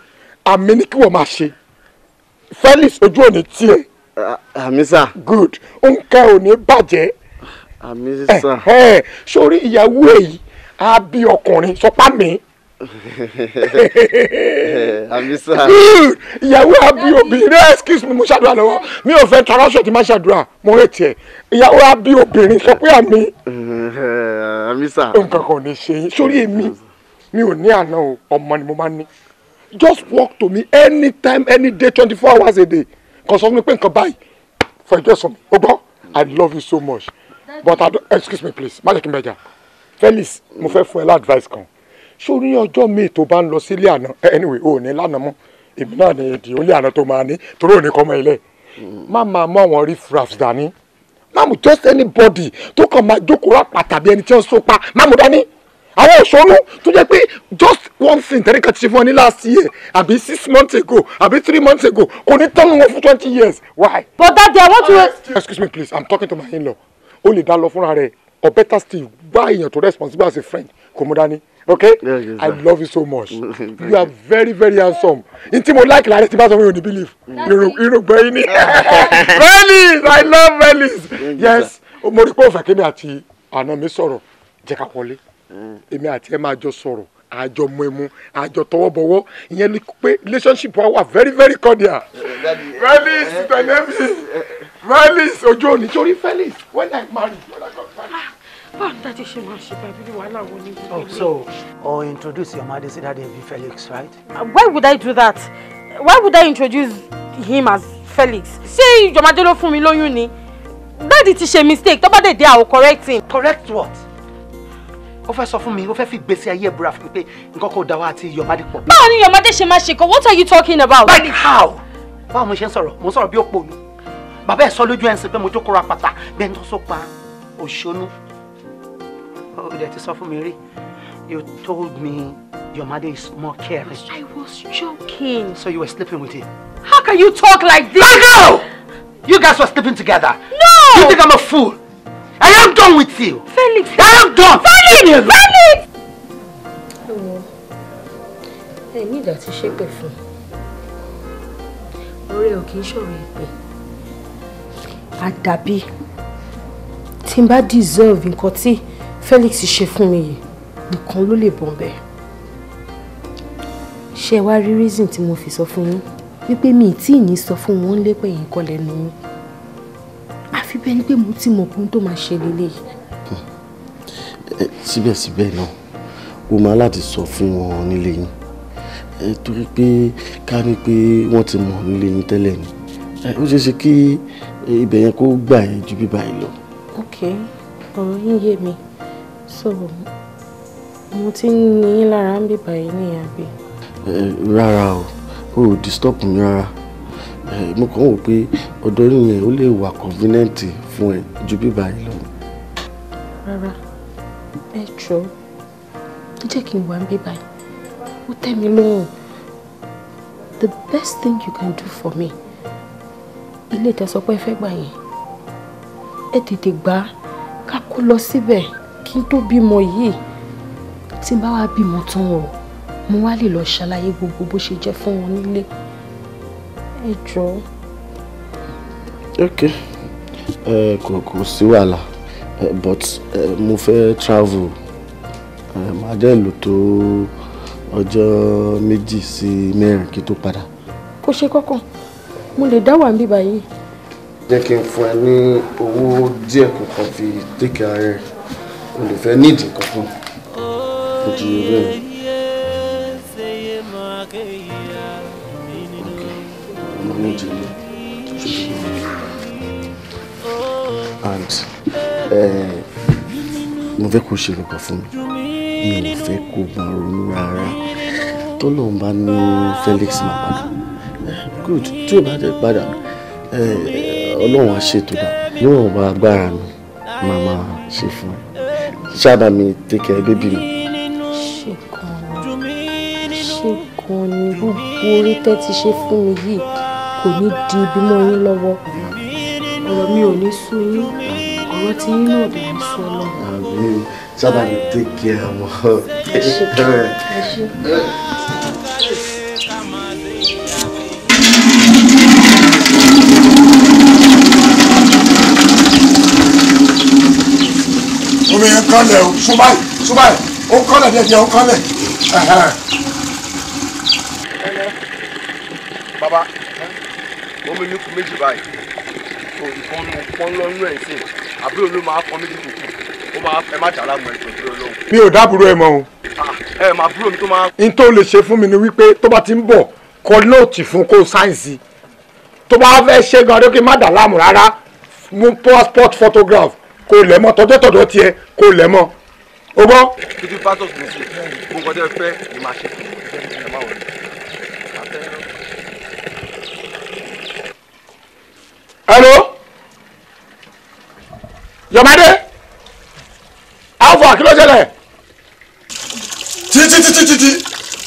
Àmì ní kí wọ́n máa ṣe. Felix, ojú òní tiẹ̀. Àmì sà. Good. Nǹkan ò ní bàjẹ́. Àmì sà. Sórí ìyàwó èyí, á bí ọkùnrin, sọpá mi. Àmì sà. Good. Ìyàwó á bí obìnrin. Excuse me, mo ṣàdúrà lọ́wọ́. Mi ò fẹ́ taraṣọ tí má ṣàdúrà. Mo rẹ̀ tiẹ̀. Ìyàwó á bí obìnrin, sọ pé àmì. Àmì sà. Nǹkan kan ò ní ṣe yín. Sórí èmi, mi ò ní àná o, ọmọ ni mo máa ń ní. Just walk to me anytime, any day, 24 hours a day. Kàn sọ fún mi pé nǹkan báyìí. For ẹjọ́ sọ mi, o gbọ́, I love you so much. But I don't, excuse me please, má jẹ́ kí n bẹ̀jà. Felix, mo fẹ́ fún ẹ lá advice kan. Sórí ọjọ́ mi tó bá ń lọ sílé àná, anyway, o ò ní lánàá mọ́. Èmi náà ni èdè ó lé àná tó máa ní, torí ò ní kọ́ ọmọ ilé. Má máa mú àwọn riffraffs dání. Má mú just anybody tó kàn máa jókòó rápà tàbí ẹni tí wọ́n so pa, má mú dání. Àwọn òṣòro tó jẹ́ pé just one thing tẹ́lẹ̀ kan ti ṣe fún ọ ní last year àbí 6 months ago àbí 3 months ago kò ní tọ́nu wọn fún 20 years. Why? But Daddy, I want to. Excuse me please, I'm talking to my in-law. Ó lè dá lọ fúnra rẹ̀ or better still, wá èèyàn tó responsible as a friend kò mú dání. Okay? Yes, I sir. love you so much. You are very very handsome. N tí mo like lára tí bá sọ fún mi ò ní believe. Irùngbọ̀n yín ni. Felix, I love Felix. Yes, mo rí pé ó fẹ́ kémi àti àna mi sọ̀rọ̀, jẹ́ ká wọlé. Èmi àti ẹ máa jọ sọ̀rọ̀, àjọ mú ẹmu, àjọ tọwọ́ bọ̀wọ́, ìyẹn ni pé relationship wa wà very very cordial. Felix, tẹ̀lé mi. Felix, ojú òní torí Felix, when I marry, when I got married. Báwo ni Daddy ṣe máa ṣe báyìí bí wàhálà wo ni? Oh, so, or introduce your mother to Daddy be Felix, right? Why would I do that? Why would I introduce him as Felix? Ṣé Yọ̀mádé ló fún mi lóyún ni? Daddy ti ṣe mistake, tó bá dé dé, I will correct him. Correct what? Ó fẹ́ sọ fún mi, ó fẹ́ fi gbèsè ayé ẹ̀ búra fún mi pé nǹkan kò dá wa àti Yọ̀mádé pọ̀. Báwo ni Yọ̀mádé ṣe máa ṣe kọ́? What are you talking about? Like how? Báwo mo ṣe ń sọ̀rọ̀? Mo ń sọ̀rọ̀ bí òpònú. Bàbá ẹ̀ sọ lójú ẹ̀ ń sìn pé mo jókòó ra pàtà bí ẹni tó sọ pa òṣónú. Ó dẹ̀ ti sọ fún mi rí. You told me Yọ̀mádé is more caring. I was joking. So you were sleeping with him? How can you talk like this? Go! You guys were sleeping together. No! You think I'm a fool? I am done with you. Felix! I am done. Felix! Felix! Ẹ wo, ẹ ní ìdá tí ṣépè fún ọ̀rẹ́ ò kì í ṣọ̀rọ̀ ìpè. Àdàbí tí n bá deserve nǹkan tí Felix ṣe fún mi yìí nìkan ló lè bọ̀ bẹ́ẹ̀. Ṣé ẹ wá rí reason tí mo fi sọ fún yín wípé mi ì tí ì ní sọ fún wọn lépè yín kọ́ lẹ́nu yín, àfi bẹ́ẹ̀ ni pé mo ti mọ̀ pé ohun tó máa ṣe lélẹ́yìí. Síbẹ̀síbẹ̀ náà, o máa láti sọ fún wọn nílé yín, torí pé ká ní pé wọ́n ti mọ̀ nílé yín tẹ́lẹ̀ ni, ó ṣeé ṣe kí ibẹ̀ yẹn kó gbà yẹn ju bíbá yìí lọ. Ok, Ọ̀rọ̀ yín yé mi. So mo ti ń ní yín lára ń bíbà yìí ní àbí? Rárá o, ò disturb mi rárá. Mo kàn wò pé ọ̀dọ̀ yẹn ó lè wà convenient fún ẹ ju bíbà yìí lọ. Rárá, ẹ jọ̀ọ́, ẹ jẹ́ kí n wà ń bíbà yìí. Ó tẹ́ mi lọ́rùn. The best thing you can do for me, ilé ìtẹ̀sọ́pẹ́ fẹ́ gbà yẹn, ẹ tètè gbà á ká kó lọ síbẹ̀ kí n tó bímọ yìí. Tí n bá wá bímọ tán o, mo wá lè lọ ṣàlàyé gbogbo bó ṣe jẹ́ fún wọn nílé. Ẹ jọ̀ọ́. Ok, kò sí wàhálà, but mo fẹ́ travel, màá dẹ́ lò tó ọjọ́ 2 sí 4 kí tó padà. Kò ṣe kọ́kàn, mo lè dá wà níbí báyìí. Jẹ́ kí n fún ẹ ní owó díẹ̀ kó kàn fi take care rẹ̀, o lè fẹ́ nídìí kankan. Kò ju bẹ́ẹ̀. Ok, mo ní ìdílé ṣùgbọ́n and mo fẹ́ kó ṣe nǹkan fún mi. Mi ò fẹ́ kó máa ronú rárá. Tọ́lọ́run bá ní Felix máa padà, good. Tí ò bá dẹ̀ padà, Ọlọ́run á ṣètò dà. Níwọ̀n bá agbára mi máa máa ṣe fún ẹ. Ṣáàbà mi take care baby mi. Ṣé gan ni gbogbo orí tẹ́ ti ṣe fún mi yìí kò ní di ibi mọ́ yín lọ́wọ́. Ọ̀rọ̀ mi ò ní sú yín, ọ̀rọ̀ tí yín náà dẹ̀ ní sú Ọlọ́run. Àmín. Sábà mi take care ọmọ. Ẹ ṣé, ẹ ṣé. Omi yẹn kánlẹ̀ o, sún báyìí, sún báyìí, ó kánlẹ̀ díẹ̀ díẹ̀, ó kánlẹ̀. Bàbá, omi ní kù méjì báyìí, ìkan nù pọ́n lọ́nú ẹ̀ sìn, àbúrò ló máa pọ́n méjì tó kù, ó máa ẹ má dàrá mọ́ ẹ̀jọ̀ tó lọ́wọ́. Mi ò dábùrò ẹ mọ́ o. Ẹ máa búrò mi tó máa. N tó lè ṣe fún mi ni wípé tó bá ti ń bọ̀ kọ nóòtì fún kó sáyẹ̀nsì, tó bá fẹ́ ṣe gan adókè má dà láàmú rárá, mú passport photograph kó lẹ̀ mọ́ tọjọ́tọ̀dọ̀ tiẹ̀ kó lẹ̀ mọ́ o gbọ́. Títí pásítọ̀ mi sí gbogbo nǹkan tẹ́ fẹ́ ni màá ṣe ẹ má wọlé. Hello, Yọ̀mádé, Alpha, kí ló ṣẹlẹ̀? Títí títí títí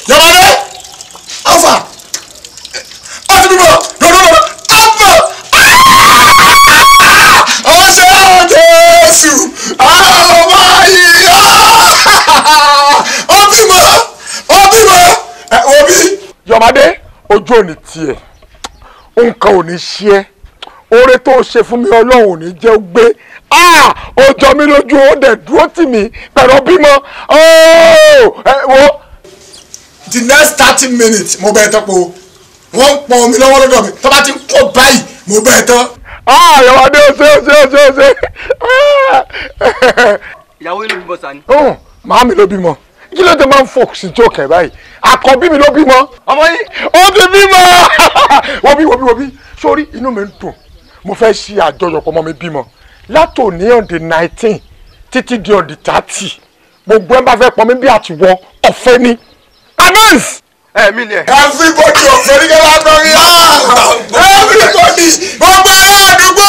Yọ̀mádé, Alpha, ó ti bímọ, lọ́dọ̀ọ́dọ̀, Alpha, ọ̀ṣẹ́ Jésù, àwọn yìí, ó bímọ, ó bímọ, ó bí. Yọ̀mádé, ojú ò ní tiẹ̀, nǹkan ò ní ṣe ẹ́, oore tó ṣe fún mi Ọlọ́run ò ní jẹ́ ó gbé. Ó jọ mí lójú, ó dẹ̀ dúró tì mí pẹ̀lú bímọ. The next 30 minutes mo bẹ́ẹ̀ tán po, wọ́n ń pọn omi lọ́wọ́ lọ́dọ̀ mi, tó bá ti ń kó báyìí mo bẹ́ẹ̀ tán. Yọ̀mádé, ó ṣe ó ṣe ó ṣe ó ṣe. Ìyàwó yín ló bímọ sani. Màámi ló bímọ. Kí ló dé máa ń fòkùsì jókè báyìí? Àkọ́bí mi ló bímọ. Ọmọ yìí. Ó ti bímọ. Wo bí wo bí wo bí, sórí inú mi ń dùn. Mo fẹ́ ṣe àjọyọ̀ pọ̀ mọ́ mi bímọ. Látòní on the 19 títí di on the 30, gbogbo ẹ bá fẹ́ pọn mi bí àtiwọ́ ọ̀fẹ́ ni. Announce. Ẹ mi ni ẹ. Everybody ọ̀fẹ́ ní kẹ́lá kọrin. Everybody gbogbo ará àdúgbò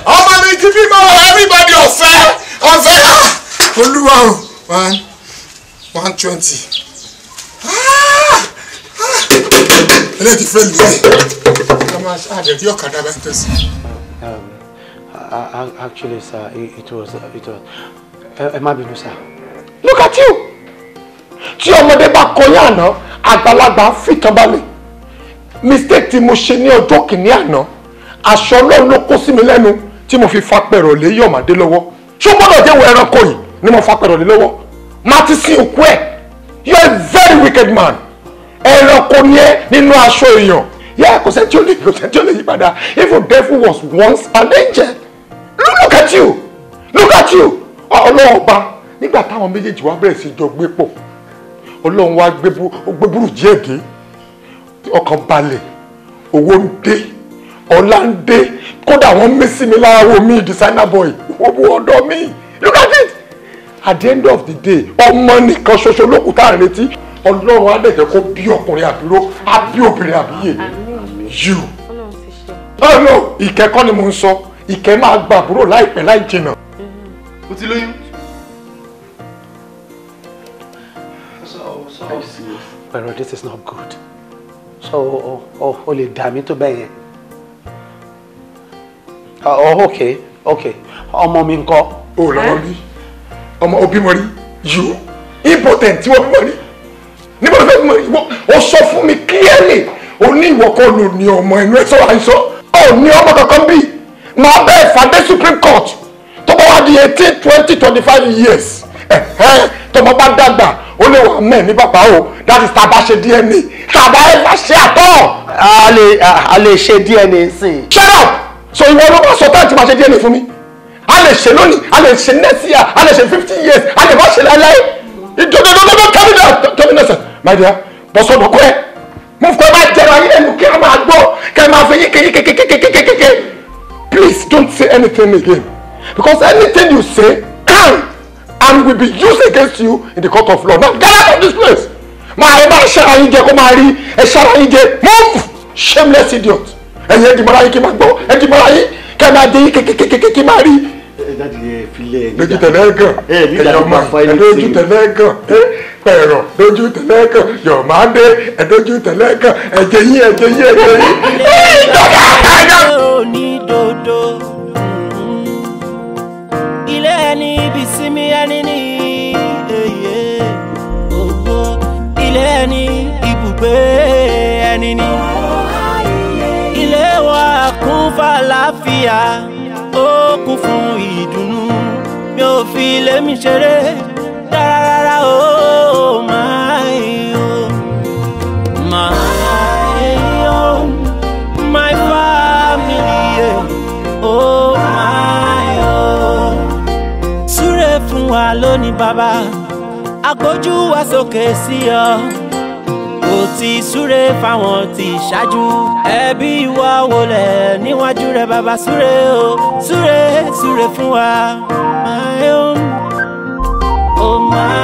ọmọ mi ti bímọ, everybody ọ̀fẹ́ ọ̀fẹ́. Olúwa o, 120. Eléyìí ti fẹ́ lù ú. Ọmọ àdẹ̀dí ọ̀kadà bá ń tẹ̀sí. Actually, sir, it was. Ẹ má bínú, sir. Look at you. Tí ọmọdé bá kọyán àná, àgbàlagbà fìtàn balẹ̀. Mistake tí mo ṣe ní ọjọ́ kìíní àná, aṣọ Ọlọ́run ló kó sí mi lẹ́nu tí mo fi fa pẹ̀rọ̀ lé Yọ̀mádé lọ́wọ́. Ṣé o gbọ́dọ̀ jẹ́ wo ẹranko yìí ni mo fa pẹ̀rọ̀ lé lọ́wọ́? Má ti sin òkú ẹ̀. You are a very wicked man. Ẹranko ni ẹ nínú aṣọ èèyàn. Yeah, kò sẹ́ni tí ó lè kò sẹ́ni tí ó lè yí padà. Even devil was once an angel. Look at you. Look at you. Ọlọ́run ọba nígbà táwọn méjèèjì wá bẹ̀rẹ̀ sí jọ gbé pọ̀. Ọlọ́run wá gbé burújí ẹ̀ dé. Ọkàn balẹ̀, owó ń dé, ọlá ń dé. Kódà wọ́n mí sí mi lára wo mi designer boy, owó ọ̀dọ́ mi. Look at it. At the end of the day, ọmọ nìkan ṣoṣo ló kù tá à ń retí. Ọlọ́run á dẹ̀ jẹ́ kó bí ọkùnrin àbíró, á bí obìnrin àbíyè. You. Oh no, ìkẹ́ kọ́ ni mo ń sọ. Ìkẹ́ máa gba àbúrò láìpẹ́ láì jìnà. O ti lóyún. Pero this is not good. So, o lè dà mí tó bẹ́ẹ̀ yẹn. Oh, okay, okay. Ọmọ mi ńkọ́? O lọ́mọ bí. Ọmọ òbí mọ rí. You impotent tí wọ́n bí mọ rí. Níbo ló fẹ́ mọ ìwọ? O sọ fún mi clearly. O ní ìwọ kọ́ ló ní ọmọ ẹnu ẹ sọ̀rọ̀ àìsàn. O ní ọmọ kankan bí. Màá bẹ́ẹ̀ fàdé Supreme Court. Tó bá wá di 18, 20, 25 years. Tọmọ bá dàgbà, ó lè wà mẹ́ ní bàbá o. That is tá a bá ṣe DNA. Tá a bá ẹ bá ṣe àtọ̀. A lè ṣe DNA sí. Shut up! So ìwọ ló bá sọ táà tí máa ṣe DNA fún mi. A lè ṣe lónìí, a lè ṣe next year, a lè ṣe 50 years, a lè má ṣe láéláé. Ìjọdọdọdọdọ tell me that, tell me that, my dear. Bọ́ sọ́dọ̀ kọ́ ẹ. Mo fẹ́ máa jẹrọ ayé ẹnu kí ẹ máa gbọ́, kí ẹ máa fi yín kékékékékékékéké. Please don't say anything again. Because anything you say can and will be used against you in the court of law. Now get out of this place. Máa ẹ máa ṣára yín jẹ kó máa rí ẹ ṣára yín jẹ. Move! Shameless idiot. Ẹ̀yin ẹ dìmọ́ra yín kí máa gbọ́, ẹ dìmọ́ra yín kí ẹ máa dé yín kékékékéké máa rí. Ẹ jáde ẹ filẹ̀ ẹ lójú tẹ̀lé gan, ẹ̀yọ́ máa ẹ lójú tẹ̀lé gan, pẹ̀rọ lójú tẹ̀lé gan, yọ̀ máa dé ẹ lójú tẹ̀lé gan, ẹ̀jẹ̀ yín ẹ̀jẹ̀ yín ẹ̀jẹ̀ yín. Ilé onídodo, ilé ẹni ibi sinmi ẹni ní èyí ògbó, ilé ẹni ibùgbé ẹni ní. Ilé wa kún fàlàáfíà, ó kún fún ìdùnnú, mi ò fi ilé mi ṣeré rárá o, my oh, my oh, my family, oh my oh. Súre fún wa lónìí bàbá, agbójú wa sókè sí ọ. Kò ti súre fáwọn tí ṣáájú, ẹbí wa wọlé níwájú rẹ bàbá, súre o, súre súre fún wa. My own, oh my.